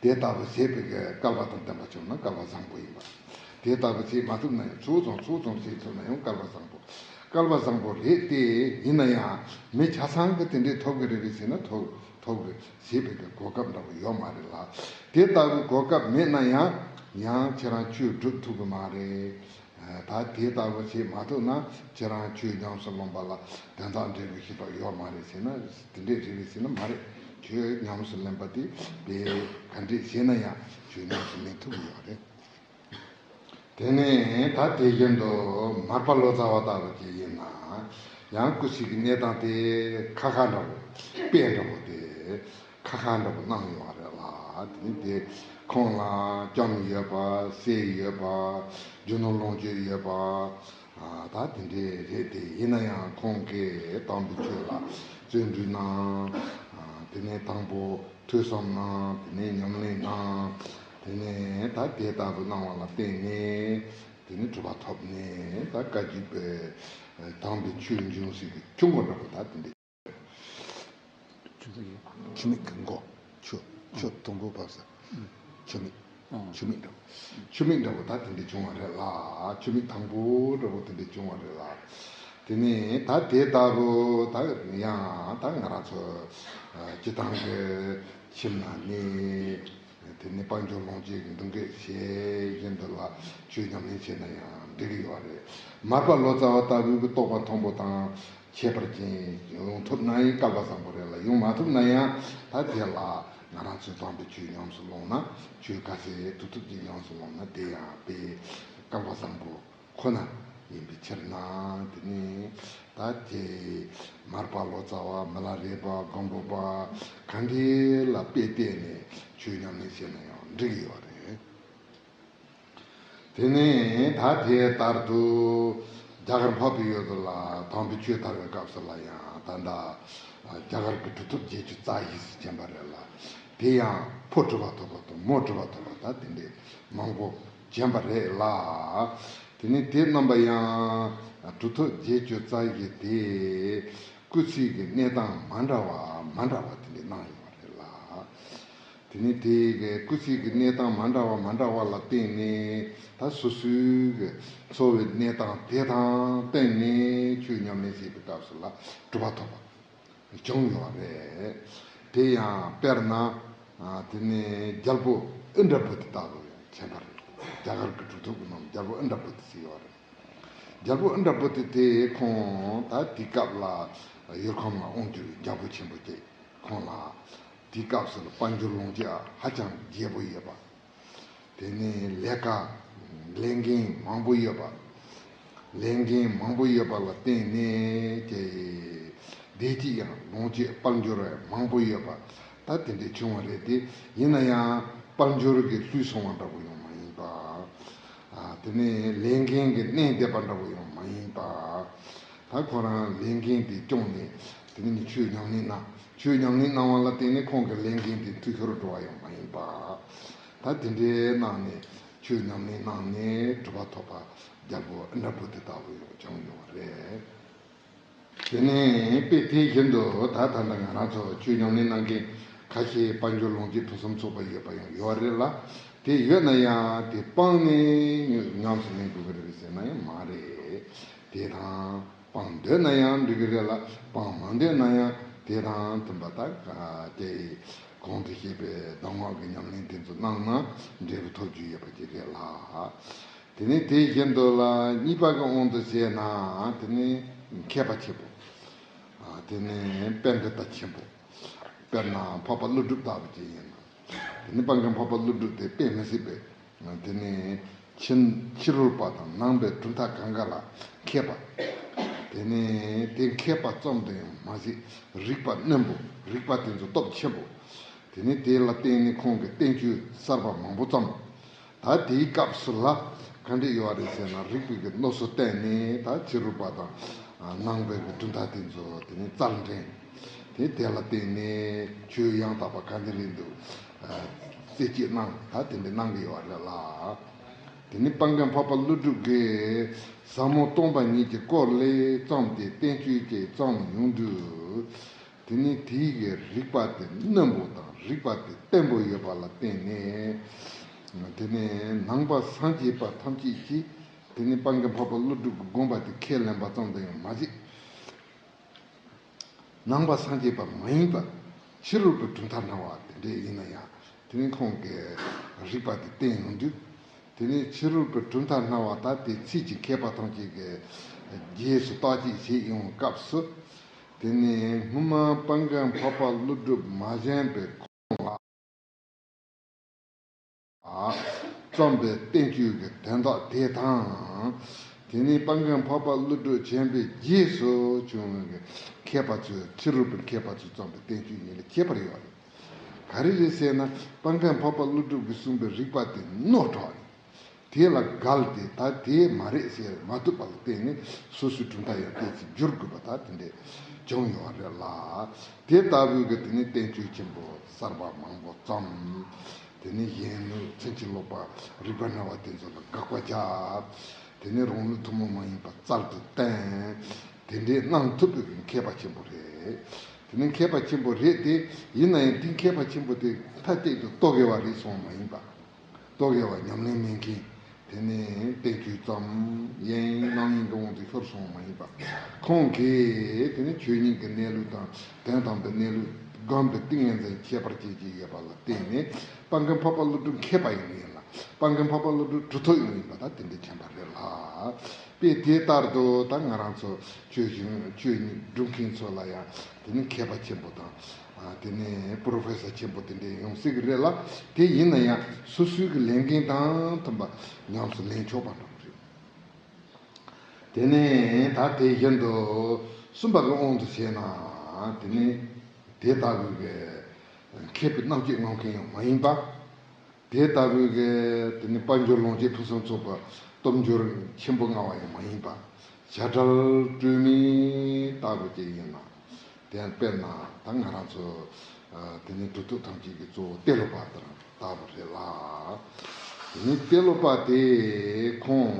དེ་ལྟ་བུ་བྱེད་པའི་གི་སྐལ་བ་དང་ལྡན་པ་བྱུང་ན་སྐལ་བ་བཟང་པོ་ཡིན་པ། དེ་ལྟ་བུ་བྱེད་མ་ཐུབ་ན་ཡང་ཚུལ་ཙམ་ཚུལ་ཙམ་བྱེད་ཐུབ་ན་ཡང་སྐལ་བ་བཟང་པོ། སྐལ་བ་བཟང་པོ་རེད་དེ། ཡིན་ན་ཡང་མི་ཆ་ཚང་གི་དེ་འདྲའི་ཐོབ་གི་རེད་པས་ཟེར་ན་ཐོབ་ཐོབ་གི་བྱེད་པའི་གི་གོ་སྐབས་འདྲ་པོ་ཡོད་མ་རེད་ལ། དེ་ལྟ་བུའི་གོ་སྐབས་མེད་ན་ཡང་ཡང་ཁྱེད་རང་ཆོས་སྒྲུབ་ཐུབ་གི་མ་རེད། ད་དེ་ལྟ་བུ་བྱེད་མ་ཐུབ་ན་ཁྱེད་རང་ཆོས་ཉམས་སུ་ལོངས་པ་ལ་དོན་དག་འབྲས་བུ་ཞིག་ཡོད་མ་རེད་ཟེར་ན། དེ་འདྲས་རེད་པས་ཟེར་ན་མ་རེད། ཆོས་ཉམས་སུ་ལེན་པ་དེ་དཔེ་ག་འདྲས་བྱས་ན་ཡང་ཆོས་ཉམས་སུ་ལེན་ཐུབ་ཀྱི་ཡོད་རེད། དེ་ནས་ད་དེ་བཞིན་དུ་མར་པ་ལོ་ཙཱ་བ་ལྟ་བུ་ཅིག་ཡིན་ན་ཡང་སྐུ་ཚེ་གི་གནས་སྟངས་དེ་ཁ་ཁ་འདྲ་པོ་དཔེ་འདྲ་པོ་དེ། ཁ་ཁ་འདྲ་པོ་གནང་ཡོད་རེད་ལ། དེ་ནི་དེ་ཁོང་ལ་སྐྱོན་ཡོད་པ། ཟས་ཡོད་པ། རྒྱུ་ནོར་ལོངས་སྤྱོད་ཡོད་པ། ཨ་ད་དེ་འདྲས་རེད་དེ། ཡིན་ན་ཡང་ཁོང་གིས་དམ་པའི་ཆོས་ལ་བརྩོན་འགྲུས་གནང་། ཨ་དེ་ནས་དང་པོ་ཐོས་བསམ་གནང་། དེ་ནས་ཉམས་ལེན་གནང་། དེ་ནས་ད་དེ་ལྟ་བུ་གནང་བ་ལ་བརྟེན་ནས་དེ་ནས་གྲུབ་པ་ཐོབ་ནས། ད་བཀའ་བརྒྱུད་པའི་དམ་པའི་ཆོས་འབྱུང་སྲིད་ཀྱི་ཆུ་འགོ་འདྲ་པོ་ད་དེ་འདྲས། ཆུ་མིག་གི་མགོ། ཆུ་ཆུ་དུམ་བུ་བབས་ས། ཆུ་མིག་ཆུ་མིག་འདྲ་པོ། ཆུ་མིག་འདྲ་པོ་ད་དེ་འདྲ་བྱུང་བ་རེད་ལ། ཆུ་མིག་དང་པོ་འདྲ་པོ་དེ་འདྲ་བྱུང་བ་རེད་ལ། དེ་ནས་ད་དེ་ལྟ་བུ་ད་ཡང་ད་ང་རང་ཚོ་སྤྱི་བཏང་གི་ཁྱིམ་ན་ནི། དེ་ནས་དཔལ་འབྱོར་ལོངས་སྤྱོད་ཀྱི་འདུ་འགོད་བྱེད་བཞིན་དུ་ལ་ཆོས་ཉམས་ལེན་བྱས་ན་ཡང་འགྲིག་གི་ཡོད་རེད། མར་པ་ལོ་ཙཱ་བ་ལྟ་བུའི་གི་རྟོགས་པ་མཐོན་པོ་དང་། ཁྱད་པར་ཅན་ཡོང་ཐུབ་ན་ཡང་སྐལ་བ་བཟང་པོ་རེད་ལ། ཡོང་མ་ཐུབ་ན་ཡང་ད་དེ་ལ་ང་རང་ཚོས་དམ་པའི་ཆོས་ཉམས་སུ་བླངས་ན། ཆོས་ག་ཚད་ཐུབ་ཐུབ་ཀྱིས་ཉམས་སུ་བླངས་ན་དེ་ཡང་དཔེ་སྐལ་བ་བཟང་པོ་ཁོ་ན་ཡིན་པའི་ཕྱིར་ན། དེ་ནི་ད་དེ་མར་པ་ལོ་ཙཱ་བ། མི་ལ་རས་པ། མགོན་པོ་པ་ག་འདྲ་ལ་དཔེ་བལྟས་ནས་ཆོས་ཉམས་ལེན་བྱས་ན་ཡང་འགྲིག་གི་ཡོད་རེད། དེ་ནས་ད་དེ་ལྟར་དུ་རྒྱ་གར་འཕགས་པའི་ཡུལ་དུ་ལ་དམ་པའི་ཆོས་དར་བའི་སྐབས་སུ་ལ་ཡང་ད་ལྟ་རྒྱ་གར་གྱི་གྲུབ་ཐོབ་བརྒྱད་ཅུ་རྩ་བཞི་ཟེར་བྱོན་པ་རེད་ལ། དེ་ཡང་ཕོ་གྲུབ་པ་ཐོབ་པ་དང་མོ་གྲུབ་པ་ཐོབ་པ་ད་དེ་འདྲའི་མང་པོ་བྱོན་པ་རེད་ལ། དེ་ནས་དེ་རྣམ་པ་ཡང་གྲུབ་ཐོབ་བརྒྱད་ཅུ་རྩ་བཞི་དེ་སྐུ་ཚེ་གི་གནས་སྟངས་མ་འདྲ་བ་མ་འདྲ་བ་དེ་འདྲའི་གནང་ཡོད་པ་རེད་ལ། དེ་ནས་དེ་གི་སྐུ་ཚེ་གི་གནས་སྟངས་མ་འདྲ་བ་མ་འདྲ་བ་ལ་བརྟེན་ནས་ད་སོ་སོའི་གི་འཚོ་བའི་གནས་སྟངས་དེ་དང་བསྟུན་ནས་ཆོས་ཉམས་ལེན་བྱེད་པའི་སྐབས་སུ་ལ་གྲུབ་པ་ཐོབ་པ་བྱུང་ཡོད་རེད། དེ་ཡང་དཔེར་ན་དེ་ནས་རྒྱལ་པོ་ཨིནྡྲ་བྷུ་ཏི་ལྟ་བུ་ཡང་མཁྱེན་པ་རེད། རྒྱ་གར་གྱི་གྲུབ་ཐོབ་ཀྱི་ནང་རྒྱལ་པོ་ཨིནྡྲ་བོ་དྷི་ཟེར་ཡོད་རེད། རྒྱལ་པོ་ཨིནྡྲ་བོ་དྷི་དེ་ཁོང་ད་དེའི་སྐབས་ལ་ཡུལ་ཁམས་ལ་དབང་བསྒྱུར་བའི་རྒྱལ་པོ་ཆེན་པོ་ཅིག་ཁོང་ལ་དེའི་སྐབས་སུ་དཔལ་འབྱོར་ལོངས་སྤྱོད་ཧ་ཅང་རྒྱས་པོ་ཡོད་པ། དེ་ནས་ལས་ཀ་ལས་འགན་མང་པོ་ཡོད་པ། ལས་འགན་མང་པོ་ཡོད་པ་ལ་བརྟེན་ནས་ཀྱི་བདེ་སྐྱིད་ཡང་ལོངས་སྤྱོད་དཔལ་འབྱོར་མང་པོ་ཡོད་པ་ད་དེ་འདྲའི་བྱུང་བ་རེད་དེ། ཡིན་ན་ཡང་དཔལ་འབྱོར་གྱི་བསླུས་སོང་བ་འདྲ་པོ་ཡང་མ་ཡིན་པ། ཨ་དེ་ནས་ལས་འགན་གྱི་གནས་བསྡད་པ་འདྲ་པོ་ཡང་མ་ཡིན་པ། ད་ཁོ་རང་ལས་འགན་དེ་སྐྱོང་ནས་དེ་ནས་ཆོས་ཉམས་ལེན་གནང་། ཆོས་ཉམས་ལེན་གནང་བ་ལ་བརྟེན་ནས་ཁོང་གི་ལས་འགན་དེ་འཐུས་ཤོར་འགྲོ་བ་ཡང་མ་ཡིན་པ། ད་དེ་འདྲའི་གནང་ནས་ཆོས་ཉམས་ལེན་གནང་ནས་གྲུབ་པ་ཐོབ་པ་རྒྱལ་པོ་ཨིནྡྲ་བྷུ་ཏི་ལྟ་བུ་ཡང་བྱུང་ཡོད་རེད། དེ་ནས་དཔེ་དེ་བཞིན་དུ་ད་ད་ལྟ་ང་རང་ཚོ་ཆོས་ཉམས་ལེན་གནང་མཁན་ཁ་ཤས་དཔལ་འབྱོར་ལོངས་སྤྱོད་ཕུན་སུམ་ཚོགས་པ་ཡོད་པ་ཡང་ཡོད་རེད་ལ། དེ་ཡོད་ན་ཡང་དེ་སྤངས་ནས་ཉམས་སུ་ལེན་དགོས་ཀྱི་རེད་ཟེར་ན་ཡང་མ་རེད། དེ་དང་སྤང་འདོད་ན་ཡང་འགྲིག་གི་རེད་ལ། སྤང་མ་འདོད་ན་ཡང་དེ་དང་མཐུན་པ་དག་སྟེ། གོང་དུ་བཤད་པའི་གདམས་ངག་གི་ཉམས་ལེན་དེ་ཚོ་གནང་ན་འབྲས་བུ་ཐོབ་རྒྱུ་ཡོད་པ་ཅིག་རེད་ལ། དེ་ནས་དེ་བཞིན་དུ་ལ་གཉིས་པ་གི་དབང་དུ་བྱས་ན་དེ་ནས་མཁས་པ་ཆེན་པོ། དེ་ནས་པཎྜི་ཏ་ཆེན་པོ། དཔེར་ན་འཕགས་པ་ཀླུ་སྒྲུབ་ལྟ་བུ་ཅིག་ཡིན་ན། དེ་ནི་སྤང་མཁན་འཕགས་པ་ཀླུ་སྒྲུབ་དེ་དཔེ་མི་སྲིད་པའི། དེ་ནི་ཕྱི་ཕྱི་རོལ་པ་དང་ནང་པའི་གྲུབ་མཐའ་གང་ག་ལ་མཁས་པ། དེ་ནི་དེ་མཁས་པ་ཙམ་དུ་ཡང་མ་ཟད་རིག་པ་རྣོན་པོ། རིག་པ་དེ་ཚོ་སྟོབས་ཆེན་པོ། དེ་ནི་དེ་ལ་བརྟེན་ནས་ཁོང་གིས་བསྟན་བཅོས་གསར་པ་མང་པོ་བརྩམས། ད་དེའི་སྐབས་སུ་ལ་ག་འདྲ་ཡོད་རེད་ཟེར་ན། རིག་པའི་གི་སློབ་གསོ་བསྟན་ནས་ད་ཕྱི་རོལ་པ་དང་ནང་པའི་གི་གྲུབ་མཐའ་དེ་ཚོ་དེ་ནི་རྩལ་འགྲན། དེ་དེ་ལ་བརྟེན་ནས་ཆོས་ཡང་དག་པ་ག་འདྲ་རེད་འདུག་རྩད་གཅོད་གནང་། ད་དེ་འདྲ་གནང་གི་ཡོད་རེད་ལ། དེ་ནི་སྤང་མཁན་འཕགས་པ་ཀླུ་སྒྲུབ་ཀྱིས་ཟབ་མོ་སྟོང་པ་ཉིད་ཀྱི་སྐོར་ལས་བརྩམས་ཏེ་བསྟན་བཅོས་ཀྱི་བརྩམས་ཡོང་དུས། དེ་ནི་དེའི་གི་རིག་པ་དེ་རྣོན་པོ་དང་རིག་པ་དེ་བརྟན་པོ་ཡོད་པ་ལ་བརྟེན་ནས། དེ་ནི་ནང་པ་སངས་རྒྱས་པ་ཐམས་ཅད་ཀྱིས་དེ་ནི་སྤང་མཁན་འཕགས་པ་ཀླུ་སྒྲུབ་ཀྱི་དགོངས་པ་དེ་ཁས་ལེན་པ་ཙམ་དུ་ཡང་མ་ཟད། ནང་པ་སངས་རྒྱས་པ་མ་ཡིན་པ་ཕྱི་རོལ་པའི་གྲུབ་མཐའ་སྣང་བ་དེ་འདྲས་ཡིན་ན་ཡང་། དེ་ནི་ཁོང་གི་རིག་པ་དེ་བརྟན་ཡོང་དུས། དེ་ནས་ཕྱི་རོལ་པའི་གྲུབ་མཐའ་སྣང་བ་ད་དེ་ཚིག་གི་མཁས་པ་ཐམས་ཅད་ཀྱི་རྗེས་སུ་བརྟག་དཔྱད་བྱེད་ཡོང་སྐབས་སུ། དེ་ནས་སྔོན་མ་སྤང་མཁན་འཕགས་པ་ཀླུ་སྒྲུབ་མ་བྱོན་པའི་གོང་ལ་བརྩམས་པའི་བསྟན་བཅོས་ཀྱི་དོན་དག་དེ་དང་། དེ་ནས་སྤང་མཁན་འཕགས་པ་ཀླུ་སྒྲུབ་བྱོན་པའི་རྗེས་སུ་བྱུང་བའི་མཁས་པ་ཚོས། ཕྱི་རོལ་པའི་མཁས་པ་ཚོས་བརྩམས་པའི་བསྟན་བཅོས་གཉིས་ལ་ཁྱད་པར་ཡོད་རེད། ག་རེ་རེད་ཟེར་ན། སྤང་མཁན་འཕགས་པ་ཀླུ་སྒྲུབ་ཀྱིས་གསུངས་པའི་རིག་པ་དེ་རྣོ་དྲགས་རེད། དེ་ལ་འགལ་ཏེ་ད་དེ་མ་རེད་ཟེར་མ་ཐུབ་པ་ལ་བརྟེན་ནས་སོ་སོའི་གྲུབ་མཐའ་ཡང་ཏོག་ཙམ་བསྒྱུར་དགོས་པ་ད་དེ་འདྲས་བྱུང་ཡོད་རེད་ལ། དེ་ལྟ་བུའི་གི་དེ་ནི་བསྟན་བཅོས་ཆེན་པོ་གསར་པ་མང་པོ་བརྩམས། དེ་ནི་གཞན་ལུགས་ཕྱིན་ཅི་ལོག་པ་རིག་པ་སྨྲ་བ་དེ་ཚོ་ལ་དགག་པ་རྒྱབ། དེ་ནི་རང་ལུགས་ཐུན་མོང་མ་ཡིན་པ་རྩལ་དུ་བསྟན། དེ་འདྲའི་གནང་ཐུབ་པའི་མཁས་པ་ཆེན་པོ་རེད། དེ་ནི་མཁས་པ་ཆེན་པོ་རེད་དེ། ཡིན་ན་ཡང་དེ་མཁས་པ་ཆེན་པོ་དེ་མཐའ་གཅིག་ཏུ་རྟོགས་དཀའ་བ་རེད་སོང་མ་ཡིན་པ། རྟོགས་དཀའ་བ་ཉམས་ལེན་མེད་མཁན། དེ་ནི་བསྟན་བཅོས་ཙམ་ཡིན་རྣམ་གཡེང་གི་དབང་དུ་ཤོར་སོང་མ་ཡིན་པ། ཁོང་གིས་དེ་ནི་ཆོས་ཉིད་ཀྱི་གནས་ལུགས་དང་དོན་དམ་པའི་གནས་ལུགས་སྒོམ་པའི་ཏིང་ངེ་འཛིན་ཁྱད་པར་ཅན་ཅིག་ཡོད་པ་ལ་བརྟེན་ནས། སྤང་མཁན་འཕགས་པ་ཀླུ་སྒྲུབ་མཁས་པ་ཡིན་ཡིན་ལ། སྤང་མཁན་འཕགས་པ་ཀླུ་སྒྲུབ་གྲུབ་ཐོབ་ཡིན་ཡིན་པ་ད་དེ་འདྲ་མཁྱེན་པ་རེད་ལ། དཔེ་དེ་ལྟར་དུ་ད་ང་རང་ཚོ་ཆོས་ཞུ་ཆོས་ཉིད་སྒྲུབ་མཁན་ཚོ་ལ་ཡང་དེ་ནི་མཁས་པ་ཆེན་པོ་དང་། ཨ། དེ་ནས་པོ་རོ་ཕེ་སར་ཆེན་པོ་དེ་འདྲས་ཡོང་སྲིད་ཀྱི་རེད་ལ། དེ་ཡིན་ན་ཡང་སོ་སོའི་གི་ལས་འགན་དང་མཐུན་པ་ཉམས་སུ་ལེན་ཆོག་པ་འདྲ་པོ་རེད། དེ་ནས་ད་དེ་བཞིན་དུ་གསུམ་པ་གི་དབང་དུ་བྱས་ན། དེ་ནས་དེ་ལྟ་བུའི་གི་མཁས་པའི་རྣམ་དཔྱོད་མངའ་མཁན་ཡང་མ་ཡིན་པ། དེ་ལྟ་བུའི་གི་དེ་ནི་དཔལ་འབྱོར་ལོངས་སྤྱོད་ཕུན་སུམ་ཚོགས་པ་སྟོབས་འབྱོར་ཆེན་པོ་མངའ་བ་ཡང་མ་ཡིན་པ། བྱ་བྲལ་སྤྲོས་མེད་ལྟ་བུ་ཅིག་ཡིན་ན། དེ་ཡང་དཔེར་ན་ད་ང་རང་ཚོ་ཨ་དེ་ནི་གྲུབ་ཐོབ་ཐམས་ཅད་ཀྱི་གཙོ་བོ་ཏེ་ལོ་པ་དེ་རང་ལྟ་བུ་རེད་ལ། དེ་ནི་ཏེ་ལོ་པ་དེ་ཁོང་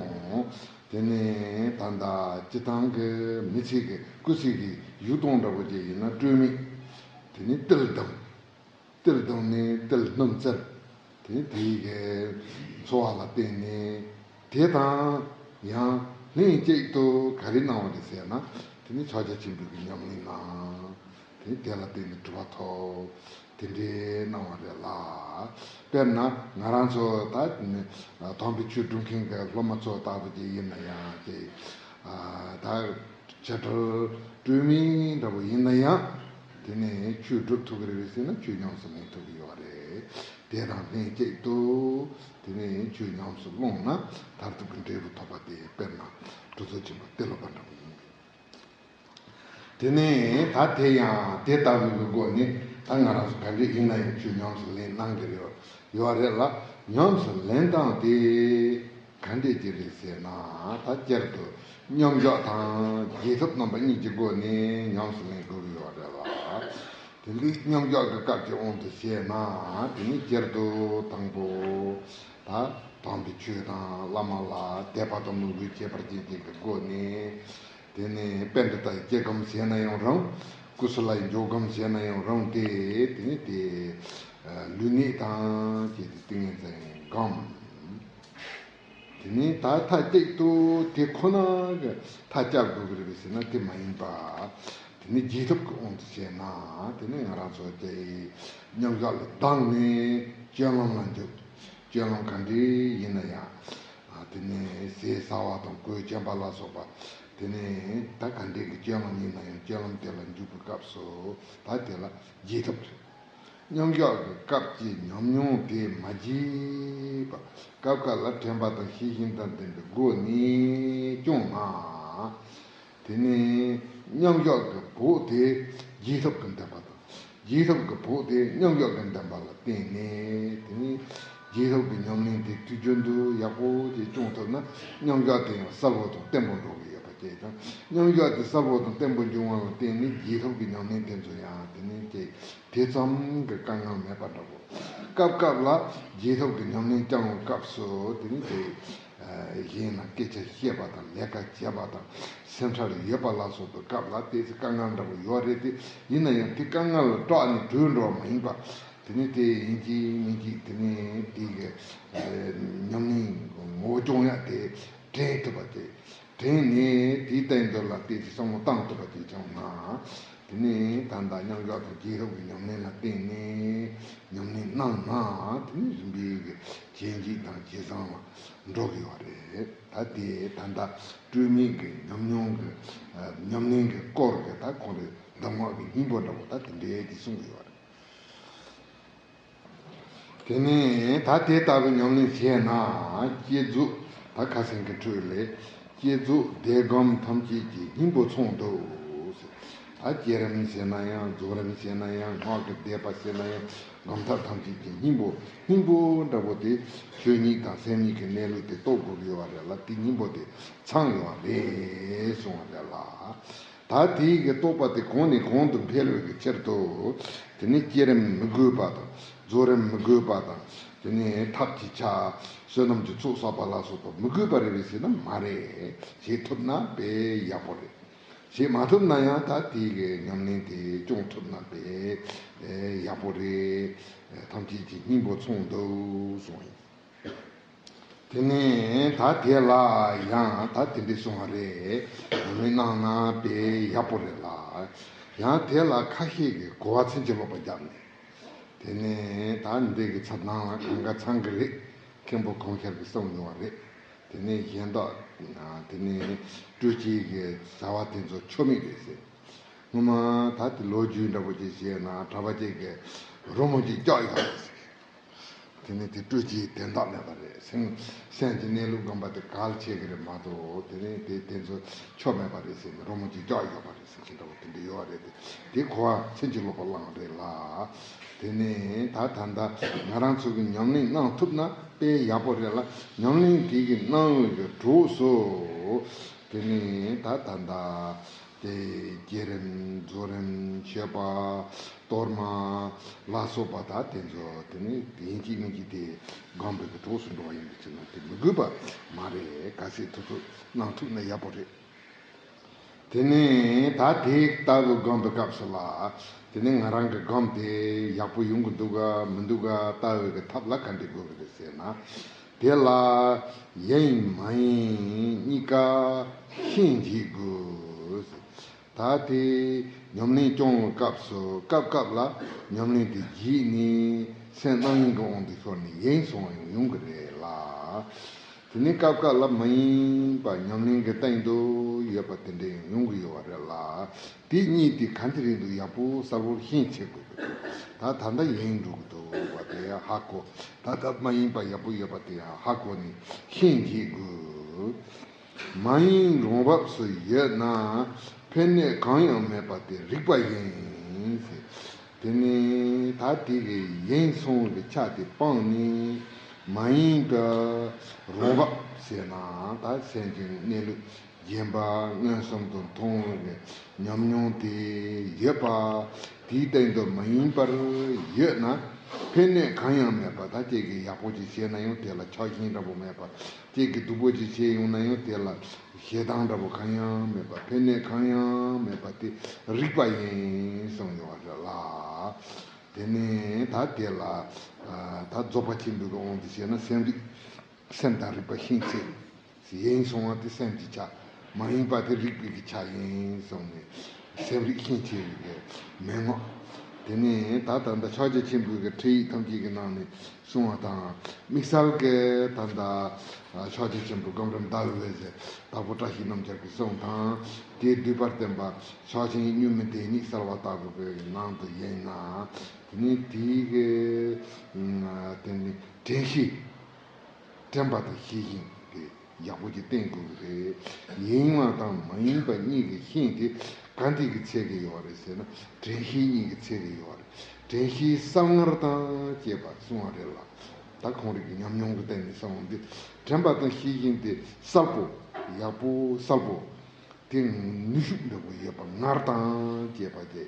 དེ་ནི་ད་ལྟ་སྤྱི་བཏང་གི་མི་ཚེ་གི་སྐུ་ཚེ་གི་བཞུགས་སྟངས་འདྲ་པོ་ཅིག་ཡིན་ན་སྤྲོས་མེད། དེ་ནི་ཏིལ་བསྡམས། ཏིལ་བསྡམས་ནས་ཏིལ་སྣུམ་བཙིར། དེ་དེའི་གི་འཚོ་བ་ལ་བརྟེན་ནས། དེ་དང་ཡང་ལྷན་ཅིག་ཏུ་ག་རེ་གནང་བ་རེད་ཟེར་ན། དེ་ནི་ཕྱག་རྒྱ་ཆེན་པོའི་གི་ཉམས་ལེན་གནང་། དེ་དེ་ལ་བརྟེན་ནས་གྲུབ་པ་ཐོབ། དེ་འདྲའི་གནང་བ་རེད་ལ། དཔེར་ན་ང་རང་ཚོ་ད་དམ་པའི་ཆོས་སྒྲུབ་མཁན་གྱི་སློབ་མ་ཚོ་ལྟ་བུ་ཅིག་ཡིན་ན་ཡང་ཅིག་ད་བྱ་བྲལ་སྤྲོས་མེད་འདྲ་བོ་ཡིན་ན་ཡང་། དེ་ནས་ཆོས་སྒྲུབ་ཐུབ་ཀྱི་རེད་ཟེར་ན་ཆོས་ཉམས་སུ་ལེན་ཐུབ་ཀྱི་ཡོད་རེད། དེ་དང་ལྷན་ཅིག་ཏུ་དེ་ནས་ཆོས་ཉམས་སུ་བླངས་ན་མཐར་ཐུག་གི་འབྲས་བུ་ཐོབ་པ་དེ་དཔེར་ན་གྲུབ་ཐོབ་ཆེན་པོ་ཏེ་ལོ་པ་འདྲ་བོ་ཡིན། དེ་ནས་ད་དེ་ཡང་དེ་ལྟ་བུའི་སྒོ་ནས་ད་ང་རང་ཚོ་ག་འདྲ་ཡིན་ན་ཡང་ཆོས་ཉམས་སུ་ལེན་གནང་གི་ཡོད་ཡོད་རེད་ལ། ཉམས་སུ་ལེན་སྟངས་དེ་ག་འདྲས་ཅིག་རེད་ཟེར་ན། ད་སྤྱིར་དུ་མཉམ་འཇོག་དང་རྗེས་ཐོབ་རྣམ་པ་གཉིས་ཀྱི་སྒོ་ནས་ཉམས་སུ་ལེན་དགོས་ཀྱི་ཡོད་རེད་ལ། དེ་འདྲའི་མཉམ་འཇོག་གི་སྐབས་ཀྱི་དབང་དུ་བྱས་ན། དེ་ནི་སྤྱིར་དུ་དང་པོ་ད་དམ་པའི་ཆོས་དང་བླ་མ་ལ་དད་པ་དང་མོས་གུས་བྱེད་པར་བྱེད་ཅིང་གི་སྒོ་ནས། དེ་ནས་པཎྜི་ཏའི་སྐྱེ་སྒོམ་བྱས་ན་ཡང་རུང་། ཀུ་སུ་ལའི་འཇོག་སྒོམ་བྱས་ན་ཡང་རུང་སྟེ། དེ་ནས་དེ་ལུས་གནད་དང་བཅས་ཏེ་ཏིང་ངེ་འཛིན་སྒོམ། དེ་ནས་ད་མཐའ་གཅིག་ཏུ་དེ་ཁོ་ན་གི་མཐའ་བཅག་དགོས་ཀྱི་རེད་པས་ཟེར་ན་དེ་མ་ཡིན་པ། དེ་ནས་རྗེས་ཐོབ་ཀྱི་དབང་དུ་བྱས་ན། དེ་ནས་ང་རང་ཚོ་དེ་མཉམ་བཞག་ལས་ལྡང་ནས་སྤྱོད་ལམ་ལ་འཇུག་སྤྱོད་ལམ་ག་འདྲ་ཡིན་ན་ཡང་། དེ་ནས་ཟས་ཟ་བ་དང་གོས་གྱོན་པ་ལ་སོགས་པ། དེ་ནས་ད་ག་འདྲ་གི་སྤྱོད་ལམ་ཡིན་ན་ཡང་སྤྱོད་ལམ་དེ་ལ་འཇུག་པའི་སྐབས་སུ་ད་དེ་ལ་རྗེས་ཐོབ་རེད། མཉམ་བཞག་གི་སྐབས་ཀྱི་ཉམས་མྱོང་དེ་མ་བརྗེད་པ། སྐབས་འགའ་ལ་དྲན་པ་དང་ཤེས་བཞིན་དང་ལྡན་པའི་སྒོ་ནས་སྐྱོང་ན། དེ་ནས་མཉམ་བཞག་གི་བོགས་དེ་རྗེས་ཐོབ་ཀྱི་བདེན་པ་དང་། རྗེས་ཐོབ་ཀྱི་བོགས་དེ་མཉམ་བཞག་གི་བདེན་པ་ལ་བརྟེན་ནས། དེ་ནས་རྗེས་ཐོབ་ཀྱི་ཉམས་ལེན་དེ་དུས་རྒྱུན་དུ་ཡག་པོ་ཅིག་སྐྱོང་ཐུབ་ན། མཉམ་བཞག་དེ་ཡང་གསལ་བོ་དང་བརྟན་པོ་འགྲོ་གི་ཡོད་པ་བཅས་དང་། མཉམ་བཞག་དེ་གསལ་བོ་དང་བརྟན་པོ་འབྱུང་བ་ལ་བརྟེན་ནས་རྗེས་ཐོབ་ཀྱི་ཉམས་ལེན་དེ་ཚོ་ཡང་དེ་ནས་ཅིག་དེ་ཙམ་གྱི་དཀའ་ངལ་མེད་པ་འདྲ་བོ། སྐབས་སྐབས་ལ་རྗེས་ཐོབ་ཀྱི་ཉམས་ལེན་བསྐྱང་བའི་སྐབས་སུ་དེ་ནི་དེ་གཞན་ལ་སྐད་ཆ་བཤད་པ་དང་། ལས་ཀ་བྱེད་པ་དང་། སེམས་ཁྲལ་ཡོད་པ་ལ་སོགས་པའི་སྐབས་ལ་དེ་ཚོ་དཀའ་ངལ་འདྲ་བོ་ཡོད་རེད་དེ། ཡིན་ན་ཡང་དེ་དཀའ་ངལ་ལ་སྐྲག་ནས་བྲོས་འགྲོ་བ་མ་ཡིན་པ། དེ་ནི་དེ་ཡིན་གཅིག་མིན་གཅིག་དེ་ནི་དེ་གི་ཉམས་ལེན་ངོ་བོ་སྐྱོང་ཡག་དེ་དྲན་ཐུབ་པ་དེ། དྲན་ནས་དེའི་སྟེང་དུ་ལ་བལྟས་ཏེ་བསམ་བློ་བཏང་ཐུབ་པ་ཅིག་བྱུང་ན། དེ་ནས་ད་ལྟ་མཉམ་བཞག་དང་རྗེས་ཐོབ་ཀྱི་ཉམས་ལེན་ལ་བརྟེན་ནས་ཉམས་ལེན་གནང་ན། དེ་ནས་རིམ་པས་ཀྱི་ཇེ་འཇིགས་དང་ཇེ་བཟང་ལ་འགྲོ་གི་ཡོད་རེད། ད་དེ་ད་ལྟ་སྤྲོས་མེད་ཀྱི་ཉམས་མྱོང་གི་ཉམས་ལེན་གྱི་སྐོར་གྱི་ད་ཁོང་རེ་གདམས་ངག་གི་སྙིང་པོ་འདྲ་པོ་ད་དེ་འདྲའི་དེ་གསུང་གི་ཡོད་རེད། དེ་ནས་ད་དེ་ལྟ་བུའི་ཉམས་ལེན་བྱས་ན། བསྐྱེད་རྫོགས་ད་ཁ་སང་གི་འཕྲོས་ལས། བསྐྱེད་རྫོགས་བཟླས་སྒོམ་ཐམས་ཅད་ཀྱི་སྙིང་པོ་མཚུངས་འདུག་ཟེར། ད་བསྐྱེད་རིམ་བྱས་ན་ཡང་། རྫོགས་རིམ་བྱས་ན་ཡང་། སྔགས་ཀྱི་བཟླས་པ་བྱས་ན་ཡང་། སྒོམ་ཐབས་ཐམས་ཅད་ཀྱི་སྙིང་པོ། སྙིང་པོ་འདྲ་པོ་དེ་ཆོས་ཉིད་དང་སེམས་ཉིད་ཀྱི་གནས་ལུགས་དེ་རྟོགས་དགོས་ཀྱི་ཡོད་པ་རེད་ལ། དེ་སྙིང་པོ་དེ་ཚང་ཡོད་པ་རེད་གསུངས་པ་རེད་ལ། ད་དེའི་གི་རྟོགས་པ་དེ་གོང་ནས་གོང་དུ་འཕེལ་བའི་གི་ཕྱིར་དུ། དེ་ནི་བསྐྱེད་རིམ་མི་དགོས་པ་དང་། རྫོགས་རིམ་མི་དགོས་པ་དང་། དེ་ནི་ཐབས་ཀྱི་ཆ། བསོད་ནམས་ཀྱི་ཚོགས་བསགས་པ་ལ་སོགས་པ་མི་དགོས་པ་རེད་པས་ཟེར་ན་མ་རེད། བྱེད་ཐུབ་ན་དཔེ་ཡག་པོ་རེད། བྱེད་མ་ཐུབ་ན་ཡང་ད་དེའི་གི་ཉམས་ལེན་དེ་སྐྱོང་ཐུབ་ན་དཔེ་ཡག་པོ་རེད། ཐམས་ཅད་ཀྱི་སྙིང་པོ་མཚུངས་འདུག་གསུངས་ཡིན། དེ་ནས་ད་དེ་ལ་ཡང་ད་དེ་འདྲ་གསུངས་པ་རེད། ཉམས་ལེན་གནང་ན་དཔེ་ཡག་པོ་རེད་ལ། ཡང་དེ་ལ་ཁ་ཤས་ཀྱིས་གོ་བ་ཕྱིན་ཅི་ལོག་པ་བརྒྱབ་ནས། དེ་ནས་ད་འདི་གི་ཚབ་ནང་ལ་གང་ག་ཚང་གི་རེད། མཁན་པོ་གོང་ཤར་གྱིས་གསུངས་ཡོང་བ་རེད། དེ་ནས་གཞན་དག་དེ་ནས་སྤྲོས་བཅས་ཀྱི་བྱ་བ་དེ་ཚོ་ཆོ་མེད་རེད་ཟེར། སྔོན་མ་ད་དེ་ལོ་རྒྱུས་འདྲ་པོ་ཅིག་བཤད་ན། གྲྭ་པ་ཅིག་གིས་རོལ་མོ་ཅིག་བཀྱགས་ཡོད་རེད་ཟེར། དེ་ནས་དེ་སྤྲོས་བཅས་དོན་དག་མེད་པ་རེད། སེམས་སེམས་ཀྱི་གནས་ལུགས་སྒོམ་པ་དེ་གལ་ཆེ་གི་རེད་མ་གཏོགས། དེ་ནས་དེ་དེ་ཚོ་ཆོ་མེད་པ་རེད་ཟེར་ནས་རོལ་མོ་ཅིག་བཀྱགས་ཡོད་པ་རེད་ཟེར་གྱི་འདྲ་པོ་དེ་འདྲ་ཡོད་རེད་དེ། དེ་གོ་བ་ཕྱིན་ཅི་ལོག་པ་བླངས་རེད་ལ། དེ་ནས་ད་ད་ལྟ་ང་རང་ཚོ་གི་ཉམས་ལེན་གནང་ཐུབ་ན་དཔེ་ཡག་པོ་རེད་ལ། ཉམས་ལེན་དེ་གི་གནང་བའི་གི་གྲོགས་སུ། དེ་ནས་ད་ད་ལྟ་དེ་བསྐྱེད་རིམ། རྫོགས་རིམ། མཆོད་པ། གཏོར་མ་ལ་སོགས་པ་ད་དེ་ཚོ་དེ་ནི་ཡིན་གཅིག་མིན་གཅིག་དེ་སྒོམ་པའི་གི་གྲོགས་སུ་འགྲོ་བ་ཡིན་པའི་ཕྱིར་ན་དེ་མི་དགོས་པ་མ་རེད། གལ་སྲིད་ཐུབ་ཐུབ་གནང་ཐུབ་ན་ཡག་པོ་རེད། དེ་ནས་ད་དེ་ལྟ་བུ་སྒོམ་པའི་སྐབས་སུ་ལ། དེ་ནས་ང་རང་གི་སྒོམ་དེ་ཡག་པོ་ཡོང་གི་འདུག་ག་མི་འདུག་ག་ལྟ་བའི་གི་ཐབས་ལ་ག་འདྲ་དགོས་ཀྱི་རེད་ཟེར་ན། དེ་ལ་ཡིན་མ་ཡིན་གཉིས་ཀ་ཤེས་འཇིག་དགོས། ད་དེ་ཉམས་ལེན་སྐྱོང་བའི་སྐབས་སུ་སྐབས་སྐབས་ལ་ཉམས་ལེན་དེ་བརྗེད་ནས་སེམས་རྣམ་གཡེང་གི་དབང་དུ་ཤོར་ནས་ཡེངས་སོང་བ་ཡང་ཡོང་གི་རེད་ལ། དེ་ནས་སྐབས་སྐབས་ལ་མ་ཡེངས་པ་ཉམས་ལེན་གྱི་སྟེང་དུ་ཡོད་པ་དེ་འདྲ་ཡང་ཡོང་གི་ཡོད་པ་རེད་ལ། དེ་གཉིས་དེ་ག་འདྲ་རེད་འདུག་ཡག་པོ་གསལ་པོར་ཤེས་བྱེད་དགོས་ཀྱི་འདུག་ད་ད་ལྟ་ཡེངས་འགྲོ་གི་འདུག་པ་དེ་ཡང་ཧ་གོ། ད་ལྟ་མ་ཡེངས་པ་ཡག་པོ་ཡོད་པ་དེ་ཡང་ཧ་གོ་ནས་ཤེས་བྱེད་དགོས། མ་ཡེངས་རང་བབས་སུ་ཡོད་ན། ཕན་གནོད་གང་ཡང་མེད་པ་དེ་རིག་པ་ཡིན། དེ་ནི་ད་དེ་གི་ཡེངས་སོང་གི་ཆ་དེ་སྤངས་ནས་མ་ཡེངས་པ་རང་བབས་ཟེར་ན་ད་སེམས་ཀྱི་གནས་ལུགས་རྗེན་པ་མངོན་སུམ་དུ་མཐོང་བའི་ཉམས་མྱོང་དེ་ཡོད་པ། དེའི་སྟེང་དུ་མ་ཡེངས་པར་ཡོད་ན་ཕན་གནོད་གང་ཡང་མེད་པ། ད་ཁྱེད་ཀྱིས་ཡག་པོ་ཅིག་བྱས་ན་ཡང་དེ་ལ་ཆགས་ཞེན་འདྲ་པོ་མེད་པ། ཁྱེད་ཀྱིས་སྡུག་པོ་ཅིག་བྱས་ཡོང་ན་ཡང་དེ་ལ་ཞེ་སྡང་འདྲ་པོ་གང་ཡང་མེད་པ། ཕན་གནོད་གང་ཡང་མེད་པ་དེ་རིག་པ་ཡིན་གསུངས་ཡོད་རེད་ལ། དེ་ནས་ད་དེ་ལ་ད་རྫོགས་པ་ཆེན་པོའི་དབང་དུ་བྱས་ན་སེམས་རིག་སེམས་དང་རིག་པ་ཤེས་བྱེད། ཡེངས་སོང་བ་དེ་སེམས་ཀྱི་ཆ། མ་ཡེངས་པ་དེ་རིག་པའི་གི་ཆ་ཡིན་གསུངས་ནས་སེམས་རིག་ཤེས་བྱེད་ཀྱི་མན་ངག་དེ་ནས་ད་ད་ལྟ་ཕྱག་རྒྱ་ཆེན་པོའི་གི་ཁྲིད་ཡིག་ཐམས་ཅད་ཀྱི་ནང་ནས་གསུངས་པ་དང་། དམིགས་བསལ་གྱི་ད་ལྟ་ཕྱག་རྒྱ་ཆེན་པོའི་སྒོམ་རིམ་ཟླ་འོད་ཟེར་དྭགས་པོ་བཀྲ་ཤིས་རྣམ་རྒྱལ་གྱི་གསུང་དང་། དེའི་བསྡུས་པར་བསྟན་པ་ཕྱག་ཆེན་གཉུག་མའི་བདེན་གཉིས་གསལ་བ་ལྟ་བུ་གི་ནང་དུ་ཡིན་ན། དེ་ནས་དེའི་གི་དེ་ནི་དྲན་ཤེས། དྲན་པ་དང་ཤེས་བཞིན་དེ་ཡག་པོ་ཅིག་བསྟེན་དགོས་ཀྱི་རེད། ཡེངས་པ་དང་མ་ཡེངས་པ་གཉིས་ཀྱི་ཤེས་དེ་ག་འདྲ་གི་ཚད་ཀྱི་ཡོད་རེད་ཟེར་ན། དྲན་ཤེས་གཉིས་ཀྱི་ཚད་ཀྱི་ཡོད་རེད། དྲན་ཤེས་གསལ་ངར་དང་བཅས་པ་གསུང་བ་རེད་ལ། ད་ཁོང་རང་གི་ཉམས་མྱོང་གི་སྟེང་ནས་གསུངས་འདི། དྲན་པ་དང་ཤེས་བཞིན་དེ་གསལ་པོ། ཡག་པོ་གསལ་པོ། དེ་ནུས་ཤུགས་འདྲ་པོ་ཡོད་པ་ངར་དང་བཅས་པ་དེ་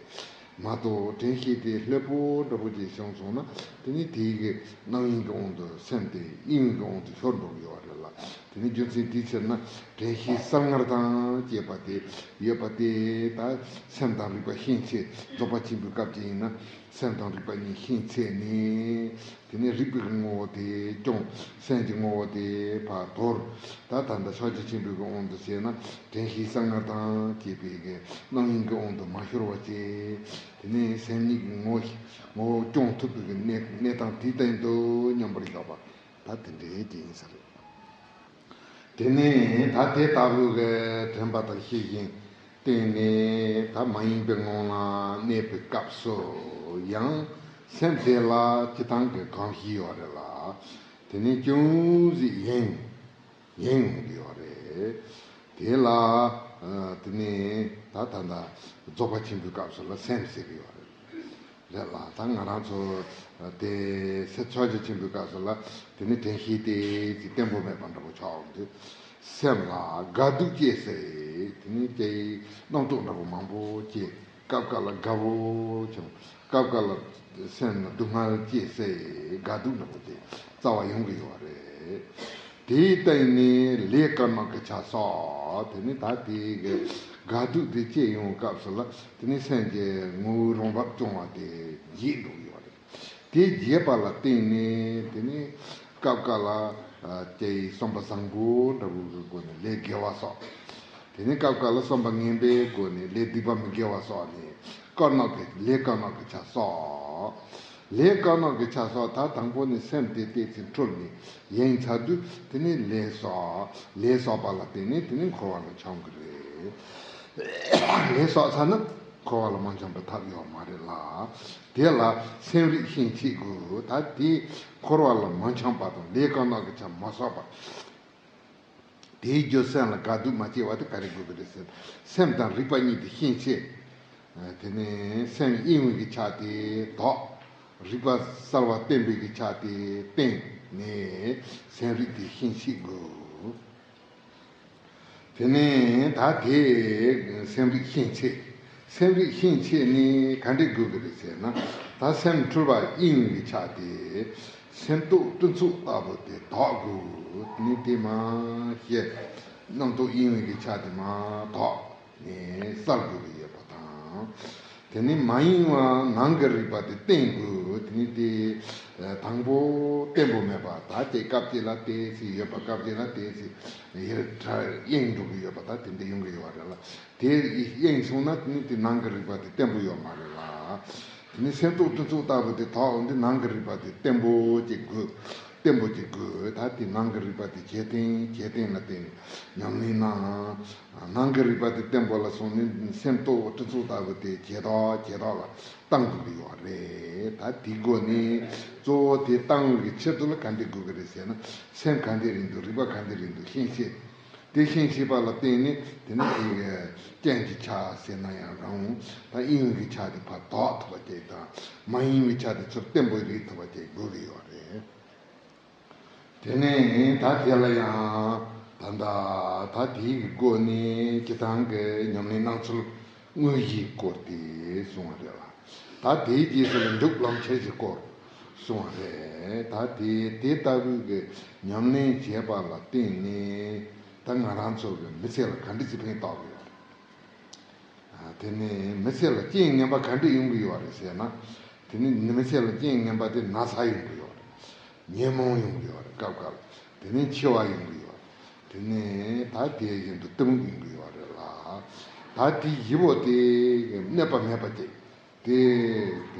མ་གཏོགས། དྲན་ཤེས་དེ་ལྷོད་པོ་འདྲ་པོ་ཅིག་བྱུང་སོང་ན། དེ་ནི་དེའི་གི་རྣམ་གཡེང་གི་དབང་དུ། སེམས་དེ་གཡེང་བའི་གི་དབང་དུ་ཤོར་འགྲོ་གི་ཡོད་རེད་ལ། དེ་ནི་རྒྱུ་མཚན་དེའི་ཕྱིར་ན་དྲན་ཤེས་གསལ་ངར་དང་བཅས་པ་དེ་ཡོད་པ་དེ། ད་སེམས་དང་རིག་པ་ཤེས་བྱེད། རྫོགས་པ་ཆེན་པོའི་སྐབས་ཅིག་ཡིན་ན་སེམས་དང་རིག་པ་གཉིས་ཤེས་བྱས་ནས། དེ་ནས་རིག་པའི་ངོ་བོ་དེ་སྐྱོང་། སེམས་ཀྱི་ངོ་བོ་དེ་ཕར་དོར། ད་ད་ལྟ་ཕྱག་རྒྱ་ཆེན་པོའི་གི་དབང་དུ་བྱས་ན་དྲན་ཤེས་གསལ་ངར་དང་བཅས་པའི་གི་རྣམ་གཡེང་གི་དབང་དུ་མ་ཤོར་བ་བྱས། དེ་ནས་སེམས་ཉིད་ཀྱི་ངོ་བོ་ངོ་བོ་སྐྱོང་ཐུབ་པའི་གི་གནས་གནས་སྟངས་དེའི་སྟེང་དུ་མཉམ་པར་བཞག་པ། ད་དེ་འདྲའི་རྐྱེན་ཡིན་ས་རེད། དེ་ནས་ད་དེ་ལྟ་བུའི་གི་དྲན་པ་དང་ཤེས་བཞིན་བསྟེན་ནས། ད་མ་ཡེངས་པའི་ངང་ལ་གནས་པའི་སྐབས་སུ་ཡང་སེམས་དེ་ལ་སྤྱིར་བཏང་གི་གང་ཞིག་ཡོད་རེད་ལ། དེ་ནས་ཅུང་ཟད་ཡེངས་ཡེངས་ཡོང་གི་ཡོད་རེད། དེ་ལ་དེ་ནས་ད་ད་ལྟ་རྫོགས་པ་ཆེན་པོའི་སྐབས་སུ་ལ་སེམས་ཟེར་གི་ཡོད་རེད། རེད་ལ། ད་ང་རང་ཚོ་དེ་སེམས་ཕྱག་རྒྱ་ཆེན་པོའི་སྐབས་སུ་ལ་དེ་ནི་དྲན་ཤེས་དེ་ཅིག་བརྟན་པོ་མེད་པ་འདྲ་པོ་ཆགས་འོང་དུས། སེམས་ལ་དགའ་སྡུག་སྐྱེ་སའི་དེ་ནི་སྐྱེ་རྣམ་རྟོག་འདྲ་པོ་མང་པོ་སྐྱེ། སྐབས་འགའ་ལ་དགའ་བོ་བྱུང་། སྐབས་འགའ་ལ་སེམས་ལ་སྡུག་བསྔལ་སྐྱེ་སའི་དགའ་སྡུག་འདྲ་པོ་དེ་རྩ་བ་ཡོང་གི་ཡོད་རེད། དེའི་སྟེང་ནས་ལས་དཀར་ནག་གི་ཆ་སོགས། དེ་ནི་ད་དེའི་གི་དགའ་སྡུག་དེ་སྐྱེ་ཡོང་སྐབས་སུ་ལ། དེ་ནི་སེམས་ཀྱི་ངོ་བོའི་རང་བབས་སྐྱོང་བ་དེ་བརྗེད་འགྲོ་གི་ཡོད་རེད། དེ་བརྗེད་པ་ལ་བརྟེན་ནས་དེ་ནི་སྐབས་འགའ་ལ་ཨ་སྐྱེ་བའི་བསམ་པ་བཟང་པོ་འདྲ་བོ་གི་སྒོ་ནས་ལས་དགེ་བ་སོགས། དེ་ནི་སྐབས་འགའ་ལ་བསམ་པ་ངན་པའི་སྒོ་ནས་ལས་སྡིག་པ་མི་དགེ་བ་སོགས་ནས། དཀར་ནག་གི་ལས་དཀར་ནག་གི་ཆ་སོགས། ལས་དཀར་ནག་གི་ཆ་སོགས། ད་དང་པོ་ནི་སེམས་དེ་ཏོག་ཙམ་འཁྲུལ་ནས་ཡེངས་ཚར་དུས། དེ་ནི་ལས་སོགས། ལས་སོགས་པ་ལ་བརྟེན་ནས་དེ་ནི་འཁོར་བ་ལ་འཁྱམས་ཀྱི་རེད། ལས་སོགས་ཚར་ན་འཁོར་བ་ལ་མ་འཁྱམས་པའི་ཐབས་ཡོད་མ་རེད་ལ། དེ་ལ་སེམས་རིག་ཤེས་བྱེད་དགོས། ད་དེ་འཁོར་བ་ལ་མ་འཁྱམས་པ་དང་ལས་དཀར་ནག་གི་ཆ་མ་སོགས་པ། དེའི་རྒྱུ་སེམས་ལ་དགའ་སྡུག་མ་སྐྱེ་བ་དེ་ག་རེ་དགོས་ཀྱི་རེད་ཟེར། སེམས་དང་རིག་པ་གཉིས་དེ་ཤེས་བྱེད། དེ་ནས་སེམས་གཡེང་བའི་གི་ཆ་དེ་ལྡོག། རིག་པ་གསལ་བ་བརྟན་པའི་གི་ཆ་དེ་བརྟེན་ནས་སེམས་རིག་དེ་ཤེས་བྱེད་དགོས། དེ་ནས་ད་དེ་སེམས་རིག་ཤེས་བྱེད། སེམས་རིག་ཤེས་བྱེད་ནི་ག་འདྲས་དགོས་ཀྱི་རེད་ཟེར་ན། ད་སེམས་འཁྲུལ་པ་གཡེང་བའི་གི་ཆ་དེ་སེམས་རྟོག་སྤྲིན་ཚོགས་ལྟ་བུ་དེ་ལྡོག་དགོས། ནི་དེ་མ་ཤེས། རྣམ་རྟོག་གཡེང་བའི་གི་ཆ་དེ་མ་ལྡོག་ནས་གསལ་དགོས་ཀྱི་ཡོད་པ་དང་། དེ་ནི་མ་ཡེངས་པ་ནང་གི་རིག་པ་དེ་བསྟེན་དགོས། དེ་ནི་དེ་དང་པོ་བརྟན་པོ་མེད་པ། ད་དེ་སྐབས་གཅིག་ལ་དེ་ཚེ་ཡོད་པ། སྐབས་གཅིག་ལ་དེ་ཚེ་ཡར་གྲ་གཡེང་འགྲོ་གི་ཡོད་པ། ད་དེ་འདྲ་ཡོང་གི་ཡོད་རེད་ལ། དེ་གཡེང་སོང་ན་དེ་ནི་དེ་ནང་གི་རིག་པ་དེ་བརྟན་པོ་ཡོད་མ་རེད་ལ། དེ་ནི་སེམས་རྟོག་སྤྲིན་ཚོགས་ལྟ་བུ་དེ་དག་འོང་དུས་ནང་གི་རིག་པ་དེ་བརྟན་པོ་ཅིག་དགོས། བརྟན་པོ་ཅིག་དགོས། ད་དེ་ནང་གི་རིག་པ་དེ་ཇེ་བརྟན་ཇེ་བརྟན་ལ་བརྟེན་ནས་ཉམས་ལེན་གནང་། ནང་གི་རིག་པ་དེ་བརྟན་པོ་ལ་སོང་ནས་སེམས་རྟོག་སྤྲིན་ཚོགས་ལྟ་བུ་དེ་ཇེ་དག་ཇེ་དག་ལ་གཏང་དགོས་ཀྱི་ཡོད་རེད། ད་དེའི་སྒོ་ནས་གཙོ་བོ་དེ་གཏང་བའི་གི་ཕྱིར་དུ་ལ་ག་འདྲ་དགོས་ཀྱི་རེད་ཟེར་ན། སེམས་ག་འདྲ་རེད་འདུག་རིག་པ་ག་འདྲ་རེད་འདུག་ཤེས་བྱེད། དེ་ཤེས་བྱེད་པ་ལ་བརྟེན་ནས་དེ་ནི་དེ་གི་རྐྱེན་གྱི་ཆ་ཟེར་ན་ཡང་རུང་། ད་གཡེང་བའི་གི་ཆ་དེ་ཕར་ལྡོག་ཐུབ་པ་ཅིག་དང་། མ་ཡེངས་པའི་ཆ་དེ་ཚུར་བརྟན་པོ་རིག་ཐུབ་པ་ཅིག་དགོས་ཀྱི་ཡོད་རེད། དེ་ནས་ད་དེ་ལ་ཡང་ད་ད་ད་དེའི་གི་སྒོ་ནས་སྤྱིར་བཏང་གི་ཉམས་ལེན་གནང་ཚུལ་དངོས་གཞིའི་སྐོར་དེ་གསུངས་པ་རེད་ལ། ད་དེའི་རྗེས་སུ་ལ་འཇུག་ལམ་ཁྱེར་གྱི་སྐོར་གསུངས་པ་རེད། ད་དེ་དེ་ལྟ་བུའི་གི་ཉམས་ལེན་བྱས་པ་ལ་བརྟེན་ནས་ད་ང་རང་ཚོ་གི་མི་ཚེ་ལ་ག་འདྲ་ཞིག་ཕན་ཐོགས་ཀྱི་ཡོད་རེད། དེ་ནས་མི་ཚེ་ལ་རྐྱེན་ངན་པ་ག་འདྲ་ཡོང་གི་ཡོད་རེད་ཟེར་ན། དེ་ནས་མི་ཚེ་ལ་རྐྱེན་ངན་པ་དེ་ན་ཚ་ཡོང་གི་ཡོད་རེད། ཉོན་མོངས་ཡོང་གི་ཡོད་རེད། སྐབས་སྐབས་དེ་ནས་འཆི་བ་ཡོང་གི་ཡོད་རེད། དེ་ནས་ད་དེ་བཞིན་དུ་གཏི་མུག་ཡོང་གི་ཡོད་རེད་ལ། ད་དེ་བཞི་པོ་དེ་གནོད་པ་མེད་པ་ཅིག་དེ་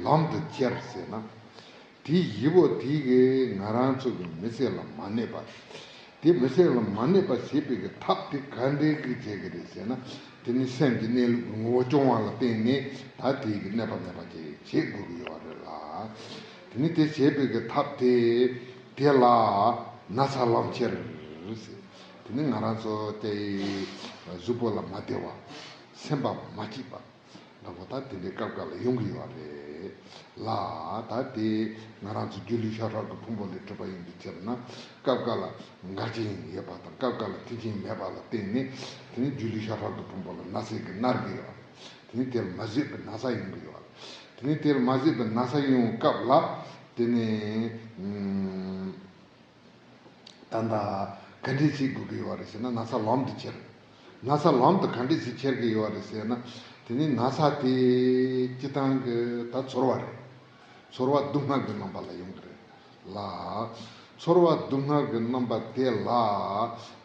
ལམ་དུ་ཁྱེར་ཟེར་ན། དེ་བཞི་པོ་དེ་གིས་ང་རང་ཚོ་གི་མི་ཚེ་ལ་མ་གནོད་པ། དེ་མི་ཚེ་ལ་མ་གནོད་པ་བྱེད་པའི་གི་ཐབས་དེ་ག་འདྲའི་གི་བྱེད་ཀྱི་རེད་ཟེར་ན། དེ་ནི་སེམས་ཀྱི་གནས་ལུགས་ཀྱི་ངོ་བོ་སྐྱོང་བ་ལ་བརྟེན་ནས་ད་དེ་གི་གནོད་པ་མེད་པ་ཅིག་བྱེད་དགོས་ཀྱི་ཡོད་རེད་ལ། དེ་ནི་དེ་བྱེད་པའི་གི་ཐབས་དེ་དེ་ལ་ན་ཚ་ལམ་ཁྱེར་ཟེར། དེ་ནི་ང་རང་ཚོ་དེ་གཟུགས་པོ་ལ་མ་བདེ་བ། སེམས་པ་མ་སྐྱིད་པ། འདྲ་པོ་ད་དེ་འདྲའི་སྐབས་འགའ་ལ་ཡོང་གི་ཡོད་རེད་ལ། ད་དེ་ང་རང་ཚོ་སྒྱུ་ལུས་ཤ་ཁྲག་གི་ཕུང་པོ་ལས་གྲུབ་པ་ཡིན་པའི་ཕྱིར་ན། སྐབས་འགའ་ལ་འགག་ཅན་ཡོད་པ་དང་སྐབས་འགའ་ལ་མཐུན་རྐྱེན་མེད་པ་ལ་བརྟེན་ནས། དེ་ནི་སྒྱུ་ལུས་ཤ་ཁྲག་གི་ཕུང་པོ་ལ་ན་ཚ་གིས་མནར་གི་ཡོད་རེད། དེ་ནི་དེར་མ་བཟོད་པའི་ན་ཚ་ཡོང་གི་ཡོད་རེད། དེ་ནི་དེར་མ་བཟོད་པའི་ན་ཚ་ཡོང་སྐབས་ལ་དེ་ནི། ད་ལྟ་ག་འདྲས་བྱེད་དགོས་ཀྱི་ཡོད་རེད་ཟེར་ན། ན་ཚ་ལམ་དུ་ཁྱེར། ན་ཚ་ལམ་དུ་ག་འདྲས་ཞིག་ཁྱེར་གྱི་ཡོད་རེད་ཟེར་ན། དེ་ནི་ན་ཚ་དེ་སྤྱིར་བཏང་གི་ད་ཚོར་བ་རེད། ཚོར་བ་སྡུག་བསྔལ་གྱི་རྣམ་པ་ལ་ཡོང་གི་རེད་ལ། ཚོར་བ་སྡུག་བསྔལ་གྱི་རྣམ་པ་དེ་ལ་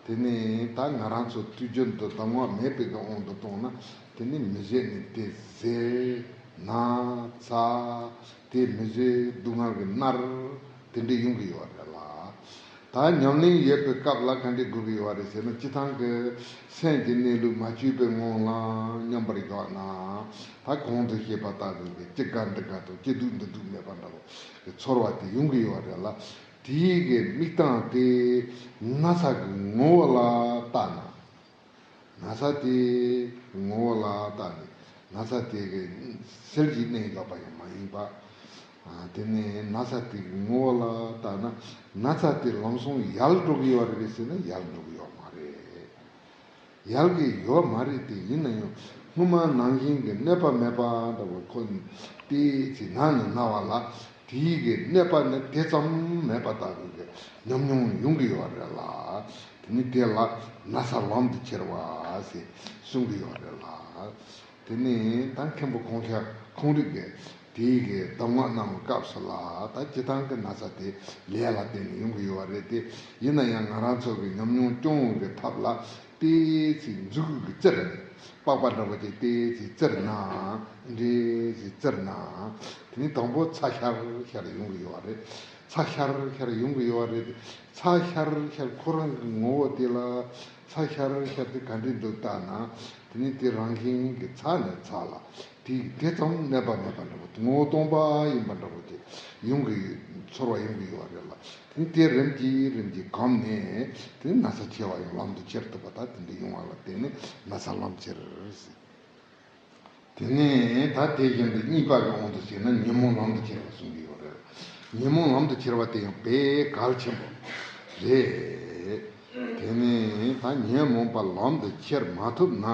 དེ་ནི་ད་ང་རང་ཚོ་དུས་རྒྱུན་དུ་གདམས་ངག་མེད་པའི་གི་དབང་དུ་བཏང་ན། དེ་ནི་མི་བཟོད་ནས་དེ་བཟོད། ན་ཚ། དེ་མི་བཟོད། སྡུག་བསྔལ་གྱིས་མནར། དེ་འདྲ་ཡོང་གི་ཡོད་རེད་ལ། ད་ཉམས་ལེན་ཡོད་པའི་སྐབས་ལ་ག་འདྲ་དགོས་ཀྱི་ཡོད་རེད་ཟེར་ན། སྤྱིར་བཏང་གི་སེམས་ཀྱི་གནས་ལུགས་མ་བཅོས་པའི་ངང་ལ་མཉམ་པར་བཞག་ན། ད་གོང་དུ་བཤད་པ་ལྟ་བུའི་གི་ཅི་དགའ་འདི་དགའ་དང་ཅི་སྡུག་འདི་སྡུག་མེད་པ་འདྲ་བོ་གི་ཚོར་བ་དེ་ཡོང་གི་ཡོད་རེད་ལ། དེའི་གི་དམིགས་སྟངས་དེ་ན་ཚ་གི་ངོ་བོ་ལ་བལྟས་ན། ན་ཚ་དེའི་ངོ་བོ་ལ་བལྟས་ནས་ན་ཚ་དེ་གི་སེལ་གྱི་གནས་ཡོད་པ་ཡང་མ་ཡིན་པ། ཨ། དེ་ནས་ན་ཚ་དེ་གི་ངོ་བོ་ལ་བལྟས་ན། ན་ཚ་དེ་ལམ་སང་ཡལ་འགྲོ་གི་ཡོད་རེད་ཟེར་ན་ཡལ་འགྲོ་གི་ཡོད་མ་རེད། ཡལ་གི་ཡོད་མ་རེད་དེ། ཡིན་ན་ཡང་སྔོན་མ་ནང་བཞིན་གྱི་གནོད་པ་མེད་པ་འདྲ་བོ་ཁོ་ཏོག་ཙམ་ན་ནས་ན་བ་ལ། དེའི་གི་གནོད་པ་ནི་དེ་ཙམ་མེད་པ་ལྟ་བུའི་གི་ཉམས་མྱོང་ཡོང་གི་ཡོད་རེད་ལ། དེ་ནི་དེ་ལ་ན་ཚ་ལམ་དུ་ཁྱེར་བ་ཞེས་གསུང་གི་ཡོད་རེད་ལ། དེ་ནི་ད་མཁན་པོ་ཁོང་ཤ་ཁོང་རིགས་ཀྱིས་དེའི་གི་གདམས་ངག་གནང་བའི་སྐབས་སུ་ལ། ད་སྤྱིར་བཏང་གི་ན་ཚ་དེ་ལས་ལ་བརྟེན་ནས་ཡོང་གི་ཡོད་རེད་དེ། ཡིན་ན་ཡང་ང་རང་ཚོ་གི་ཉམས་མྱོང་སྐྱོང་བའི་གི་ཐབས་ལ། ཏོག་ཙམ་མཛུ་གུ་གི་བཙིར་ནས། པགས་པ་འདྲ་བོ་ཅིག་ཏོག་ཙམ་བཙིར་ན། འདྲེ་ཞིག་བཙིར་ན། དེ་ནི་དང་པོ་ཚ་ཤར་ཤར་ཡོང་གི་ཡོད་རེད། ཚ་ཤར་ཤར་ཡོང་གི་ཡོད་རེད། ཚ་ཤར་ཤར་ཁོ་རང་གི་ངོ་བོ་དེ་ལ། ཚ་ཤར་ཤར་དེ་ག་འདྲས་འདུག་ལྟ་ན། དེ་ནི་དེ་རང་བཞིན་གྱི་ཚ་ནས་ཚ་ལ། དེ་དེ་ཙམ་གནོད་པ་མེད་པ་འདྲ་བོ། ངོ་བོ་སྟོང་པ་ཡིན་པ་འདྲ་བོ་དེ་ཡོང་གི་ཚོར་བ་ཡོང་གི་ཡོད་རེད་ལ། དེ་ནི་དེ་རིམ་གྱིས་རིམ་གྱིས་གོམས་ནས། དེ་ནི་ན་ཚ་ཆེ་བ་ཡང་ལམ་དུ་ཁྱེར་ཐུབ་པ། ད་དེ་འདྲ་ཡོང་བ་ལ་བརྟེན་ནས་ན་ཚ་ལམ་ཁྱེར་ཟེར། དེ་ནས་ད་དེ་བཞིན་དུ་གཉིས་པ་གི་དབང་དུ་བྱས་ན་ཉོན་མོངས་ལམ་དུ་ཁྱེར་བ་གསུང་གི་ཡོད་རེད། ཉོན་མོངས་ལམ་དུ་ཁྱེར་བ་དེ་ཡང་དཔེ་གལ་ཆེན་པོ་རེད། དེ་ནས་ད་ཉོན་མོངས་པ་ལམ་དུ་ཁྱེར་མ་ཐུབ་ན།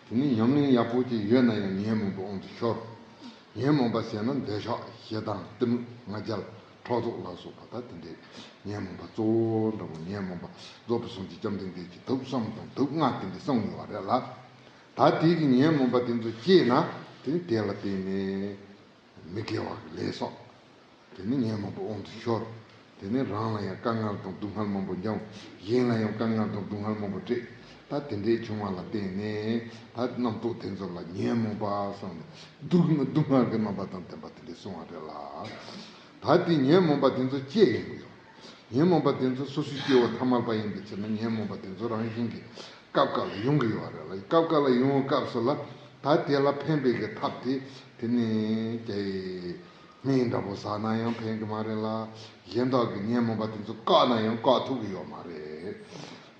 དེ་ནི་ཉམས་ལེན་ཡག་པོ་ཅིག་ཡོད་ན་ཡང་ཉོན་མོངས་པའི་དབང་དུ་ཤོར། ཉོན་མོངས་པ་ཟེར་ན་འདོད་ཆགས་ཞེ་སྡང་གཏི་མུག་ང་རྒྱལ་ཕྲག་དོག་ལ་སོགས་པ། ད་དེ་འདྲའི་ཉོན་མོངས་པ་གཙོ་བོ་འདྲ་བོ། ཉོན་མོངས་པ་རྫོགས་པའི་སངས་རྒྱས་བཅོམ་ལྡན་འདས་ཀྱིས་དུག་གསུམ་དང་དུག་ལྔ་དེ་འདྲ་གསུངས་ཡོད་རེད་ལ། ད་དེ་གི་ཉོན་མོངས་པ་དེ་ཚོ་སྐྱེས་ན། དེ་ནི་དེ་ལ་བརྟེན་ནས་མི་དགེ་བ་གི་ལས་བསགས། དེ་ནི་ཉོན་མོངས་པ་དབང་དུ་ཤོར། དེ་ནི་རང་ལ་ཡང་དཀའ་ངལ་དང་སྡུག་བསྔལ་མང་པོ་འབྱུང་། གཞན་ལ་ཡང་དཀའ་ངལ་དང་སྡུག་བསྔལ་མང་པོ་སྤྲད། ད་དེ་འདྲའི་བྱུང་བ་ལ་བརྟེན་ནས་ད་རྣམ་རྟོག་དེ་ཚོ་ལ་ཉོན་མོངས་པ་གསུངས་ནས་སྡུག་སྡུག་བསྔལ་གྱི་རྣམ་པ་དང་ལྡན་པ་དེ་འདྲ་གསུངས་པ་རེད་ལ། ད་དེ་ཉོན་མོངས་པ་དེ་ཚོ་སྐྱེ་ཡོང་གི་ཡོད། ཉོན་མོངས་པ་དེ་ཚོ་སོ་སོའི་སྐྱེ་བོ་ཐ་མལ་པ་ཡིན་པའི་ཕྱིར་ན་ཉོན་མོངས་པ་དེ་ཚོ་རང་བཞིན་གྱིས་སྐབས་འགའ་ལ་ཡོང་གི་ཡོད་རེད་ལ། སྐབས་འགའ་ལ་ཡོང་བའི་སྐབས་སུ་ལ་ད་དེ་ལ་ཕན་པའི་གི་ཐབས་དེ་དེ་ནི་ཀྱེ་སྨན་འདྲ་པོ་ཟ་ན་ཡང་ཕན་གི་མ་རེད་ལ། གཞན་དག་གི་ཉོན་མོངས་པ་དེ་ཚོ་བཀག་ན་ཡང་བཀག་ཐུབ་གི་ཡོད་མ་རེད་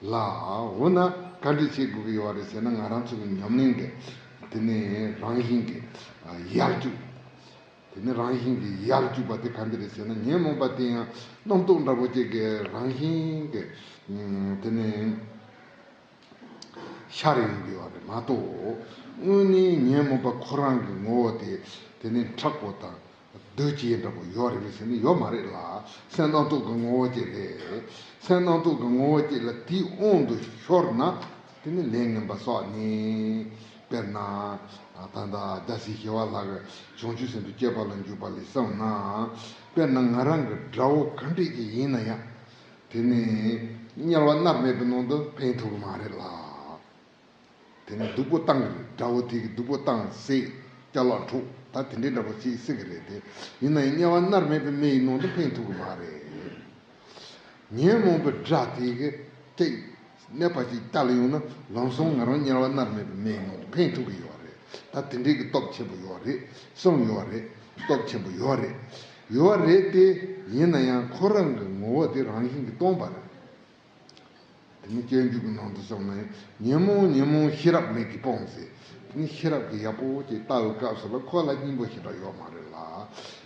ལ། འོ་ན་ག་འདྲ་བྱེད་དགོས་གི་ཡོད་རེད་ཟེར་ན། ང་རང་ཚོ་གི་ཉམས་ལེན་དེ་དེ་ནི་རང་བཞིན་གྱིས་ཡར་བཅུག་དེ་ནི་རང་བཞིན་གྱིས་ཡར་བཅུག་པ་དེ་ག་འདྲ་རེད་ཟེར་ན། ཉོན་མོངས་པ་དེ་ཡང་རྣམ་རྟོག་འདྲ་པོ་ཅིག་གིས་རང་བཞིན་གྱིས་དེ་ནི་ཤར་ཡོང་གི་ཡོད་རེད་མ་གཏོགས། དངོས་གནས་ཉོན་མོངས་པ་ཁོ་རང་གི་ངོ་བོ་དེ་དེ་ནི་མཁྲེགས་པོ་དང་གདོས་བཅས་འདྲ་པོ་ཡོད་རེད་ཟེར་ན་ཡོད་མ་རེད་ལ། སེམས་རྣམ་རྟོག་གི་ངོ་བོ་ཅིག་རེད། སེམས་རྣམ་རྟོག་གི་ངོ་བོ་ཅིག་ལ་དེའི་དབང་དུ་ཤོར་ན། དེ་ནི་ལས་ངན་པ་བསགས་ནས། དཔེར་ན། ད་ལྟ་རྒྱལ་སྲས་ཞི་བ་ལྷ་གིས་བྱང་ཆུབ་སེམས་དང་བཅས་པ་ལ་འཇུག་པ་ལས་གསུངས་ན། དཔེར་ན་ང་རང་གི་དགྲ་བོ་ག་འདྲས་ཅིག་ཡིན་ན་ཡང་། དེ་ནི་དམྱལ་བ་མནར་མེད་པའི་ནང་དུ་འཕེན་ཐུབ་ཀྱི་མ་རེད་ལ། དེ་ནི་སྡུག་པོ་བཏང་གི་རེད། དགྲ་བོ་དེ་གིས་སྡུག་པོ་བཏང་བསད། ཅ་ལག་འཕྲོག་ད་དེ་འདྲའི་འདྲ་པོ་བྱེད་སྲིད་ཀྱི་རེད་དེ། ཡིན་ན་ཡང་དམྱལ་བ་མནར་མེད་པའི་མེ་ཡི་ནང་དུ་འཕེན་ཐུབ་ཀྱི་མ་རེད། ཉོན་མོངས་པའི་དགྲ་དེ་གིས་ཅིག་གནོད་པ་ཅིག་བསྐྱལ་ཡོང་ན་ལམ་སང་ང་རང་དམྱལ་བ་མནར་མེད་པའི་མེ་ཡི་ནང་དུ་འཕེན་ཐུབ་ཀྱི་ཡོད་རེད། ད་དེ་འདྲའི་གི་སྟོབས་ཆེན་པོ་ཡོད་རེད། གསུངས་ཡོད་རེད། སྟོབས་ཆེན་པོ་ཡོད་རེད། ཡོད་རེད་དེ། ཡིན་ན་ཡང་ཁོ་རང་གི་ངོ་བོ་དེ་རང་བཞིན་གྱིས་སྟོང་པ་རེད། དེ་ནི་སྤྱོད་འཇུག་གི་ནང་དུ་གསུངས་ནས། ཉོན་མོངས་ཉོན་མོངས་ཤེས་རབ་མིག་གིས་སྤོངས་ཟེར། དེ་ནི་ཤེས་རབ་ཀྱིས་ཡག་པོ་ཅིག་ལྟ་བའི་སྐབས་སུ་ལ་ཁོ་ལ་སྙིང་པོ་ཞེ་དྲག་ཡོད་མ་རེད་ལ།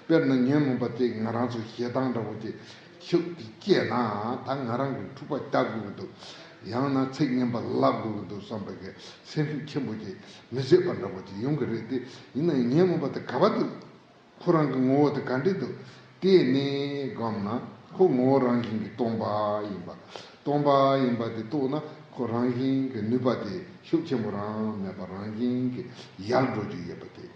དཔེར་ན་ཉོན་མོངས་པ་ཅིག་ང་རང་ཚོ་ཞེ་སྡང་འདྲ་པོ་ཅིག་ཤུགས་ཀྱིས་སྐྱེས་ན། ད་ང་རང་གི་འཁྲུག་པ་རྒྱག་དགོས་ཀྱི་འདུག་ཡང་ན་ཚིག་ངན་པ་ལབ་དགོས་ཀྱི་འདུག་བསམ་པའི་གི་སེམས་ཤུགས་ཆེན་པོ་ཅིག་མི་བཟོད་པ་འདྲ་པོ་ཅིག་ཡོང་གི་རེད་དེ། ཡིན་ན་ཡང་ཉོན་མོངས་པ་དེ་ག་པར་འདུག་ཁོ་རང་གི་ངོ་བོ་དེ་ག་འདྲས་འདུག་དེ་ནས་སྒོམ་ན་ཁོ་ངོ་བོ་རང་བཞིན་གྱིས་སྟོང་པ་ཡིན་པ། སྟོང་པ་ཡིན་པ་དེ་རྟོགས་ན་ཁོ་རང་བཞིན་གྱི་ནུས་པ་དེ་ཤུགས་ཆེན་པོ་རང་མེད་པ་རང་བཞིན་གྱིས་ཡལ་འགྲོ་རྒྱུ་ཡོད་པ་དེ།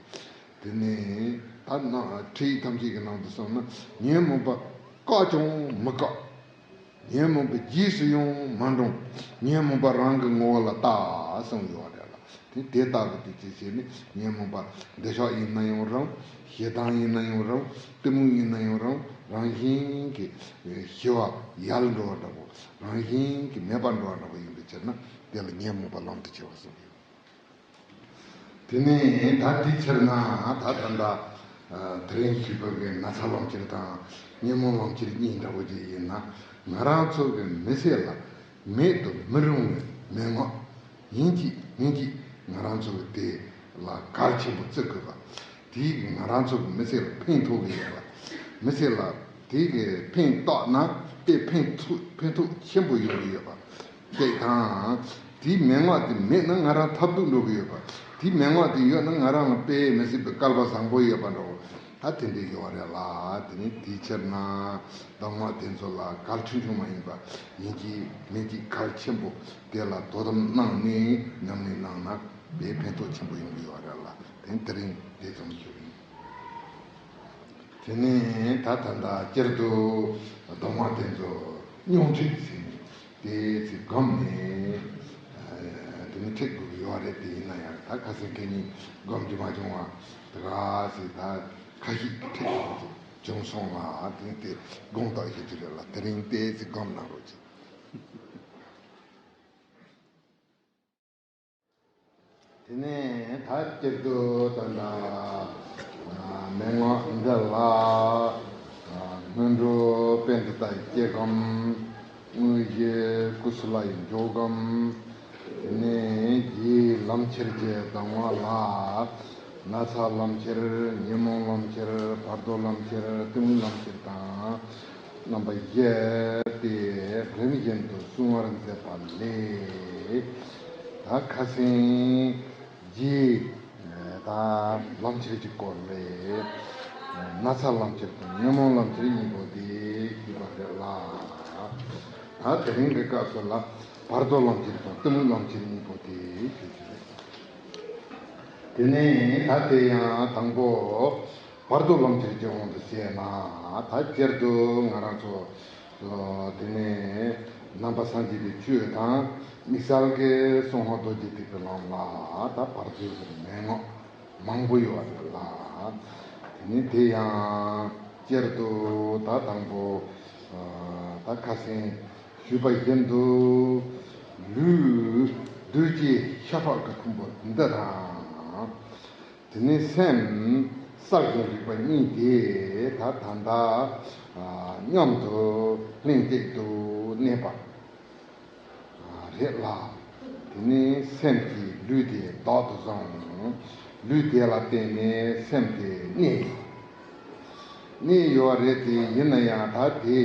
དེ་ནས་ད་ནང་ཁྲིད་ཡིག་ཐམས་ཅད་ཀྱི་ནང་དུ་སོང་ན། ཉོན་མོངས་པ་བཀག་ཀྱང་མི་བཀག་ཉོན་མོངས་པའི་རྗེས་སུ་ཡང་མ་འབྲང་། ཉོན་མོངས་པ་རང་གི་ངོ་བོ་ལ་ལྟ་གསུངས་ཡོད་རེད་ལ། དེ་དེ་ལྟ་བུ་དེ་ཅི་བྱས་ནས་ཉོན་མོངས་པ་འདོད་ཆགས་ཡིན་ན་ཡང་རུང་། ཞེ་སྡང་ཡིན་ན་ཡང་རུང་། གཏི་མུག་ཡིན་ན་ཡང་རུང་། རང་བཞིན་གྱིས་ཞི་བ་ཡལ་འགྲོ་བ་འདྲ་པོ། རང་བཞིན་གྱིས་མེད་པར་འགྲོ་བ་འདྲ་པོ་ཡིན་པའི་ཕྱིར་ན། དེ་ལ་ཉོན་མོངས་པ་ལམ་དུ་བྱེད་པ་གསུངས་ཡོད། དེ་ནས་ད་དེའི་ཕྱིར་ན་ད་ད་ལྟ་དེ་རིང་ཞུས་པ་གི་ན་ཚ་ལམ་ཁྱེར་དང་ཉོན་མོངས་ལམ་ཁྱེར་གཉིས་འདྲ་པོ་ཅིག་ཡིན་ན། ང་རང་ཚོ་གི་མི་ཚེ་ལ་མེད་དུ་མི་རུང་བའི་མན་ངག་ཡིན་གཅིག་མིན་གཅིག་ང་རང་ཚོ་གི་དེ་ལ་གལ་ཆེན་པོ་བརྩི་དགོས་པ། དེས་ང་རང་ཚོ་གི་མི་ཚེ་ལ་ཕན་ཐོགས་ཀྱི་ཡོད་པ། མི་ཚེ་ལ་དེ་གི་ཕན་བཏགས་ན་དེ་ཕན་ཐོགས་ཕན་ཐོགས་ཆེན་པོ་ཡོང་གི་ཡོད་པ། བཤད་དང་། དེའི་མན་ངག་དེ་མེད་ན་ང་རང་ཐབས་སྡུག་འགྲོ་གི་ཡོད་པ། དེའི་མན་ངག་དེ་ཡོད་ན་ང་རང་ལ་དཔེ་མི་སྲིད་པའི་སྐལ་བ་བཟང་པོ་ཡོད་པ་འདྲ་བོ། ད་དེ་འདྲ་ཡོད་རེད་ལ། དེ་ནི་དེའི་ཕྱིར་ན་གདམས་ངག་དེ་ཚོ་ལ་གལ་ཆུང་ཆུང་མ་ཡིན་པ་ཡིན་གཅིག་མིན་གཅིག་གལ་ཆེན་པོ། དེ་ལ་དོ་དམ་གནང་ནས་ཉམས་ལེན་གནང་ན་དཔེ་ཕན་ཐོགས་ཆེན་པོ་ཡོང་གི་ཡོད་རེད་ལ། དེ་དེ་རིང་དེ་ཙམ་ཞུ་ཡིན། དེ་ནས་ད་ད་ལྟ་སྤྱིར་དུ་གདམས་ངག་དེ་ཚོ་སྙོམས་འཇུག་ཟེར་ནས་དེ་ཚོ་བསྒོམས་ནས་དེ་ནས་ཁྲིད་དགོས་ཀྱི་ཡོད་རེད། དེ་ཡིན་ན་ཡང་ད་ཁ་སང་ཁ་ཉིན་བསྒོམ་རྒྱུ་མ་བྱུང་བ་དེ་ག་ཟེར་ད་ཁ་ཤས་ཀྱིས་ཁྲིད་དགོས་ཀྱི་བྱུང་སོང་ལ། དེ་དེ་དགོངས་དག་ཞུ་རྒྱུ་རེད་ལ། དེ་རིང་དེ་ཚོ་བསྒོམ་གནང་རོགས་གྱིས། དེ་ནས་ད་སྤྱིར་དུ་ད་ལྟ་མན་ངག་འདི་ལ་སྔོན་འགྲོ་པཎྜི་ཏའི་སྐྱེ་སྒོམ། དངོས་གཞི་ཀུ་སུ་ལའི་འཇོག་སྒོམ། དེ་ནས་རྗེའི་ལམ་ཁྱེར་གྱི་གདམས་ངག་ལ་ན་ཚ་ལམ་ཁྱེར། ཉོན་མོངས་ལམ་ཁྱེར། བར་དོ་ལམ་ཁྱེར། གཏི་མུག་ལམ་ཁྱེར་དང་། རྣམ་པ་བཞི་སྟེ་རིམ་བཞིན་དུ་གསུང་བར་མཛད་པ་ལས། ད་ཁ་སང་རྗེའི་ད་ལམ་ཁྱེར་གྱི་སྐོར་ལས། ན་ཚ་ལམ་ཁྱེར་དང་ཉོན་མོངས་ལམ་ཁྱེར་གཉིས་པོ་དེ་ཞུས་པ་རེད་ལ། ད་དེ་རིང་གི་སྐབས་སུ་ལ་བར་དོ་ལམ་ཁྱེར་དང་གཏི་མུག་ལམ་ཁྱེར་གཉིས་པོ་དེ་ཞུ་རྒྱུ་རེད། དེ་ནས་ད་དེ་ཡང་དང་པོ་བར་དོ་ལམ་ཁྱེར་གྱི་དབང་དུ་བྱས་ན། ད་སྤྱིར་དུ་ང་རང་ཚོ་དེ་ནས་ནང་པ་སངས་རྒྱས་པའི་ཆོས་དང་དམིགས་བསལ་གྱི་གསང་སྔགས་རྡོ་རྗེ་ཐེག་པའི་ལམ་ལ་ད་བར་དོའི་མན་ངག་མང་པོ་ཡོད་པ་རེད་ལ། དེ་ནས་དེ་ཡང་སྤྱིར་དུ་ད་དང་པོ་ད་ཁ་སང་ཞུས་པ་བཞིན་དུ། ལུས་གདོས་བཅས་ཤ་ཁྲག་གི་ཕུང་པོ་འདི་དང་། དེ་ནས་སེམས་གསལ་ཞིང་རིག་པ་གཉིས་དེ་ད་ད་ལྟ་མཉམ་དུ་ལྷན་ཅིག་ཏུ་གནས་པ་རེད་ལ། དེ་ནས་སེམས་ཀྱིས་ལུས་དེ་བདག་ཏུ་བཟུང་། ལུས་དེ་ལ་བརྟེན་ནས་སེམས་དེ་གནས་ཡོད། གནས་ཡོད་རེད་དེ། ཡིན་ན་ཡང་ད་དེ་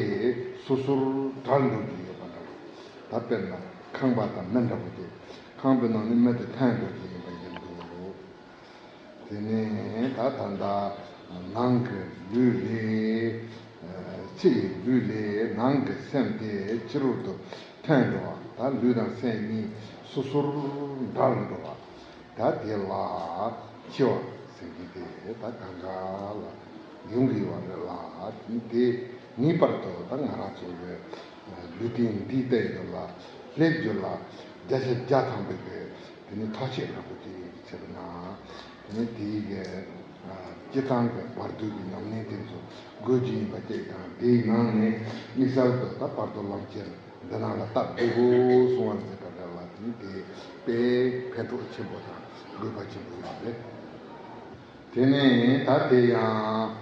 སོ་སོར་བྲལ་འགྲོ་གི་ཡོད་པ་འདྲ་བོ། ད་དཔེར་ན་ཁང་པ་དང་མི་འདྲ་བོ་དེ། ཁང་པའི་ནང་ནས་མི་དེ་ཐོན་འགྲོ་གི་ཡིན་པ་བཞིན་དུ། དེ་ནས་ད་ད་ལྟ་ནང་གི་ལུས་ལས། ཕྱི་ཡི་ལུས་ལས་ནང་གི་སེམས་དེ་ཕྱི་རོལ་དུ་ཐོན་འགྲོ་བ། ད་ལུས་དང་སེམས་གཉིས་སོ་སོར་བྲལ་འགྲོ་བ། ད་དེ་ལ་འཆི་བ་ཟེར་གྱི་དེ་ད་གང་ག་ལ་ཡོང་གི་ཡོད་རེད་ལ། དེ་ངེས་པར་དུ་ད་ང་རང་ཚོ་གི་ལུས་རྟེན་འདིའི་སྟེང་དུ་ལ་སླེབས་རྒྱུ་ལ་བརྒྱ་ཆ་བརྒྱ་ཐམ་པའི་གི་དེ་ནི་ཐག་ཆོད་འདྲ་པོ་ཅིག་ཡིན་གྱི་ཕྱིར་ན། དེ་ནི་དེའི་གི་སྤྱི་བཏང་གི་བར་དོའི་གི་ཉམས་ལེན་དེ་ཚོ་དགོས་རྒྱུ་ཡིན་པ་ཅིག་དང་། དེའི་ནང་ནས་དམིགས་བསལ་དུ་ད་བར་དོ་ལམ་ཁྱེར་འདི་ནང་ལ་སྟབས་བདེ་པོ་སོང་བ་མཛད་པ་རེད་ལ། དེ་ནི་དེ་དཔེ་ཕན་ཐོགས་ཆེན་པོ་དང་དགོས་པ་ཆེན་པོ་ཡོད་རེད། དེ་ནས་ད་དེ་ཡང་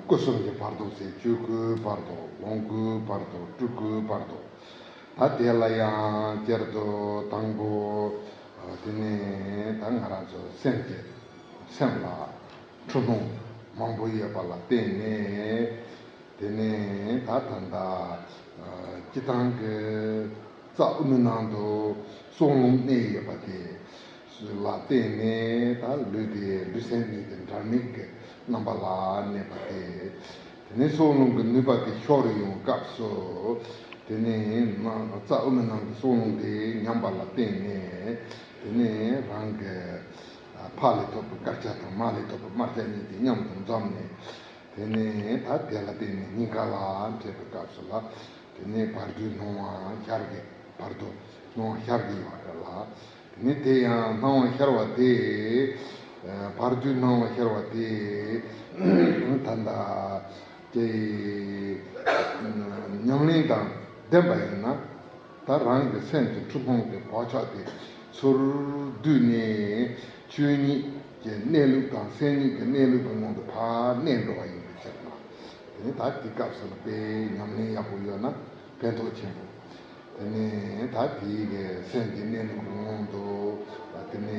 སྐུ་གསུམ་གྱི་བར་དོ་ཟེར། ཆོས་སྐུའི་བར་དོ། ལོངས་སྐུའི་བར་དོ། སྤྲུལ་སྐུའི་བར་དོ། ད་དེ་ལ་ཡང་སྤྱིར་དུ་དང་པོ་དེ་ནས་ད་ང་རང་ཚོ་སེམས་ཀྱི་སེམས་ལ་འཁྲུལ་སྣང་མང་པོ་ཡོད་པ་ལ་བརྟེན་ནས། དེ་ནས་ད་ད་ལྟ་སྤྱི་བཏང་གི་རྩ་དབུ་མའི་ནང་དུ་སྲོག་རླུང་གནས་ཡོད་པ་དེ་ལ་བརྟེན་ནས། ད་ལུས་དེ་ལུས་སེམས་གཉིས་དེ་འབྲལ་མེད་ཀྱི་རྣམ་པ་ལ་གནས་པ་དེ། དེ་ནས་སྲོག་རླུང་གི་ནུས་པ་དེ་ཤོར་ཡོང་སྐབས་སུ། དེ་ནས་རྩ་དབུ་མའི་ནང་གི་སྲོག་རླུང་དེ་ཉམས་པ་ལ་བརྟེན་ནས། དེ་ནས་རང་གི་ཕ་ལས་ཐོབ་པའི་དཀར་ཆ་དང་མ་ལས་ཐོབ་པའི་དམར་ཆ་གཉིས་དེ་མཉམ་དུ་འཛོམས་ནས། དེ་ནས་ད་དེ་ལ་བརྟེན་ནས་སྙིང་ག་ལ་འཕྲད་པའི་སྐབས་སུ་ལ། དེ་ནས་བར་དོའི་སྣང་བ་ཤར་གི། བར་དོ་སྣང་བ་ཤར་གི་ཡོད་རེད་ལ། དེ་ནས་དེ་ཡང་སྣང་བ་ཤར་བ་དེ། བར་དོའི་སྣང་བ་ཤར་བ་དེ་ད་ལྟ་དེ་ཉམས་ལེན་དང་ལྡན་པ་ཡིན་ན། ད་རང་གི་སེམས་ཀྱི་འཁྲུལ་སྣང་གི་བག་ཆགས་དེ་ཚུར་བསྡུས་ནས། ཆོས་ཉིད་ཀྱི་གནས་ལུགས་དང་སེམས་ཉིད་ཀྱི་གནས་ལུགས་ཀྱི་ངང་དུ་ཕར་གནས་འགྲོ་བ་ཡིན་པའི་ཕྱིར་ན། དེ་ནི་ད་དེ་སྐབས་སུ་ལ་དཔེ་ཉམས་ལེན་ཡག་པོ་ཡོད་ན་ཕན་ཐོགས་ཆེན་པོ། དེ་ནས་ད་དེའི་གི་སེམས་ཀྱི་གནས་ལུགས་ཀྱི་ངང་དུ། དེ་ནས་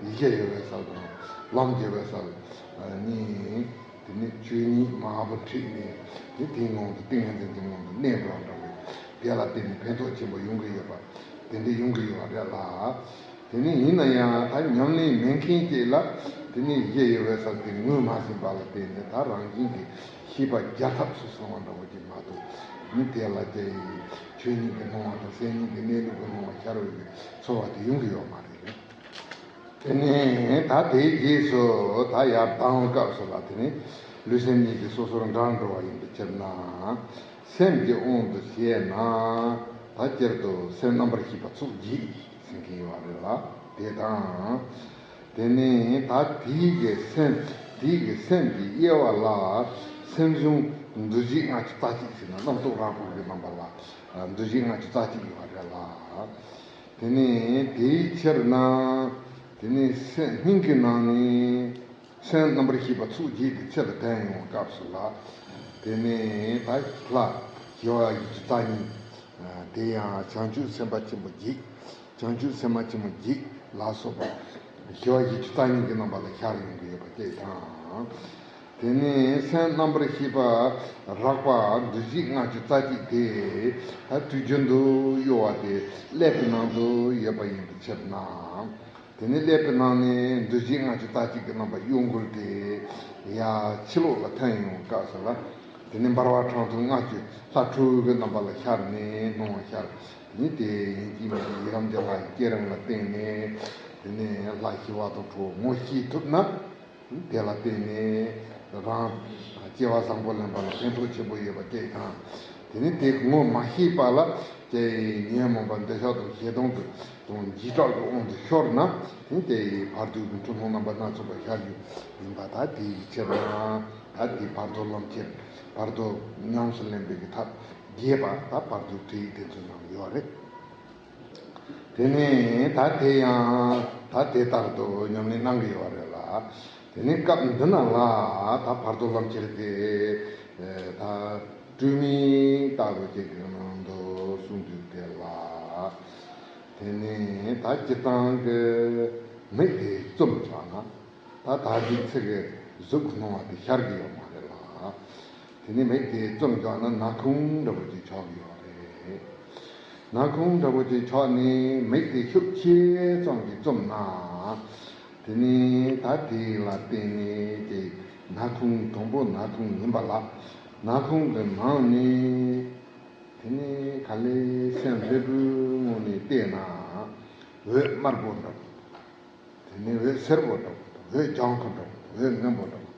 ཡིད་ཆེས་ཡོད་པའི་ས་དང་ལམ་རྒྱས་པའི་ས་གཉིས། དེ་ནས་ཆོས་ཉིད་མ་བུ་ཁྲིད་ནས་དེ་དེའི་ངང་དུ་ཏིང་ངེ་འཛིན་གྱི་ངང་དུ་གནས་འགྲོ་འདྲ་བའི་དེ་ལ་བརྟེན་ནས་ཕན་ཐོགས་ཆེན་པོ་ཡོང་གི་ཡོད་པ་དེ་འདྲ་ཡོང་གི་ཡོད་པ་རེད་ལ། དེ་ནས་ཡིན་ན་ཡང་ད་ཉམས་ལེན་མེད་མཁན་ཅིག་ལ་དེ་ནས་ཡིད་ཆེས་ཡོད་པའི་ས་དེ་ངོས་མ་ཟིན་པ་ལ་བརྟེན་ནས། ད་རང་བཞིན་གྱིས་ཤེས་པ་རྒྱ་ཐབས་སུ་སོང་བ་འདྲ་བོ་ཅིག་མ་གཏོགས། མི་དེ་ལ་དེ་ཆོས་ཉིད་ཀྱི་སྣང་བ་དང་སེམས་ཉིད་ཀྱི་གནས་ལུགས་ཀྱི་སྣང་བ་ཤར་བའི་ཚོར་བ་དེ་ཡོང་གི་ཡོད་མ་རེད། དེ་ནས་ད་དེའི་རྗེས་སུ་ད་ཡར་ལྡང་བའི་སྐབས་སུ་ལ། དེ་ནས་ལུས་སེམས་གཉིས་ཀྱི་སོ་སོར་འབྲལ་འགྲོ་བ་ཡིན་པའི་ཕྱིར་ན། སེམས་ཀྱི་དབང་དུ་བྱས་ན་ད་སྤྱིར་དུ་སེམས་རྣམ་པར་ཤེས་པ་ཚོགས་བརྒྱད་ཟེར་མཁན་ཡོད་རེད་ལ། དེ་དང་། དེ་ནས་ད་དེའི་གི་སེམས། དེའི་གི་སེམས་ཀྱི་དབྱེ་བ་ལ་སེམས་བྱུང་འདུ་བྱེད་ལྔ་བཅུ་རྩ་གཅིག་ཟེར་ན། རྣམ་རྟོག་རང་རྟོག་གི་རྣམ་པ་ལ་འདུ་བྱེད་ལྔ་བཅུ་རྩ་གཅིག་ཡོད་རེད་ལ། དེ་ནས་དེའི་ཕྱིར་ན། དེ་ནས་སེམས་སྙིང་གི་ནང་ནས་སེམས་རྣམ་པར་ཤེས་པ་ཚོགས་བརྒྱད་དེ་ཕྱི་ལ་འཐོན་ཡོང་བའི་སྐབས་སུ་ལ། དེ་ནས་ད་ལྷ་ཞི་བ་བཞི་བཅུ་རྩ་གཉིས། དེ་ཡང་བྱང་ཆུབ་སེམས་དཔའ་ཆེན་པོ་བརྒྱད། བྱང་ཆུབ་སེམས་དཔའ་ཆེན་པོ་བརྒྱད་ལ་སོགས་པ་ཞི་བ་བཞི་བཅུ་རྩ་གཉིས་ཀྱི་རྣམ་པ་ལ་ཤར་ཡོང་གི་ཡོད་པ་བཅས་དང་། དེ་ནས་སེམས་རྣམ་པར་ཤེས་པ་རགས་པ་འདུ་བྱེད་ལྔ་བཅུ་རྩ་གཅིག་དེ་ད་དུས་རྒྱུན་དུ་གཡོ་བ་དེ་ཀླད་པའི་ནང་དུ་ཡོད་པ་ཡིན་པའི་ཕྱིར་ན། དེ་ནས་ཀླད་པའི་ནང་ནས་འདུ་བྱེད་ལྔ་བཅུ་རྩ་གཅིག་གི་རྣམ་པ་གཡོ་འགུལ་ཏེ་ཡར་ཕྱི་ལོགས་ལ་འཐོན་ཡོང་བའི་སྐབས་སུ་ལ། དེ་ནས་འབར་བ་གྲང་འཐུང་ལྔ་བཅུ་ལྷ་ཁྲོ་བོའི་རྣམ་པ་ལ་ཤར་ནས་སྣང་བ་ཤར། དེ་ནས་དེ་ཡིན་གཅིག་མིན་གཅིག་ཡི་དམ་དེ་ལ་བསྐྱེད་རིམ་ལ་བརྟེན་ནས། དེ་ནས་ལྷ་ཞི་བ་དང་ཁྲོ་བོ་ངོ་ཤེས་ཐུབ་ན། དེ་ལ་བརྟེན་ནས་རང་སྐྱེ་བ་བཟང་པོ་ལེན་པ་ལ་ཕན་ཐོགས་ཆེན་པོ་ཡོད་པ་སྐད་དང་། དེ་ནས་དེ་ངོ་མ་ཤེས་པ་ལ་ཀྱེ་ཉོན་མོངས་པ་འདོད་ཆགས་དང་ཞེ་སྡང་དང་འཇིགས་སྐྲག་གི་དབང་དུ་ཤོར་ན། དེ་ཀྱེ་བར་དོའི་གི་འཁྲུལ་སྣང་རྣམ་པ་སྣ་ཚོགས་པ་ཤར་རྒྱུ་ཡིན་པ། ད་དེའི་ཕྱིར་ན་ད་དེའི་བར་དོ་ལམ་ཁྱེར། བར་དོ་ཉམས་སུ་ལེན་པའི་གི་ཐབས་རྒྱས་པ་ད་བར་དོའི་ཁྲིད་ཡིག་དེ་ཚོའི་ནང་ཡོད་རེད། དེ་ནས་ད་དེ་ཡང་ད་དེ་ལྟར་དུ་ཉམས་ལེན་གནང་གི་ཡོད་རེད་ལ། དེ་ནས་སྐབས་འདི་ན་ལ་ད་བར་དོ་ལམ་ཁྱེར་དེ་ད་སྤྲོས་མེད་ལྟ་བུ་ཅིག་གི་ནང་དུ་གསུངས་དུས་དེ་ལ། དེ་ནས་ད་སྤྱིར་བཏང་གི་མིག་དེ་བཙུམ་བཞག་ན། ད་ད་གི་ཚིག་གི་གཟུགས་སྣང་བ་དེ་ཤར་གི་ཡོད་མ་རེད་ལ། དེ་ནས་མིག་དེ་བཙུམ་བཞག་ན་ནག་ཁུང་འདྲ་པོ་ཅིག་ཆགས་ཀྱི་ཡོད་རེད། ནག་ཁུང་འདྲ་པོ་ཅིག་ཆགས་ནས་མིག་དེ་ཤུགས་ཆེ་ཙམ་གྱིས་བཙུམ་ན། དེ་ནས་ད་དེ་ལ་བརྟེན་ནས་ཀྱི་ནག་ཁུང་དང་པོ་ནག་ཁུང་ཡིན་པ་ལ། ནག་ཁུང་གི་ནང་ནས་དེ་ནས་ག་ལེ་སེམས་ལྷོད་པོའི་ངང་ནས་བལྟས་ན། འོད་དམར་པོ་འདྲ་པོ། དེ་ནས་འོད་སེར་པོ་འདྲ་པོ་དང་། འོད་ལྗང་ཁུ་འདྲ་པོ་དང་། འོད་སྔོན་པོ་འདྲ་པོ།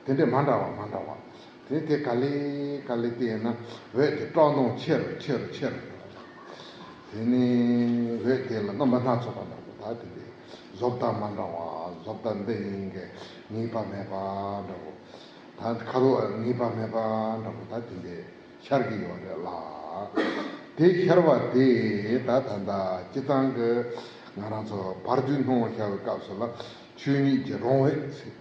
དེ་འདྲས་མ་འདྲ་བ་མ་འདྲ་བ། དེ་དེ་ག་ལེ་ག་ལེ་བལྟས་ན་འོད་དེ་བཀྲག་མདངས་ཆེ་རུ་ཆེ་རུ་ཆེ་རུ་འགྲོ་བ་དང་། དེ་ནས་འོད་དེ་ལ་རྣམ་པ་སྣ་ཚོགས་པ་འདྲ་པོ། ད་དེ་འདྲས་བཟོ་ལྟ་མ་འདྲ་བ། བཟོ་ལྟ་འདི་ཡིན་གྱི་ངེས་པ་མེད་པ་འདྲ་པོ། ད་ཁ་དོག་ངེས་པ་མེད་པ་འདྲ་པོ། ད་དེ་འདྲས་ཤར་གྱི་ཡོད་རེད་ལ། དེ་ཤར་བ་དེ་ད་ད་ལྟ་སྤྱིར་བཏང་གི་ང་རང་ཚོ་བར་དོའི་སྣང་བ་ཤར་བའི་སྐབས་སུ་ལ་ཆོས་ཉིད་ཀྱི་རང་འོད་ཟེར།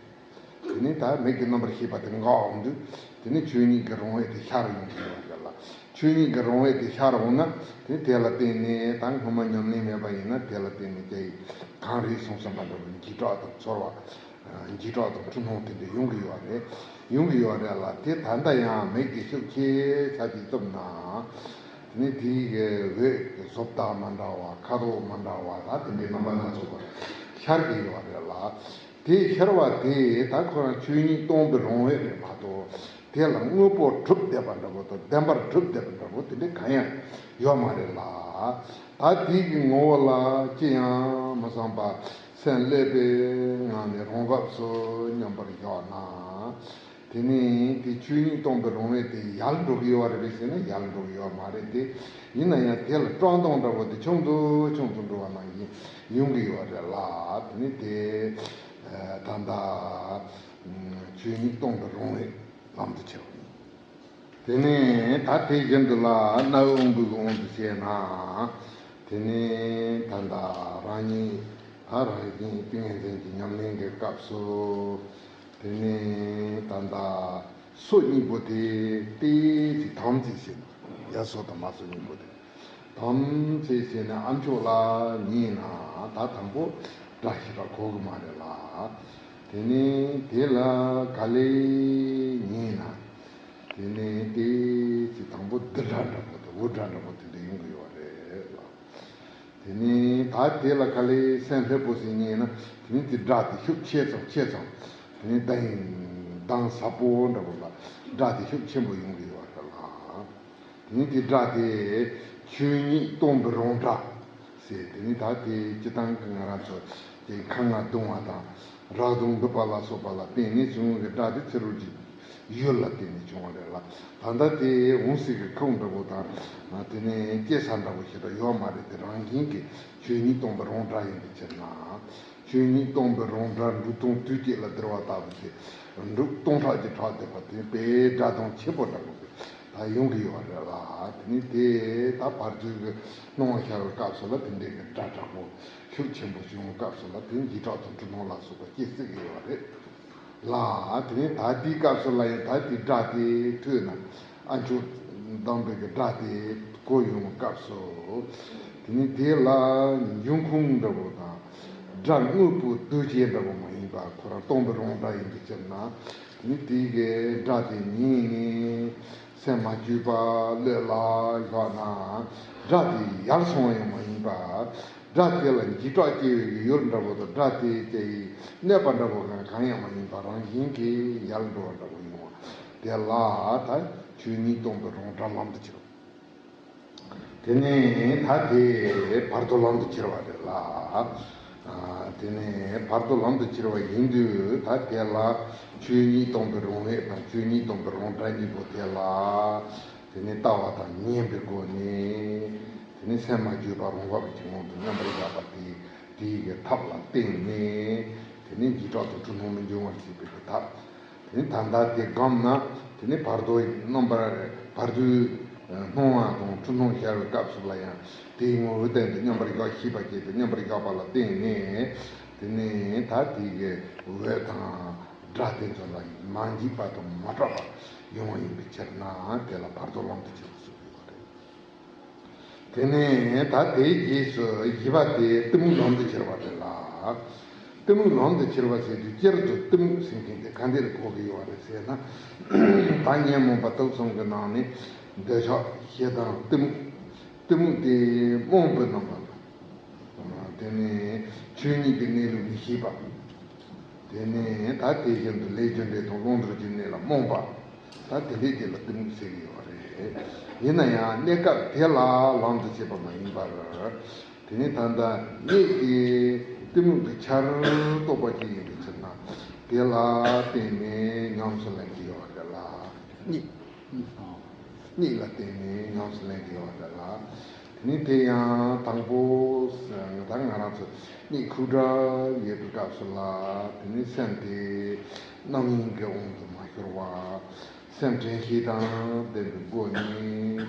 དེ་ནས་ད་མིག་གི་རྣམ་པར་ཤེས་པ་དེ་འགག་འོང་དུས། དེ་ནས་ཆོས་ཉིད་ཀྱི་རང་འོད་དེ་ཤར་ཡོང་གི་ཡོད་རེད་ལ། ཆོས་ཉིད་ཀྱི་རང་འོད་དེ་ཤར་འོང་ན། དེ་དེ་ལ་བརྟེན་ནས་ད་སྔོན་མ་ཉམས་ལེན་མེད་པ་ཡིན་ན་དེ་ལ་བརྟེན་ནས་ཀྱེ་གངས་རི་སོང་ཙམ་པ་འདྲ་བོ་འཇིགས་སྐྲག་དང་ཚོར་བ། འཇིགས་སྐྲག་དང་འཁྲུལ་སྣང་དེ་འདྲ་ཡོང་གི་ཡོད་རེད། ཡོང་གི་ཡོད་རེད་ལ། དེ་ད་ལྟ་ཡང་མིག་དེ་ཤུགས་ཆེ་ས་ཅིག་བཙུམ་ན། དེ་ནས་དེའི་གི་འོད་བཟོ་ལྟ་མ་འདྲ་བ། ཁ་དོག་མ་འདྲ་བ། ད་དེ་འདྲའི་རྣམ་པ་སྣ་ཚོགས་པ་ཤར་གྱི་ཡོད་རེད་ལ། དེ་ཤར་བ་དེ་ད་ཁོ་རང་ཆོས་ཉིད་སྟོང་པའི་རང་འོད་རེད་མ་གཏོགས། དེ་ལ་དངོས་པོ་གྲུབ་བསྡད་པ་འདྲ་པོ་དང་བདེན་པར་གྲུབ་བསྡད་པ་འདྲ་པོ་དེ་འདྲ་གང་ཡང་ཡོད་མ་རེད་ལ། ད་དེའི་གི་ངོ་བོ་ལ་ཅི་ཡང་མི་བསམ་པ་སེམས་ཀླད་པའི་ངང་ནས་རང་བབས་སུ་མཉམ་པར་བཞག་ན། དེ་ནས་དེ་ཆོས་ཉིད་སྟོང་པའི་རང་འོད་དེ་ཡལ་འགྲོ་གི་ཡོད་རེད་པས་ཟེར་ན་ཡལ་འགྲོ་གི་ཡོད་མ་རེད་དེ། ཡིན་ན་ཡང་དེ་ལ་བཀྲག་མདངས་འདྲ་པོ་དེ་ཆུང་དུ་ཆུང་དུ་འགྲོ་བ་ནང་བཞིན་ཡོང་གི་ཡོད་རེད་ལ། དེ་ནས་དེ་ད་ལྟ་ཆོས་ཉིད་སྟོང་པའི་རང་འོད་ལམ་དུ་ཁྱེར་བ་ཡིན། དེ་ནས་ད་དེ་བཞིན་དུ་ལ་རྣ་བའི་དབང་པོའི་དབང་དུ་བྱས་ན། དེ་ནས་ད་ལྟ་རང་ཉིད་ད་རང་བཞིན་ཏིང་ངེ་འཛིན་གྱི་ཉམས་ལེན་གྱི་སྐབས་སུ། དེ་ནས་ད་ལྟ་སོ་གཉིས་པོ་དེ་ཏོག་ཙམ་དམ་ཚིག་བྱེད་ན། ཡ་སོ་དང་མ་སོ་གཉིས་པོ་དེ་དམ་ཚིག་བྱས་ནས་ཨ་མཆོག་ལ་ཉན་ན་ད་དང་པོ་སྒྲ་ཞེ་དྲག་གོ་གི་མ་རེད་ལ། དེ་ནས་དེ་ལ་ག་ལེ་ཉན་ན། དེ་ནས་ཏོག་ཙམ་དང་པོ་རྡུལ་སྒྲ་འདྲ་པོ་དང་འུར་སྒྲ་འདྲ་པོ་དེ་འདྲ་ཡོང་གི་ཡོད་རེད་ལ། དེ་ནས་ད་དེ་ལ་ག་ལེ་སེམས་ལྷོད་པོ་ཞིག་ཉན་ན། དེ་ནས་དེ་སྒྲ་དེ་ཤུགས་ཆེ་ཙམ་ཆེ་ཙམ། དེ་ནས་གདངས་གདངས་ཟབ་པོ་འདྲ་པོ་ལ་སྒྲ་དེ་ཤུགས་ཆེན་པོ་ཡོང་གི་ཡོད་རེད་ལ། དེ་ནས་དེ་སྒྲ་དེ་ཆོས་ཉིད་སྟོང་པའི་རང་སྒྲ་ཟེར། དེ་ནས་ད་དེ་སྤྱིར་བཏང་གི་ང་རང་ཚོ་དེ་ཁ་རྔ་རྡུང་བ་དང་རག་རྡུང་འབུད་པ་ལ་སོགས་པ་ལ་བརྟེན་ནས་བྱུང་བའི་སྒྲ་དེ་ཚུ་རོལ་གྱི་ཡུལ་ལ་བརྟེན་ནས་བྱུང་བ་རེད་ལ། ད་ལྟ་དེ་འོང་སྲིད་ཀྱི་ཁོང་འདྲ་པོ་དང་། དེ་ནས་སྐྱེ་ས་འདྲ་པོ་ཞིག་ད་ཡོད་མ་རེད། དེ་རང་བཞིན་གྱིས་ཆོས་ཉིད་སྟོང་པའི་རང་སྒྲ་ཡིན་པའི་ཕྱིར་ན། ཆོས་ཉིད་སྟོང་པའི་རང་སྒྲ་འབྲུག་སྟོང་དུས་གཅིག་ལ་ལྡིར་བ་ལྟ་བུ་དེ། འབྲུག་སྟོང་ཕྲག་གཅིག་གྲགས་བསྡད་པ་དེ་དཔེ་སྒྲ་གདངས་ཆེན་པོ་འདྲ་པོ་ཞིག་ད་ཡོང་གི་ཡོད་རེད་ལ། དེ་ནས་དེ་ད་བར་དོའི་གི་སྣང་བ་ཤར་བའི་སྐབས་སུ་ལ་དེ་འདྲའི་གི་སྒྲ་དྲག་པོ་ཤུགས་ཆེན་པོ་བྱུང་བའི་སྐབས་སུ་ལ་དེ་འཇིགས་སྐྲག་དང་འཁྲུལ་སྣང་ལ་སོགས་པ་སྐྱེ་སྲིད་ཀྱི་ཡོད་རེད་ལ། དེ་ནས་ད་དེའི་སྐབས་སུ་ལ་ཡང་ད་དེ་སྒྲ་དེ་ཐོས་ན། ཨ་མཆོག་གདམས་པའི་གི་སྒྲ་དེ་གོ་ཡོང་བའི་སྐབས་སུ། དེ་ནས་དེ་ལ་འབྱུང་ཁུངས་འདྲ་པོ་དང་། སྒྲ་དངོས་པོ་གདུལ་བྱ་འདྲ་པོ་མ་ཡིན་པ་ཁོ་རང་སྟོང་པའི་རང་སྒྲ་ཡིན་པའི་ཕྱིར་ན། དེ་ནས་དེའི་གི་སྒྲ་དེ་ཉན་ནས་སེམས་མ་བཅོས་པ་བློས་བསླངས་བཞག་ན། སྒྲ་དེ་ཡལ་སོང་བ་ཡང་མ་ཡིན་པ། སྒྲ་དེ་ལ་འཇིགས་སྐྲག་སྐྱེ་བའི་གི་ཡུལ་འདྲ་པོ་དང་། སྒྲ་དེ་སྐྱེ་ཡི་གནོད་པ་འདྲ་པོ་གང་གང་ཡང་མ་ཡིན་པ། རང་བཞིན་གྱིས་ཡལ་འགྲོ་བ་འདྲ་པོ་ཡོང་བ་དེ་ལ་ད་ཆོས་ཉིད་སྟོང་པའི་རང་སྒྲ་ལམ་དུ་ཁྱེར་བ། དེ་ནས་ད་དེ་བར་དོ་ལམ་དུ་ཁྱེར་བ་རེད་ལ། དེ་ནས་བར་དོ་ལམ་དུ་ཁྱེར་བ་ཡིན་དུས། ད་དེ་ལ་ཆོས་ཉིད་སྟོང་པའི་རང་ལས་དང་ཆོས་ཉིད་སྟོང་པའི་རང་སྒྲ་གཉིས་པོ་དེ་ལ། དེ་ནས་ལྟ་བ་དང་ཉན་པའི་སྒོ་ནས། དེ་ནས་སེམས་མ་བཅོས་པ་རང་བབས་ཀྱི་ངང་དུ་མཉམ་པར་བཞག་པ་དེ། དེའི་གི་ཐབས་ལ་བརྟེན་ནས། དེ་ནས་འཇིགས་སྐྲག་དང་འཁྲུལ་སྣང་མི་འབྱུང་བར་བྱེད་པའི་གི་ཐབས། དེ་ནས་ད་ལྟ་དེ་བསྒོམས་ན། དེ་ནས་བར་དོ་རྣམ་པར་བར་དོའི་སྣང་བ་དང་འཁྲུལ་སྣང་ཤར་བའི་སྐབས་སུ་ལ་ཡང་དེའི་ངོ་བོའི་སྟེང་དུ་མཉམ་པར་བཞག་ཤེས་པ་བསྐྱེད་དེ། མཉམ་པར་བཞག་པ་ལ་བརྟེན་ནས། དེ་ནས་ད་དེའི་གི་འོད་དང་སྒྲ་དེ་ཚོ་ལ་མ་འཇིགས་པ་དང་མ་སྐྲག་པ་ཡོང་བ་ཡིན་པའི་ཕྱིར་ན། དེ་ལ་བར་དོ་ལམ་དུ་ཁྱེར་བ་ཟེར་གྱི་ཡོད་རེད། དེ་ནས་ད་དེའི་རྗེས་སུ་བཞི་པ་དེ་གཏི་མུག་ལམ་དུ་ཁྱེར་བ་རེད་ལ། གཏི་མུག་ལམ་དུ་ཁྱེར་བ་ཟེར་དུས་སྤྱིར་དུ་གཏི་མུག་ཟེར་མཁན་དེ་ག་འདིར་གོ་གི་ཡོད་རེད་ཟེར་ན། ད་ཉོན་མོངས་པ་དུག་གསུམ་གྱི་ནང་ནས་འདོད་ཆགས་ཞེ་སྡང་གཏི་མུག་གཏི་མུག་དེ་རྨོངས་པའི་རྣམ་པ་ལ། དེ་ནས་ཆོས་ཉིད་ཀྱི་གནས་ལུགས་མི་ཤེས་པ། དེ་ནས་ད་དེ་བཞིན་དུ་ལས་རྒྱུ་འབྲས་དང་བླང་དོར་གྱི་གནས་ལ་རྨོངས་པ། ད་དེ་འདྲས་དེ་ལ་གཏི་མུག་ཟེར་གྱི་ཡོད་རེད། ཡིན་ན་ཡང་གནས་སྐབས་དེ་ལ་ལམ་དུ་བྱེད་པ་མ་ཡིན་པར། དེ་ནས་ད་ལྟ་གནས་དེ་གཏི་མུག་གི་ཆར་གཏོགས་པ་ཅིག་ཡིན་པའི་ཕྱིར་ན། དེ་ལ་བརྟེན་ནས་ཉམས་སུ་ལེན་གྱི་ཡོད་རེད་ལ། གཉིད། གཉིད་ལ་བརྟེན་ནས་ཉམས་སུ་ལེན་གྱི་ཡོད་རེད་ལ། དེ་ནས་དེ་ཡང་དང་པོ། ད་ང་རང་ཚོ་གཉིད་ཁུག་འདྲ་ཡོད་པའི་སྐབས་སུ་ལ། དེ་ནས་སེམས་དེ་རྣམ་གཡེང་གི་དབང་དུ་མ་ཤོར་བ། སེམས་དྲན་ཤེས་དང་ལྡན་པའི་སྒོ་ནས་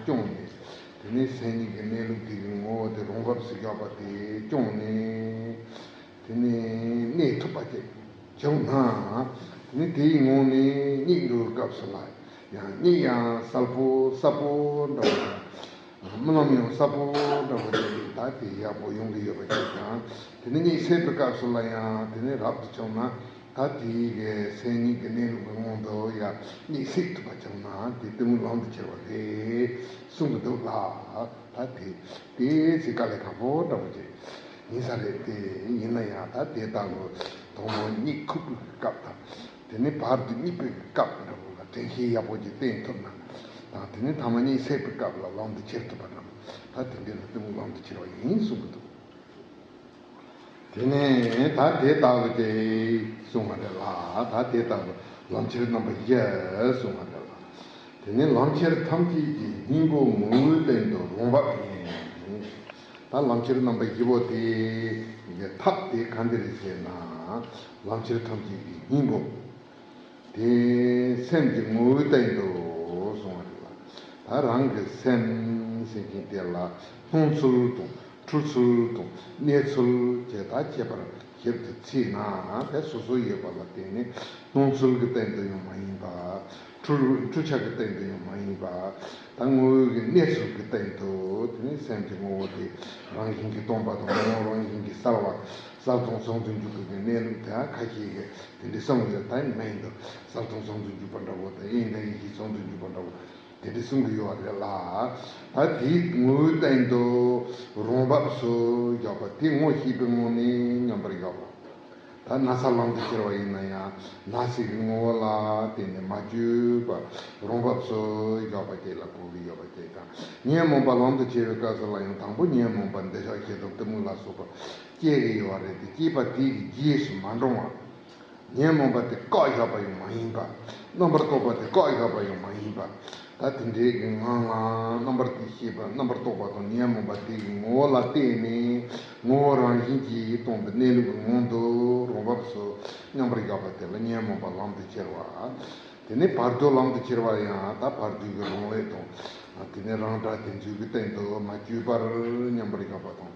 སྐྱོང་ནས། དེ་ནས་སེམས་ཉིད་ཀྱི་གནས་ལུགས་དེ་གི་ངོ་བོ་དེ་རང་བབས་སུ་བཞག་པ་དེ་སྐྱོང་ནས། དེ་ནས་གནས་ཐུབ་པ་ཅིག་བྱུང་ན། དེ་ནས་དེའི་ངང་ནས་གཉིད་འགྲོ་བའི་སྐབས་སུ་ལ་ཡང་གཉིད་ཡང་གསལ་པོ་གསལ་པོ་འདྲ་བོ་དང་། རྨི་ལམ་ཡང་གསལ་པོ་འདྲ་བོ་དེ་ད་དེ་ཡག་པོ་ཡོང་གི་ཡོད་པ་ཅིག་དང་། དེ་ནས་གཉིད་སད་པའི་སྐབས་སུ་ལ་ཡང་དེ་ནས་རབ་ཏུ་བྱུང་ན། ད་དེའི་གི་སེམས་ཉིད་ཀྱི་གནས་ལུགས་ཀྱི་ངང་དུ་ཡང་གཉིད་སད་ཐུབ་པ་བྱུང་ན། དེ་གཏི་མུག་ལམ་དུ་ཁྱེར་བ་རེད་གསུང་གི་འདུག་ལ། ད་དེ་དེ་ཚེ་དཀའ་ལས་ཁག་པོ་འདྲ་བོ་ཅིག་ཡིན་ས་རེད། དེ་ཡིན་ན་ཡང་ད་དེ་ལྟ་བུ་དང་པོ་གཉིད་ཁུག་པའི་སྐབས་དང་། དེ་ནས་བར་དུ་གཉིད་པའི་སྐབས་འདྲ་བོ་ལ་དྲན་ཤེས་ཡག་པོ་ཅིག་བསྟེན་ཐུབ་ན། དང་དེ་ནས་ཐ་མ་གཉིད་སད་པའི་སྐབས་ལ་ལམ་དུ་ཁྱེར་ཐུབ་པ་རྣམས་ད་དེ་འདྲ་ལ་གཏི་མུག་ལམ་དུ་ཁྱེར་བ་ཡིན་གསུང་གི་འདུག། དེ་ནས་ད་དེ་ལྟ་བུ་སྟེ་གསུང་བ་རེད་ལ། ད་དེ་ལྟ་བུ་ལམ་ཁྱེར་རྣམ་པ་བཞི་གསུང་བ་རེད་ལ། དེ་ནས་ལམ་ཁྱེར་ཐམས་ཅད་ཀྱི་སྙིང་པོ་ངོ་བོའི་སྟེང་དུ་རང་བབས་ཡིན། ད་ལམ་ཁྱེར་རྣམ་པ་བཞི་པོ་དེ་གི་ཐབས་དེ་ག་འདི་རེད་ཟེར་ན། ལམ་ཁྱེར་ཐམས་ཅད་ཀྱི་སྙིང་པོ། དེ་སེམས་ཀྱི་ངོ་བོའི་སྟེང་དུ་གསུངས་པ་རེད་ལ། ད་རང་གི་སེམས་ཟེར་མཁན་དེ་ལ་སྣང་ཚུལ་དང་འཁྲུལ་ཚུལ་དང་གནས་ཚུལ་བཅས་ད་ཁྱད་པར་ཞིབ་ཏུ་ཕྱེ་ན། དེ་སོ་སོ་ཡོད་པ་ལ་བརྟེན་ནས་སྣང་ཚུལ་གྱི་སྟེང་དུ་ཡང་མ་ཡིན་པ། འཁྲུལ་འཁྲུལ་ཆ་གི་སྟེང་དུ་ཡང་མ་ཡིན་པ། ད་ངོ་བོའི་གི་གནས་ཚུལ་གྱི་སྟེང་དུ། དེ་ནས་སེམས་ཀྱི་ངོ་བོ་དེ་རང་བཞིན་གྱིས་སྟོང་པ་དང་། ངོ་བོ་རང་བཞིན་གྱིས་གསལ་བ། གསལ་སྟོང་ཟུང་དུ་འཇུག་པའི་གི་གནས་ལུགས་དེ་ཁ་ཤས་ཀྱིས་དེ་འདྲའི་གསུངས་ཡོད། ད་ཡིན་མིན་དུ་གསལ་སྟོང་ཟུང་དུ་འཇུག་པ་འདྲ་བོ་དང་། དབྱིངས་དང་ཡེ་ཤེས་ཟུང་དུ་འཇུག་པ་འདྲ་བོ་དེ་འདྲའི་གསུང་གི་ཡོད་རེད་ལ། ད་དེའི་ངོ་བོའི་སྟེང་དུ་རང་བབས་སུ་བཞག་པ་དེ་ངོ་ཤེས་པའི་ངང་ནས་མཉམ་པར་བཞག་པ། ད་ན་ཚ་ལམ་དུ་ཁྱེར་བ་ཡིན་ན་ཡང་ན་ཚའི་གི་ངོ་བོ་ལ་བརྟེན་ནས་མ་བཅོས་པ་རང་བབས་སུ་བཞག་པ་དེ་ལ་གོ་གི་ཡོད་པ་དེ་དང་། ཉོན་མོངས་པ་ལམ་དུ་ཁྱེར་བའི་སྐབས་སུ་ལ་ཡང་དང་པོ་ཉོན་མོངས་པ་འདོད་ཆགས་ཞེ་སྡང་གཏི་མུག་ལ་སོགས་པ་སྐྱེ་གི་ཡོད་རེད་དེ། སྐྱེས་པ་དེ་གི་རྗེས་སུ་མ་འབྲང་བ། ཉོན་མོངས་པ་དེ་བཀག་བཞག་པ་ཡང་མ་ཡིན་པ། རྣམ་པར་རྟོག་པ་དེ་བཀག་བཞག་པ་ཡང་མ་ཡིན་པ། ད་དེ་འདྲའི་གི་ངང་ལ་རྣམ་པར་དེ་ཤེས་པ། རྣམ་པར་རྟོག་པ་དང་ཉོན་མོངས་པ་དེ་གི་ངོ་བོ་ལ་བརྟེན་ནས་ངོ་བོ་རང་བཞིན་གྱིས་སྟོང་པའི་གནས་ལུགས་ཀྱི་ངང་དུ་རང་བབས་སུ་མཉམ་པར་བཞག་པ་དེ་ལ་ཉོན་མོངས་པ་ལམ་དུ་ཁྱེར་བ། དེ་ནས་བར་དོ་ལམ་དུ་ཁྱེར་བ་ཡང་ད་བར་དོའི་གི་རང་ལས་དང་། དེ་ནས་རང་སྒྲ་དེ་ཚོའི་གི་སྟེང་དུ་མ་བཅོས་པར་མཉམ་པར་བཞག་པ་དང་།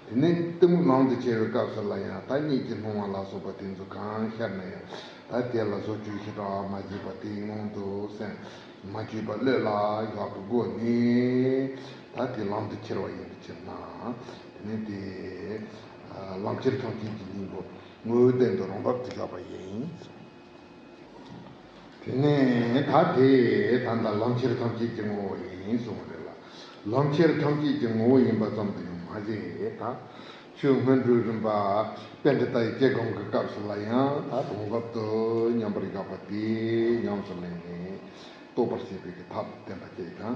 དེ་ནས་གཏི་མུག་ལམ་དུ་ཁྱེར་བའི་སྐབས་སུ་ལ་ཡང་ད་གཉིད་ཀྱི་སྣང་བ་ལ་སོགས་པ་དེ་ཚོ་གང་ཤར་ན་ཡང་། ད་དེ་ལ་བཟོ་བཅོས་ཞེ་དྲག་མ་བྱས་པ་དེའི་ངང་དུ་སེམས་མ་བཅོས་པ་གློད་ལ་བཞག་པའི་སྒོ་ནས་ད་དེ་ལམ་དུ་ཁྱེར་བ་ཡིན་པའི་ཕྱིར་ན། དེ་ནས་དེ་ལམ་ཁྱེར་ཐམས་ཅད་ཀྱི་སྙིང་པོ་ངོ་བོའི་སྟེང་དུ་རང་བབས་སུ་བཞག་པ་ཡིན། དེ་ནས་ད་དེ་ད་ལྟ་ལམ་ཁྱེར་ཐམས་ཅད་ཀྱི་ངོ་བོ་ཡིན་གསུངས་པ་རེད་ལ། ལམ་ཁྱེར་ཐམས་ཅད་ཀྱི་ངོ་བོ་ཡིན་པ་ཙམ་དུ་ཡང་མ་ཟད། ད་ཆོས་སྔོན་འགྲོའི་རིམ་པ་པཎྜི་ཏའི་དཀྱིལ་སྒོམ་གྱི་སྐབས་སུ་ལ་ཡང་ད་རང་བབས་སུ་མཉམ་པར་བཞག་པ་དེ་ཉམས་སུ་ལེན་ནས་རྟོགས་པར་བྱེད་པའི་གི་ཐབས་བསྟན་པ་བཅས་དང་།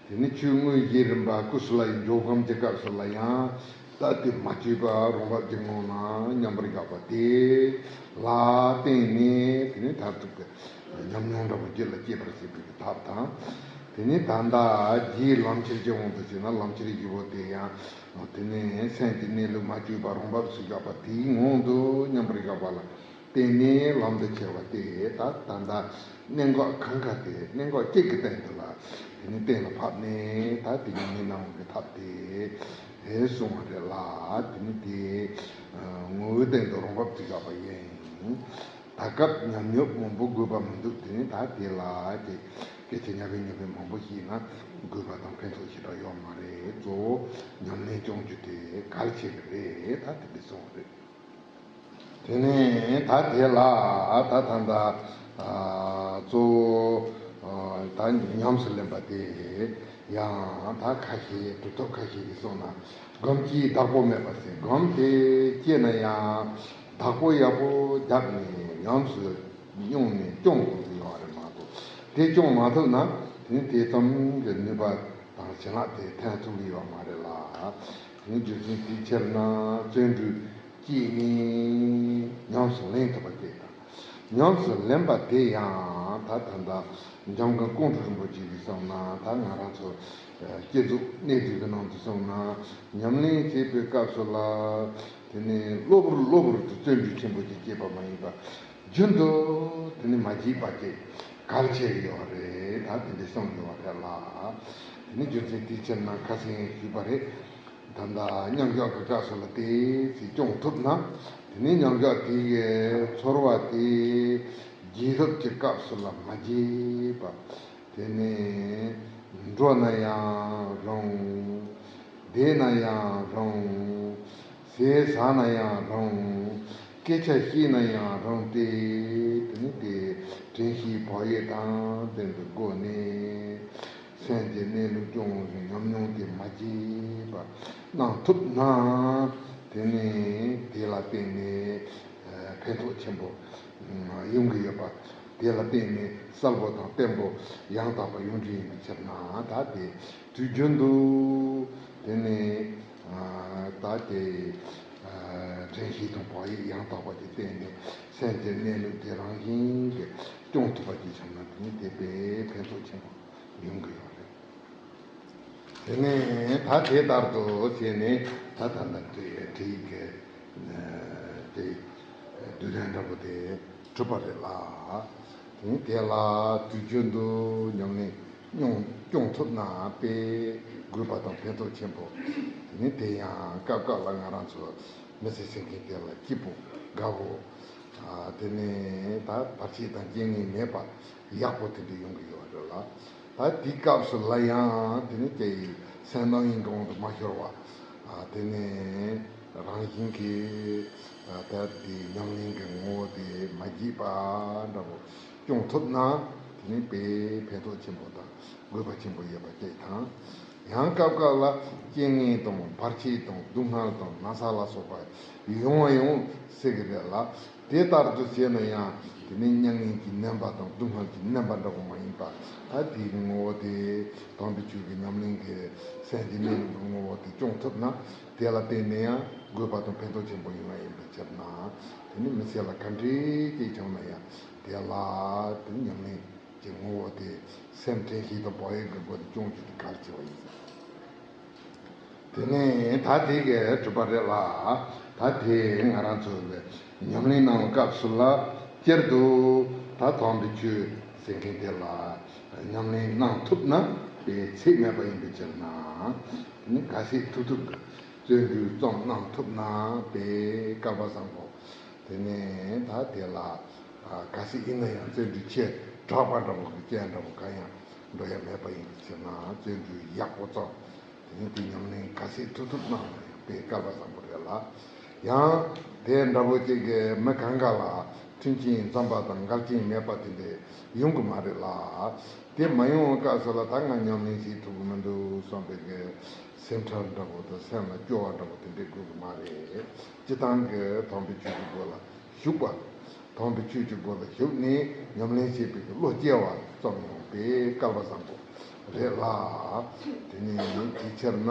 དེ་ནས་ཆོས་དངོས་གཞིའི་རིམ་པ་ཀུ་སུ་ལའི་འཇོག་སྒོམ་གྱི་སྐབས་སུ་ལ་ཡང་། ད་དེ་མ་བཅོས་པ་རང་བབས་ཀྱི་ངང་ན་མཉམ་པར་བཞག་པ་དེ་ལ་བརྟེན་ནས་དེ་ནས་མཐར་ཐུག་གི་ཉམས་མྱོང་འདྲ་པོ་རྒྱུད་ལ་སྐྱེད་པར་བྱེད་པའི་ཐབས་དང་། དེ་ནས་ད་ལྟ་རྒྱུའི་ལམ་ཁྱེར་གྱི་དབང་དུ་བྱས་ན་ལམ་ཁྱེར་བཞི་པོ་དེ་ཡང་དེ་ནས་སེམས་ཀྱི་གནས་ལུགས་མ་བཅོས་པ་རང་བབས་སུ་བཞག་པ་དེའི་ངང་དུ་མཉམ་པར་བཞག་པ་ལ་བརྟེན་ནས་ལམ་དུ་ཁྱེར་བ་དེ་ད་ད་ལྟ་གནད་འགག་གང་ག་དེ་གནད་འགག་གཅིག་གི་སྟེང་དུ་ལ་དེ་ནས་གཏན་ལ་ཕབ་ནས་ད་དེ་ཉམས་ལེན་གནང་བའི་ཐབས་དེ་དེ་གསུངས་པ་རེད་ལ། དེ་ནས་དེ་ངོ་བོའི་སྟེང་དུ་རང་བབས་ཀྱི་བཞག་པ་ཡིན། ད་སྐབས་ཉམས་མྱོང་མང་པོ་དགོས་པ་མི་འདུག་དེ་ནས་ད་དེ་ལ་དེ་སྐད་ཆ་ཉབ་པའི་ཉབ་པའི་མང་པོ་ཞིག་ན་དགོས་པ་དང་ཕན་ཐོགས་ཞེ་དྲག་ཡོད་མ་རེད། གཙོ་བོ་ཉམས་ལེན་སྐྱོང་རྒྱུ་དེ་གལ་ཆེ་གི་རེད། ད་དེ་འདྲ་གསུངས་པ་རེད། དེ་ནས་ད་དེ་ལ་ད་ད་ད་གཙོ་བོ་ད་ཉམས་སུ་ལེན་པ་དེ་ཡང་ད་ཁ་ཤས་གྲུབ་ཐོབ་ཁ་ཤས་ཀྱིས་གསུངས་ན་སྒོམ་གྱི་བདག་པོ་མེད་པ་ཟེར། སྒོམ་དེ་སྐྱེས་ན་ཡང་བདག་པོ་ཡག་པོ་བརྒྱབ་ནས་ཉམས་སུ་མྱོང་ནས་སྐྱོང་དགོས་ཀྱི་ཡོད་རེད་མ་གཏོགས། དེ་སྐྱོང་མ་ཐུབ་ན་དེ་ནི་དེ་ཙམ་གྱི་ནུས་པ་དང་བྱིན་རླབས་དེ་ཐོན་ཐུབ་ཀྱི་ཡོད་མ་རེད་ལ། དེ་ནི་རྒྱུ་མཚན་དེའི་ཕྱིར་ན་བརྩོན་འགྲུས་ཀྱིས་ནི་ཉམས་སུ་ལེན་ཐུབ་པ་དེ་དང་། ཉམས་སུ་ལེན་པ་དེ་ཡང་ད་ད་ལྟ་འཇམ་མགོན་ཀོང་སྤྲུལ་རིན་པོ་ཆེ་གིས་གསུངས་ན། ད་ང་རང་ཚོ་བསྐྱེད་རྫོགས་གནས་བསྡུས་ཀྱི་ནང་དུ་གསུངས་ན། ཉམས་ལེན་བྱེད་པའི་སྐབས་སུ་ལ་དེ་ནི་གློ་བུར་གློ་བུར་དུ་བརྩོན་འགྲུས་ཆེན་པོ་ཞིག་བསྐྱེད་པ་མ་ཡིན་པ། རྒྱུན་དུ་དེ་ནི་མ་བགྱིས་པ་ཅིག་གལ་ཆེ་གི་ཡོད་རེད། ད་དེ་འདྲའི་གསུངས་ཡོད་རེད་ལ། དེ་ནི་རྒྱུ་མཚན་དེའི་ཕྱིར་ན་ཁ་སང་ཞུས་པ་རེད། ད་ལྟ་མཉམ་བཞག་གི་སྐབས་སུ་ལ་དེ་ཚེ་སྐྱོང་ཐུབ་ན། དེ་ནི་མཉམ་བཞག་དེ་གི་ཚོར་བ་དེ་བགྱིད་ཐུབ་ཀྱི་སྐབས་སུ་ལ་མ་བགྱིས་པ། དེ་ནི་འགྲོ་ན་ཡང་རུང་། བསྡད་ན་ཡང་རུང་། ཟས་ཟ་ན་ཡང་རུང་། སྐད་ཆ་བཤད་ན་ཡང་རུང་སྟེ། དེ་ནི་དེ་དྲན་ཤེས་བག་ཡོད་དང་ལྡན་པའི་སྒོ་ནས། སེམས་ཀྱི་གནས་ལུགས་སྐྱོང་བའི་ཉམས་མྱོང་དེ་མ་བརྗེད་པ་གནང་ཐུབ་ན། དེ་ནི་དེ་ལ་བརྟེན་ནས་ཕན་ཐོགས་ཆེན་པོ་ཡོང་གི་ཡོད་པ། དེ་ལ་བརྟེན་ནས་གསལ་པོ་དང་བརྟན་པོ་ཡང་དག་པ་ཡོང་རྒྱུ་ཡིན་པའི་ཕྱིར་ན། ད་དེ་དུས་རྒྱུན་དུ་དེ་ནི་ད་དེ་དྲན་ཤེས་དང་བག་ཡོད་ཡང་དག་པ་དེ་བརྟེན་ནས་སེམས་ཀྱི་གནས་ལུགས་དེ་རང་བཞིན་གྱིས་སྐྱོང་ཐུབ་པ་ཅིག་བྱུང་ན། དེ་ནི་དེ་དཔེ་ཕན་ཐོགས་ཆེན་པོ་ཡོང་གི་ཡོད་རེད། དེ་ནས་ད་དེ་ལྟར་དུ་བྱས་ནས་ད་ད་ལྟ་དེ་དེ་ཡི་གེ་དེ་བསྡུས་དོན་འདྲ་པོ་དེ་གྲུབ་པ་རེད་ལ། དེ་ནས་དེ་ལ་དུས་རྒྱུན་དུ་ཉམས་ལེན་སྐྱོང་སྐྱོང་ཐུབ་ན་དཔེ་དགོས་པ་དང་ཕན་ཐོགས་ཆེན་པོ། དེ་ནས་དེ་ཡང་སྐབས་སྐབས་ལ་ང་རང་ཚོ་མི་ཚེ་ཟིན་མཁན་དེ་ལ་སྐྱིད་པོ་དགའ་པོ། དེ་ནས་ད་བར་ཆད་དང་རྐྱེན་ངན་མེད་པ་ཡག་པོ་དེ་འདྲ་ཡོང་གི་ཡོད་རེད་ལ། ད་དེའི་སྐབས་སུ་ལ་ཡང་དེ་ནི་དེ་ཡི་སེམས་སྣང་ཡིན་གང་དུ་མ་ཤོར་བ། དེ་ནས་རང་བཞིན་གྱིས་ད་དེ་ཉམས་ལེན་གྱི་ངོ་བོ་དེ་མ་བརྗེད་པ་འདྲ་པོ་སྐྱོང་ཐུབ་ན། དེ་ནི་དཔེ་ཕན་ཐོགས་ཆེན་པོ་དང་དགོས་པ་ཆེན་པོ་ཡོད་པ་བཅས་དང་། ཡང་སྐབས་སྐབས་ལ་རྐྱེན་ངན་དང་བར་ཆད་དང་སྡུག་བསྔལ་དང་ན་ཚ་ལ་སོགས་པ་ཡོང་བ་ཡང་སྲིད་ཀྱི་རེད་ལ། དེ་ལྟར་དུ་བྱས་ན་ཡང་དེ་ནི་མྱ་ངན་གྱི་མནན་པ་དང་སྡུག་བསྔལ་གྱི་མནན་པ་འདྲ་པོ་མ་ཡིན་པ། ད་དེའི་ངོ་བོ་དེ་དམ་པའི་ཆོས་ཀྱི་ཉམས་ལེན་གྱི་སེམས་ཀྱི་གནས་ལུགས་ཀྱི་ངོ་བོ་དེ་སྐྱོང་ཐུབ་ན། དེ་ལ་བརྟེན་ནས་ཡང་དགོས་པ་དང་ཕན་ཐོགས་ཆེན་པོ་ཡོང་བ་ཡིན་པའི་ཕྱིར་ན། དེ་ནི་མི་ཚེ་ལ་ག་འདྲའི་སྐྱིད་བྱུང་ན་ཡང་དེ་ལ་དེ་ཉམས་ལེན་གྱི་ངོ་བོ་དེ་སེམས་དྲན་ཤེས་དང་བག་ཡོད་ཀྱི་སྒོ་ནས་སྐྱོང་རྒྱུ་དེ་གལ་ཆེ་བ་ཡིན། དེ་ནས་ད་དེ་གའི་གྲུབ་པ་རེད་ལ། ད་དེ་ང་རང་ཚོ་ལ་ཉམས་ལེན་གནང་བའི་སྐབས་སུ་ལ་སྤྱིར་དུ་ད་དམ་པའི་ཆོས་ཟེར་མཁན་དེ་ལ་ཉམས་ལེན་གནང་ཐུབ་ན་དཔེ་ཚེགས་མེད་པ་ཡིན་པའི་ཕྱིར་ན། དེ་ནི་གལ་སྲིད་ཐུབ་ཐུབ་ཀྱི་བརྩོན་འགྲུས་ཙམ་གནང་ཐུབ་ན་དཔེ་སྐལ་པ་བཟང་པོ། དེ་ནས་ད་དེ་ལ་གལ་སྲིད་ཡིན་ན་ཡང་བརྩོན་འགྲུས་ཆེ་དྲགས་པ་འདྲ་པོ་གི་རྐྱེན་འདྲ་པོ་གང་ཡང་འགྲོ་ཡ་མེད་པ་ཡིན་པའི་ཕྱིར་ན་བརྩོན་འགྲུས་ཡག་པོ་ཙམ། དེ་ནས་དེ་ཉམས་ལེན་གལ་སྲིད་ཐུབ་ཐུབ་གནང་ན་ཡང་དཔེ་སྐལ་པ་བཟང་པོ་རེད་ལ། ཡང་དེ་འདྲ་པོ་ཅིག་གི་མི་གང་ག་ལ་མཐུན་རྐྱེན་འཛོམས་པ་དང་འགལ་རྐྱེན་མེད་པ་དེ་འདྲ་ཡོང་གི་མ་རེད་ལ། དེ་མ་ཡོང་བའི་སྐབས་སུ་ལ་ད་ང་ཉམས་ལེན་བྱེད་ཐུབ་ཀྱི་མི་འདུག་བསམ་པའི་གི་སེམས་ཁྲལ་འདྲ་པོ་དང་སེམས་ལ་སྐྱོ་བ་འདྲ་པོ་དེ་འདྲ་དགོས་ཀྱི་མ་རེད། སྤྱིར་བཏང་གི་དམ་པའི་ཆོས་ཀྱི་སྒོ་ལ་ཞུགས་པ། དམ་པའི་ཆོས་ཀྱི་སྒོ་ལ་ཞུགས་ནས་ཉམས་ལེན་བྱེད་པའི་བློ་སྐྱེ་བ་ཙམ་ཡང་དཔེ་སྐལ་པ་བཟང་པོ་རེད་ལ། དེ་ནས་དེའི་ཕྱིར་ན་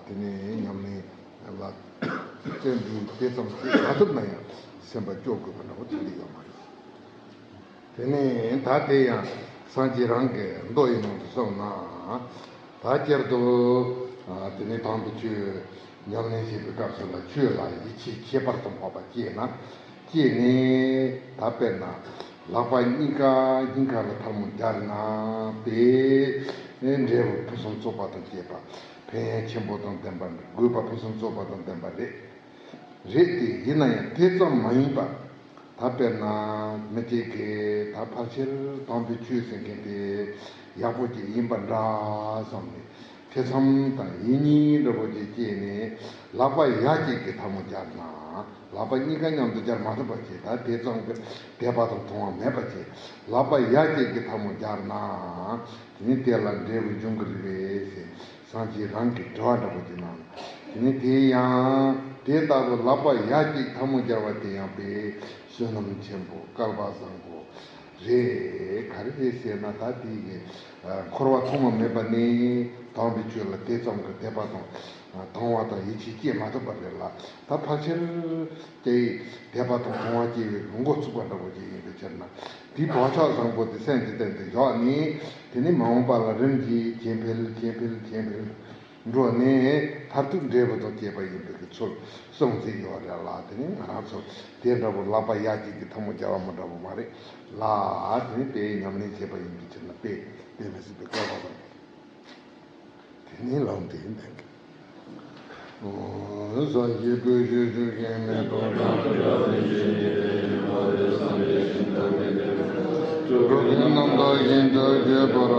དེ་ནས་ཉམས་ལེན་ ལ་བརྩོན་འགྲུས་དེ་ཙམ་བྱེད་མ་ཐུབ་ན་ཡང་སེམས་པ་སྐྱོ་དགོས་པ་འདྲ་བོ་དེ་འདྲ་ཡོད་མ་རེད། དེ་ནས་ད་དེ་ཡང་སངས་རྒྱས་རང་གི་མདོ་ཡི་ནང་དུ་གསུངས་ན། ད་སྤྱིར་དུ་དེ་ནས་དམ་པའི་ཆོས་ཉམས་ལེན་བྱེད་པའི་སྐབས་སུ་ལ་ཆོས་ལ་ཡིད་ཆེས་ཁྱད་པར་དུ་འཕགས་པ་སྐྱེས་ན། སྐྱེས་ནས་ད་དཔེར་ན་ལག་པ་གཉིས་ཀ་སྙིང་ག་ལ་ཐལ་མོ་སྦྱར་ན་དེ་འབྲས་བུ་ཕུན་སུམ་ཚོགས་པ་དང་བཅས་པ། ཕན་ཡོན་ཆེན་པོ་དང་ལྡན་པ་འདྲ། དགོས་པ་ཕུན་སུམ་ཚོགས་པ་དང་ལྡན་པ་རེད། རེད་དེ་ཡིན་ན་ཡང་དེ་ཙམ་མ་ཡིན་པ། ད་དཔེར་ན་མི་གཅིག་གིས་ད་ཕལ་ཆེར་དམ་པའི་ཆོས་ཟེར་མཁན་དེ་ཡག་པོ་ཅིག་ཡིན་པ་འདྲ་བསམ་ནས་ཐེ་ཚོམ་དང་ཡིད་གཉིས་འདྲ་པོ་ཅིག་སྐྱེས་ནས་ལག་པ་ཡ་གཅིག་གིས་ཐལ་མོ་སྦྱར་ན། ལག་པ་གཉིས་ཀ་མཉམ་དུ་སྦྱར་མ་ཐུབ་པ་བྱས། ད་དེ་ཙམ་གྱི་དད་པ་དང་དུང་བ་མེད་པ་བྱས། ལག་པ་ཡ་གཅིག་གིས་ཐལ་མོ་སྦྱར་ན། དེ་ནི་དེ་ལ་འབྲས་བུ་འབྱུང་གི་རེད་པས་ཟེར། སངས་རྒྱས་རང་གི་དྲི་བ་འདྲ་པོ་དེ་གནང་། དེ་ནི་དེ་ཡང་དེ་ལྟ་བུ་ལག་པ་ཡ་གཅིག་ཐལ་མོ་སྦྱར་བ་དེ་ཡང་དཔེ་བསོད་ནམས་ཆེན་པོ་སྐལ་པ་བཟང་པོ་རེད། ག་རེ་རེད་ཟེར་ན། ད་དེ་གི་འཁོར་བ་ཐོག་མ་མེད་པ་ནས་དམ་པའི་ཆོས་ལ་དེ་ཙམ་གྱི་དད་པ་དང་དང་བ་དང་ཡིད་ཆེས་སྐྱེ་མ་ཐུབ་པ་རེད་ལ། ད་ཕལ་ཆེར་དེ་དད་པ་དང་དང་བ་སྐྱེ་བའི་འགོ་ཚུགས་པ་འདྲ་པོ་ཅིག་ཡིན་པའི་ཕྱིར་ན། དེའི་བག་ཆགས་བཟང་པོ་དེ་སེམས་ཀྱི་སྟེང་དུ་བཞག་ནས། དེ་ནས་མ་འོངས་པ་ལ་རིམ་གྱིས་ཇེ་འཕེལ་ཇེ་འཕེལ་ཇེ་འཕེལ་འགྲོ་ནས་མཐར་ཐུག་འབྲས་བུ་དང་བཅས་པ་ཡིན་པའི་གི་ཚུལ་གསུངས་ཟིན་ཡོད་རེད་ལ། དེ་ནས་ང་རང་ཚོ་དེ་འདྲ་པོ་ལག་པ་ཡ་གཅིག་གིས་ཐལ་མོ་སྦྱར་བ་མོ་འདྲ་པོ་མ་རེད་ལ། དེ་ནས་དེ་ཉམས་ལེན་བྱས་པ་ཡིན་པའི་ཕྱིར་ན་དཔེ་དཔེ་མི་སྲིད་པའི་སྐལ་བ་དང་། དེ་ནི་ལམ་དེ་ཡིན་པས། ཨོ། ས་གཞི་བཀོད་ཤོད་ཤོད་མཁན་མེ་ཏོག་དང་། འགྲོ་ཀུན་རྣམ་དག་བཞིན་དུ་བྱེད་པར་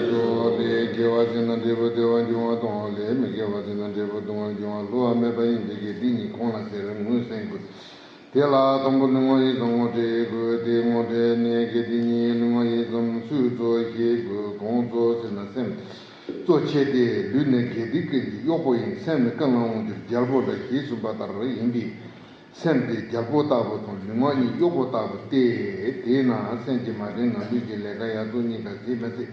ཤོག་དེ་དགེ་བ་བྱས་ན་འབྲས་བུ་བདེ་བ་འབྱུང་བ་དང་། ལས་མི་དགེ་བ་བྱས་ན་འབྲས་བུ་སྡུག་བསྔལ་འབྱུང་བ། བསླུ་བ་མེད་པ་ཡིན་ཏེ། དགེ་སྡིག་གཉིས་གང་ལ་ཟེར་ངོས་ཟིན་དགོས། དེ་ལ་དང་པོ་ལུས་ངག་ཡིད་གསུམ་དངོས་གྲུབ་དགོས། དེ་དངོས་གྲུབ་ནི་དགེ་སྡིག་གཉིས་ལུས་ངག་ཡིད་གསུམ་སུས་གཙོ་ཞེས་དགོས། གང་གཙོ་ཟེར་ན་སེམས་གཙོ་ཆེ་སྟེ། ལུས་ནི་དགེ་སྡིག་ཀུན་གྱི་གཡོག་པོ་ཡིན། སེམས་ནི་ཀུན་ལ་དབང་བསྒྱུར་རྒྱལ་པོ་འདྲ་ཞེས་གསུངས་པ་ལྟར་ཡིན་པས། སེམས་དེ་རྒྱལ་པོ་ལྟ་བུ་དང་ལུས་ངག་ཡིད་གཡོག་པོ་ལྟ་བུ་སྟེ། དེས་ན་སེམས་ཀྱིས་མ་དྲན་ན་ལུས་ཀྱི་ལས་ཀ་ཡག་སྡུག་གཉིས་ཀ་གཟིགས་མི་སྲིད།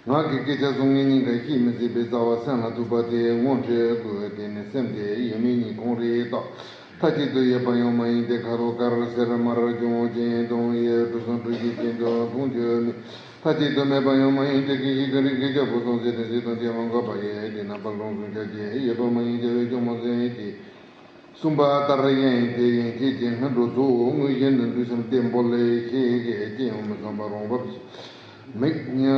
ངག་གི་སྐད་ཆ་གསུང་མཁན་གཉིས་ཀ་ཤེས་མི་སྲིད་པས། རྩ་བ་སེམས་ལ་ཐུག་པ་དེ་དངོས་གྲུབ་དགོས། དེ་ནི་སེམས་དེ་ཡོད་མེད་གཉིས་གང་རེད་བརྟག་མཐའ་གཅིག་ཏུ་ཡོད་པ་ཡང་མ་ཡིན་ཏེ། ཁ་རོག་དཀར་སེར་དམར་ལྗང་ཅན་དང་གཡས་གྲུ་གསུམ་གྲུ་བཞི་ཅན་དུ་མཐོང་ཆོས་མེད། མཐའ་གཅིག་ཏུ་མེད་པ་ཡང་མ་ཡིན་ཏེ། སྐད་ཅིག་ག་རེ་སྐད་ཆ་བུ་སོང་ཟེར་ཏེ། ཟེར་དང་བཅས་མ་འགགས་པ་ཡི། དེས་ན་དཔལ་རང་གསུང་སྐྱབས་ཀྱིས་ཡོད་པ་མ་ཡིན་ཏེ། འོད་ཀྱང་མ་ཟིན་ཏེ། གསུངས་པ་ལྟར་ཡིན་ཏེ། ཡན་ཆད་ཀྱི་སྔ་འགྲོ་གཙོ་བོ་དངོས་གཞི་ནི་འདུ་ཤེས་བརྟན་པོ་ལས་ཤེས་ཀྱི་ཅི་ཡང་མི་བསམ་པ་རང་བབས་མིག་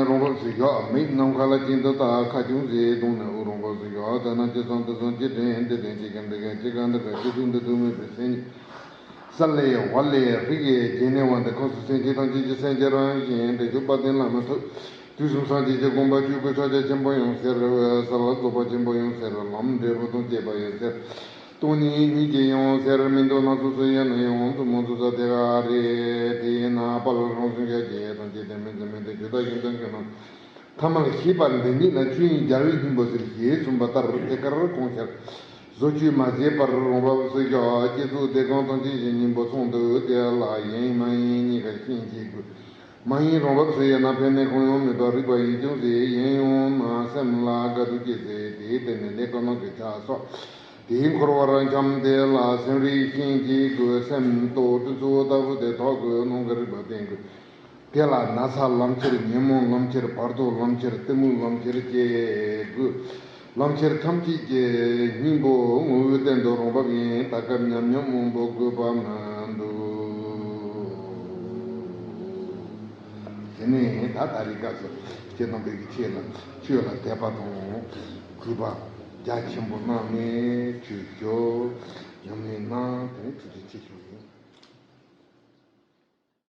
རང་བབས་སུ་བཞག་མིག་ནམ་མཁའ་ལ་གཅིག་ཏུ་བལྟ། ཁ་ཅུང་ཟད་གདོང་ནི་དབུགས་རང་བབས་སུ་བཞག་ཐ་ན་ཅི་བསམ་དུ་བསམ་ཅི་དྲན་དེ་དྲན་ཅི་ག་འདི་ག་ཅི་ག་འདི་ག་ཅི་ཐུག་འདི་ཐུག་མེད་པའི་སེམས་ཉིད། ས་ལས་བ་ལས་རིགས་ཡས་བྱེད་ནས་བ་འདི་ཁམས་སུ་སེམས་ཅན་ཐམས་ཅད་ཀྱི་སེམས་ཅན་རང་བཞིན་དེ་བཞུགས་པ་དེ་ལ་མི་ཐུབ། དུས་གསུམ་སངས་རྒྱས་ཀྱི་དགོངས་པ་ཆོས་སྐུ་ཕྱག་རྒྱ་ཆེན་པོ་ཡང་ཟེར། ས་ལ་རྫོགས་པ་ཆེན་པོ་ཡང་ཟེར། ལམ་འབྲས་བུ་དང་བཅས་པ་ཡང་ཟེར། སྟོང་ཉིད་ཉིད་ཀྱི་ཡང་ཟེར། མི་འདུག་སྣ་ཚོགས་སུ་ཡོད་ན་ཡང་མཚུངས་མ་མཚུངས་ས་དེ་ག་རེད། དེས་ན་དཔལ་རང་གསུང་སྐྱབས་ཀྱིས་དང་བཅས་ཏེ་མི་འཛིན་མི་འདི་ཇི་ལྟར་ཡིན་དང་ཁྱོད་རྣམས་ཐ་མལ་ཤེས་པ་འདི་ཉིད་ལ་ཆོས་དབྱིངས་རྒྱལ་བའི་སྙིང་པོ་ཟེར་ཞེས་གསུངས་པ་ལྟར་དེ་ཀར་གོང་ཆར་བཟོ་བཅོས་མ་བྱས་པར་རང་བབས་སུ་བཞག་བསྐྱེད་རྫོགས་དེ་གང་དང་ཅི་ཞིག་སྙིང་པོ་ཚང་འདུག་དེ་ལ་ཡིན་མ་ཡིན་གཉིས་ཀ་ཤེས་བྱེད་དགོས། མ་ཡིན་རང་བབས་སུ་ཡོད་ན་ཕན་གནོད་གང་ཡང་མེད་པར་རིག་པ་ཡིས་ཀྱང་ཟད། ཡིན་ཡང་ན་སེམས་ལ་དགའ་སྡུག་སྐྱེ་ཚེ་དེའི་སྟེང་ནས་ལས་ཀ་ནང་གི་ཆགས་སོགས་དེའི་འཁོར་བར་འཁྱམས་དེ་ལ་སེམས་རིག་ཤེས་བྱེད་དགོས། སེམས་རྟོག་སྤྲུལ་ཚུལ་ལྟ་བུ་དེ་དག་གི་ནང་གི་རིག་པ་བསྟེན་དགོས། དེ་ལ་ན་ཚ་ལམ་ཁྱེར། ཉོན་མོངས་ལམ་ཁྱེར། བར་དོ་ལམ་ཁྱེར། གཏི་མུག་ལམ་ཁྱེར་བཅས་དགོས། ལམ་ཁྱེར་ཐམས་ཅད་ཀྱི་སྙིང་པོ་ངོ་བོའི་སྟེང་དུ་རང་བབས་ཡིན། ད་སྐབས་ཉམས་མྱོང་མང་པོ་དགོས་པ་མི་འདུག་དེ་ནས་ད་ད་རེས་སྐབས་སུ་ཁྱེད་རྣམ་པས་ཀྱི་ཆོས་ལ་ཆོས་ལ་དད་པ་དང་གུས་པ་རྒྱ་ཆེན་པོ་གནང་ནས་ཆོས་ཞུ་ཉམས་ལེན་གནང་། དེ་ནས་ཐུགས་རྗེ་ཆེ་ཞུ།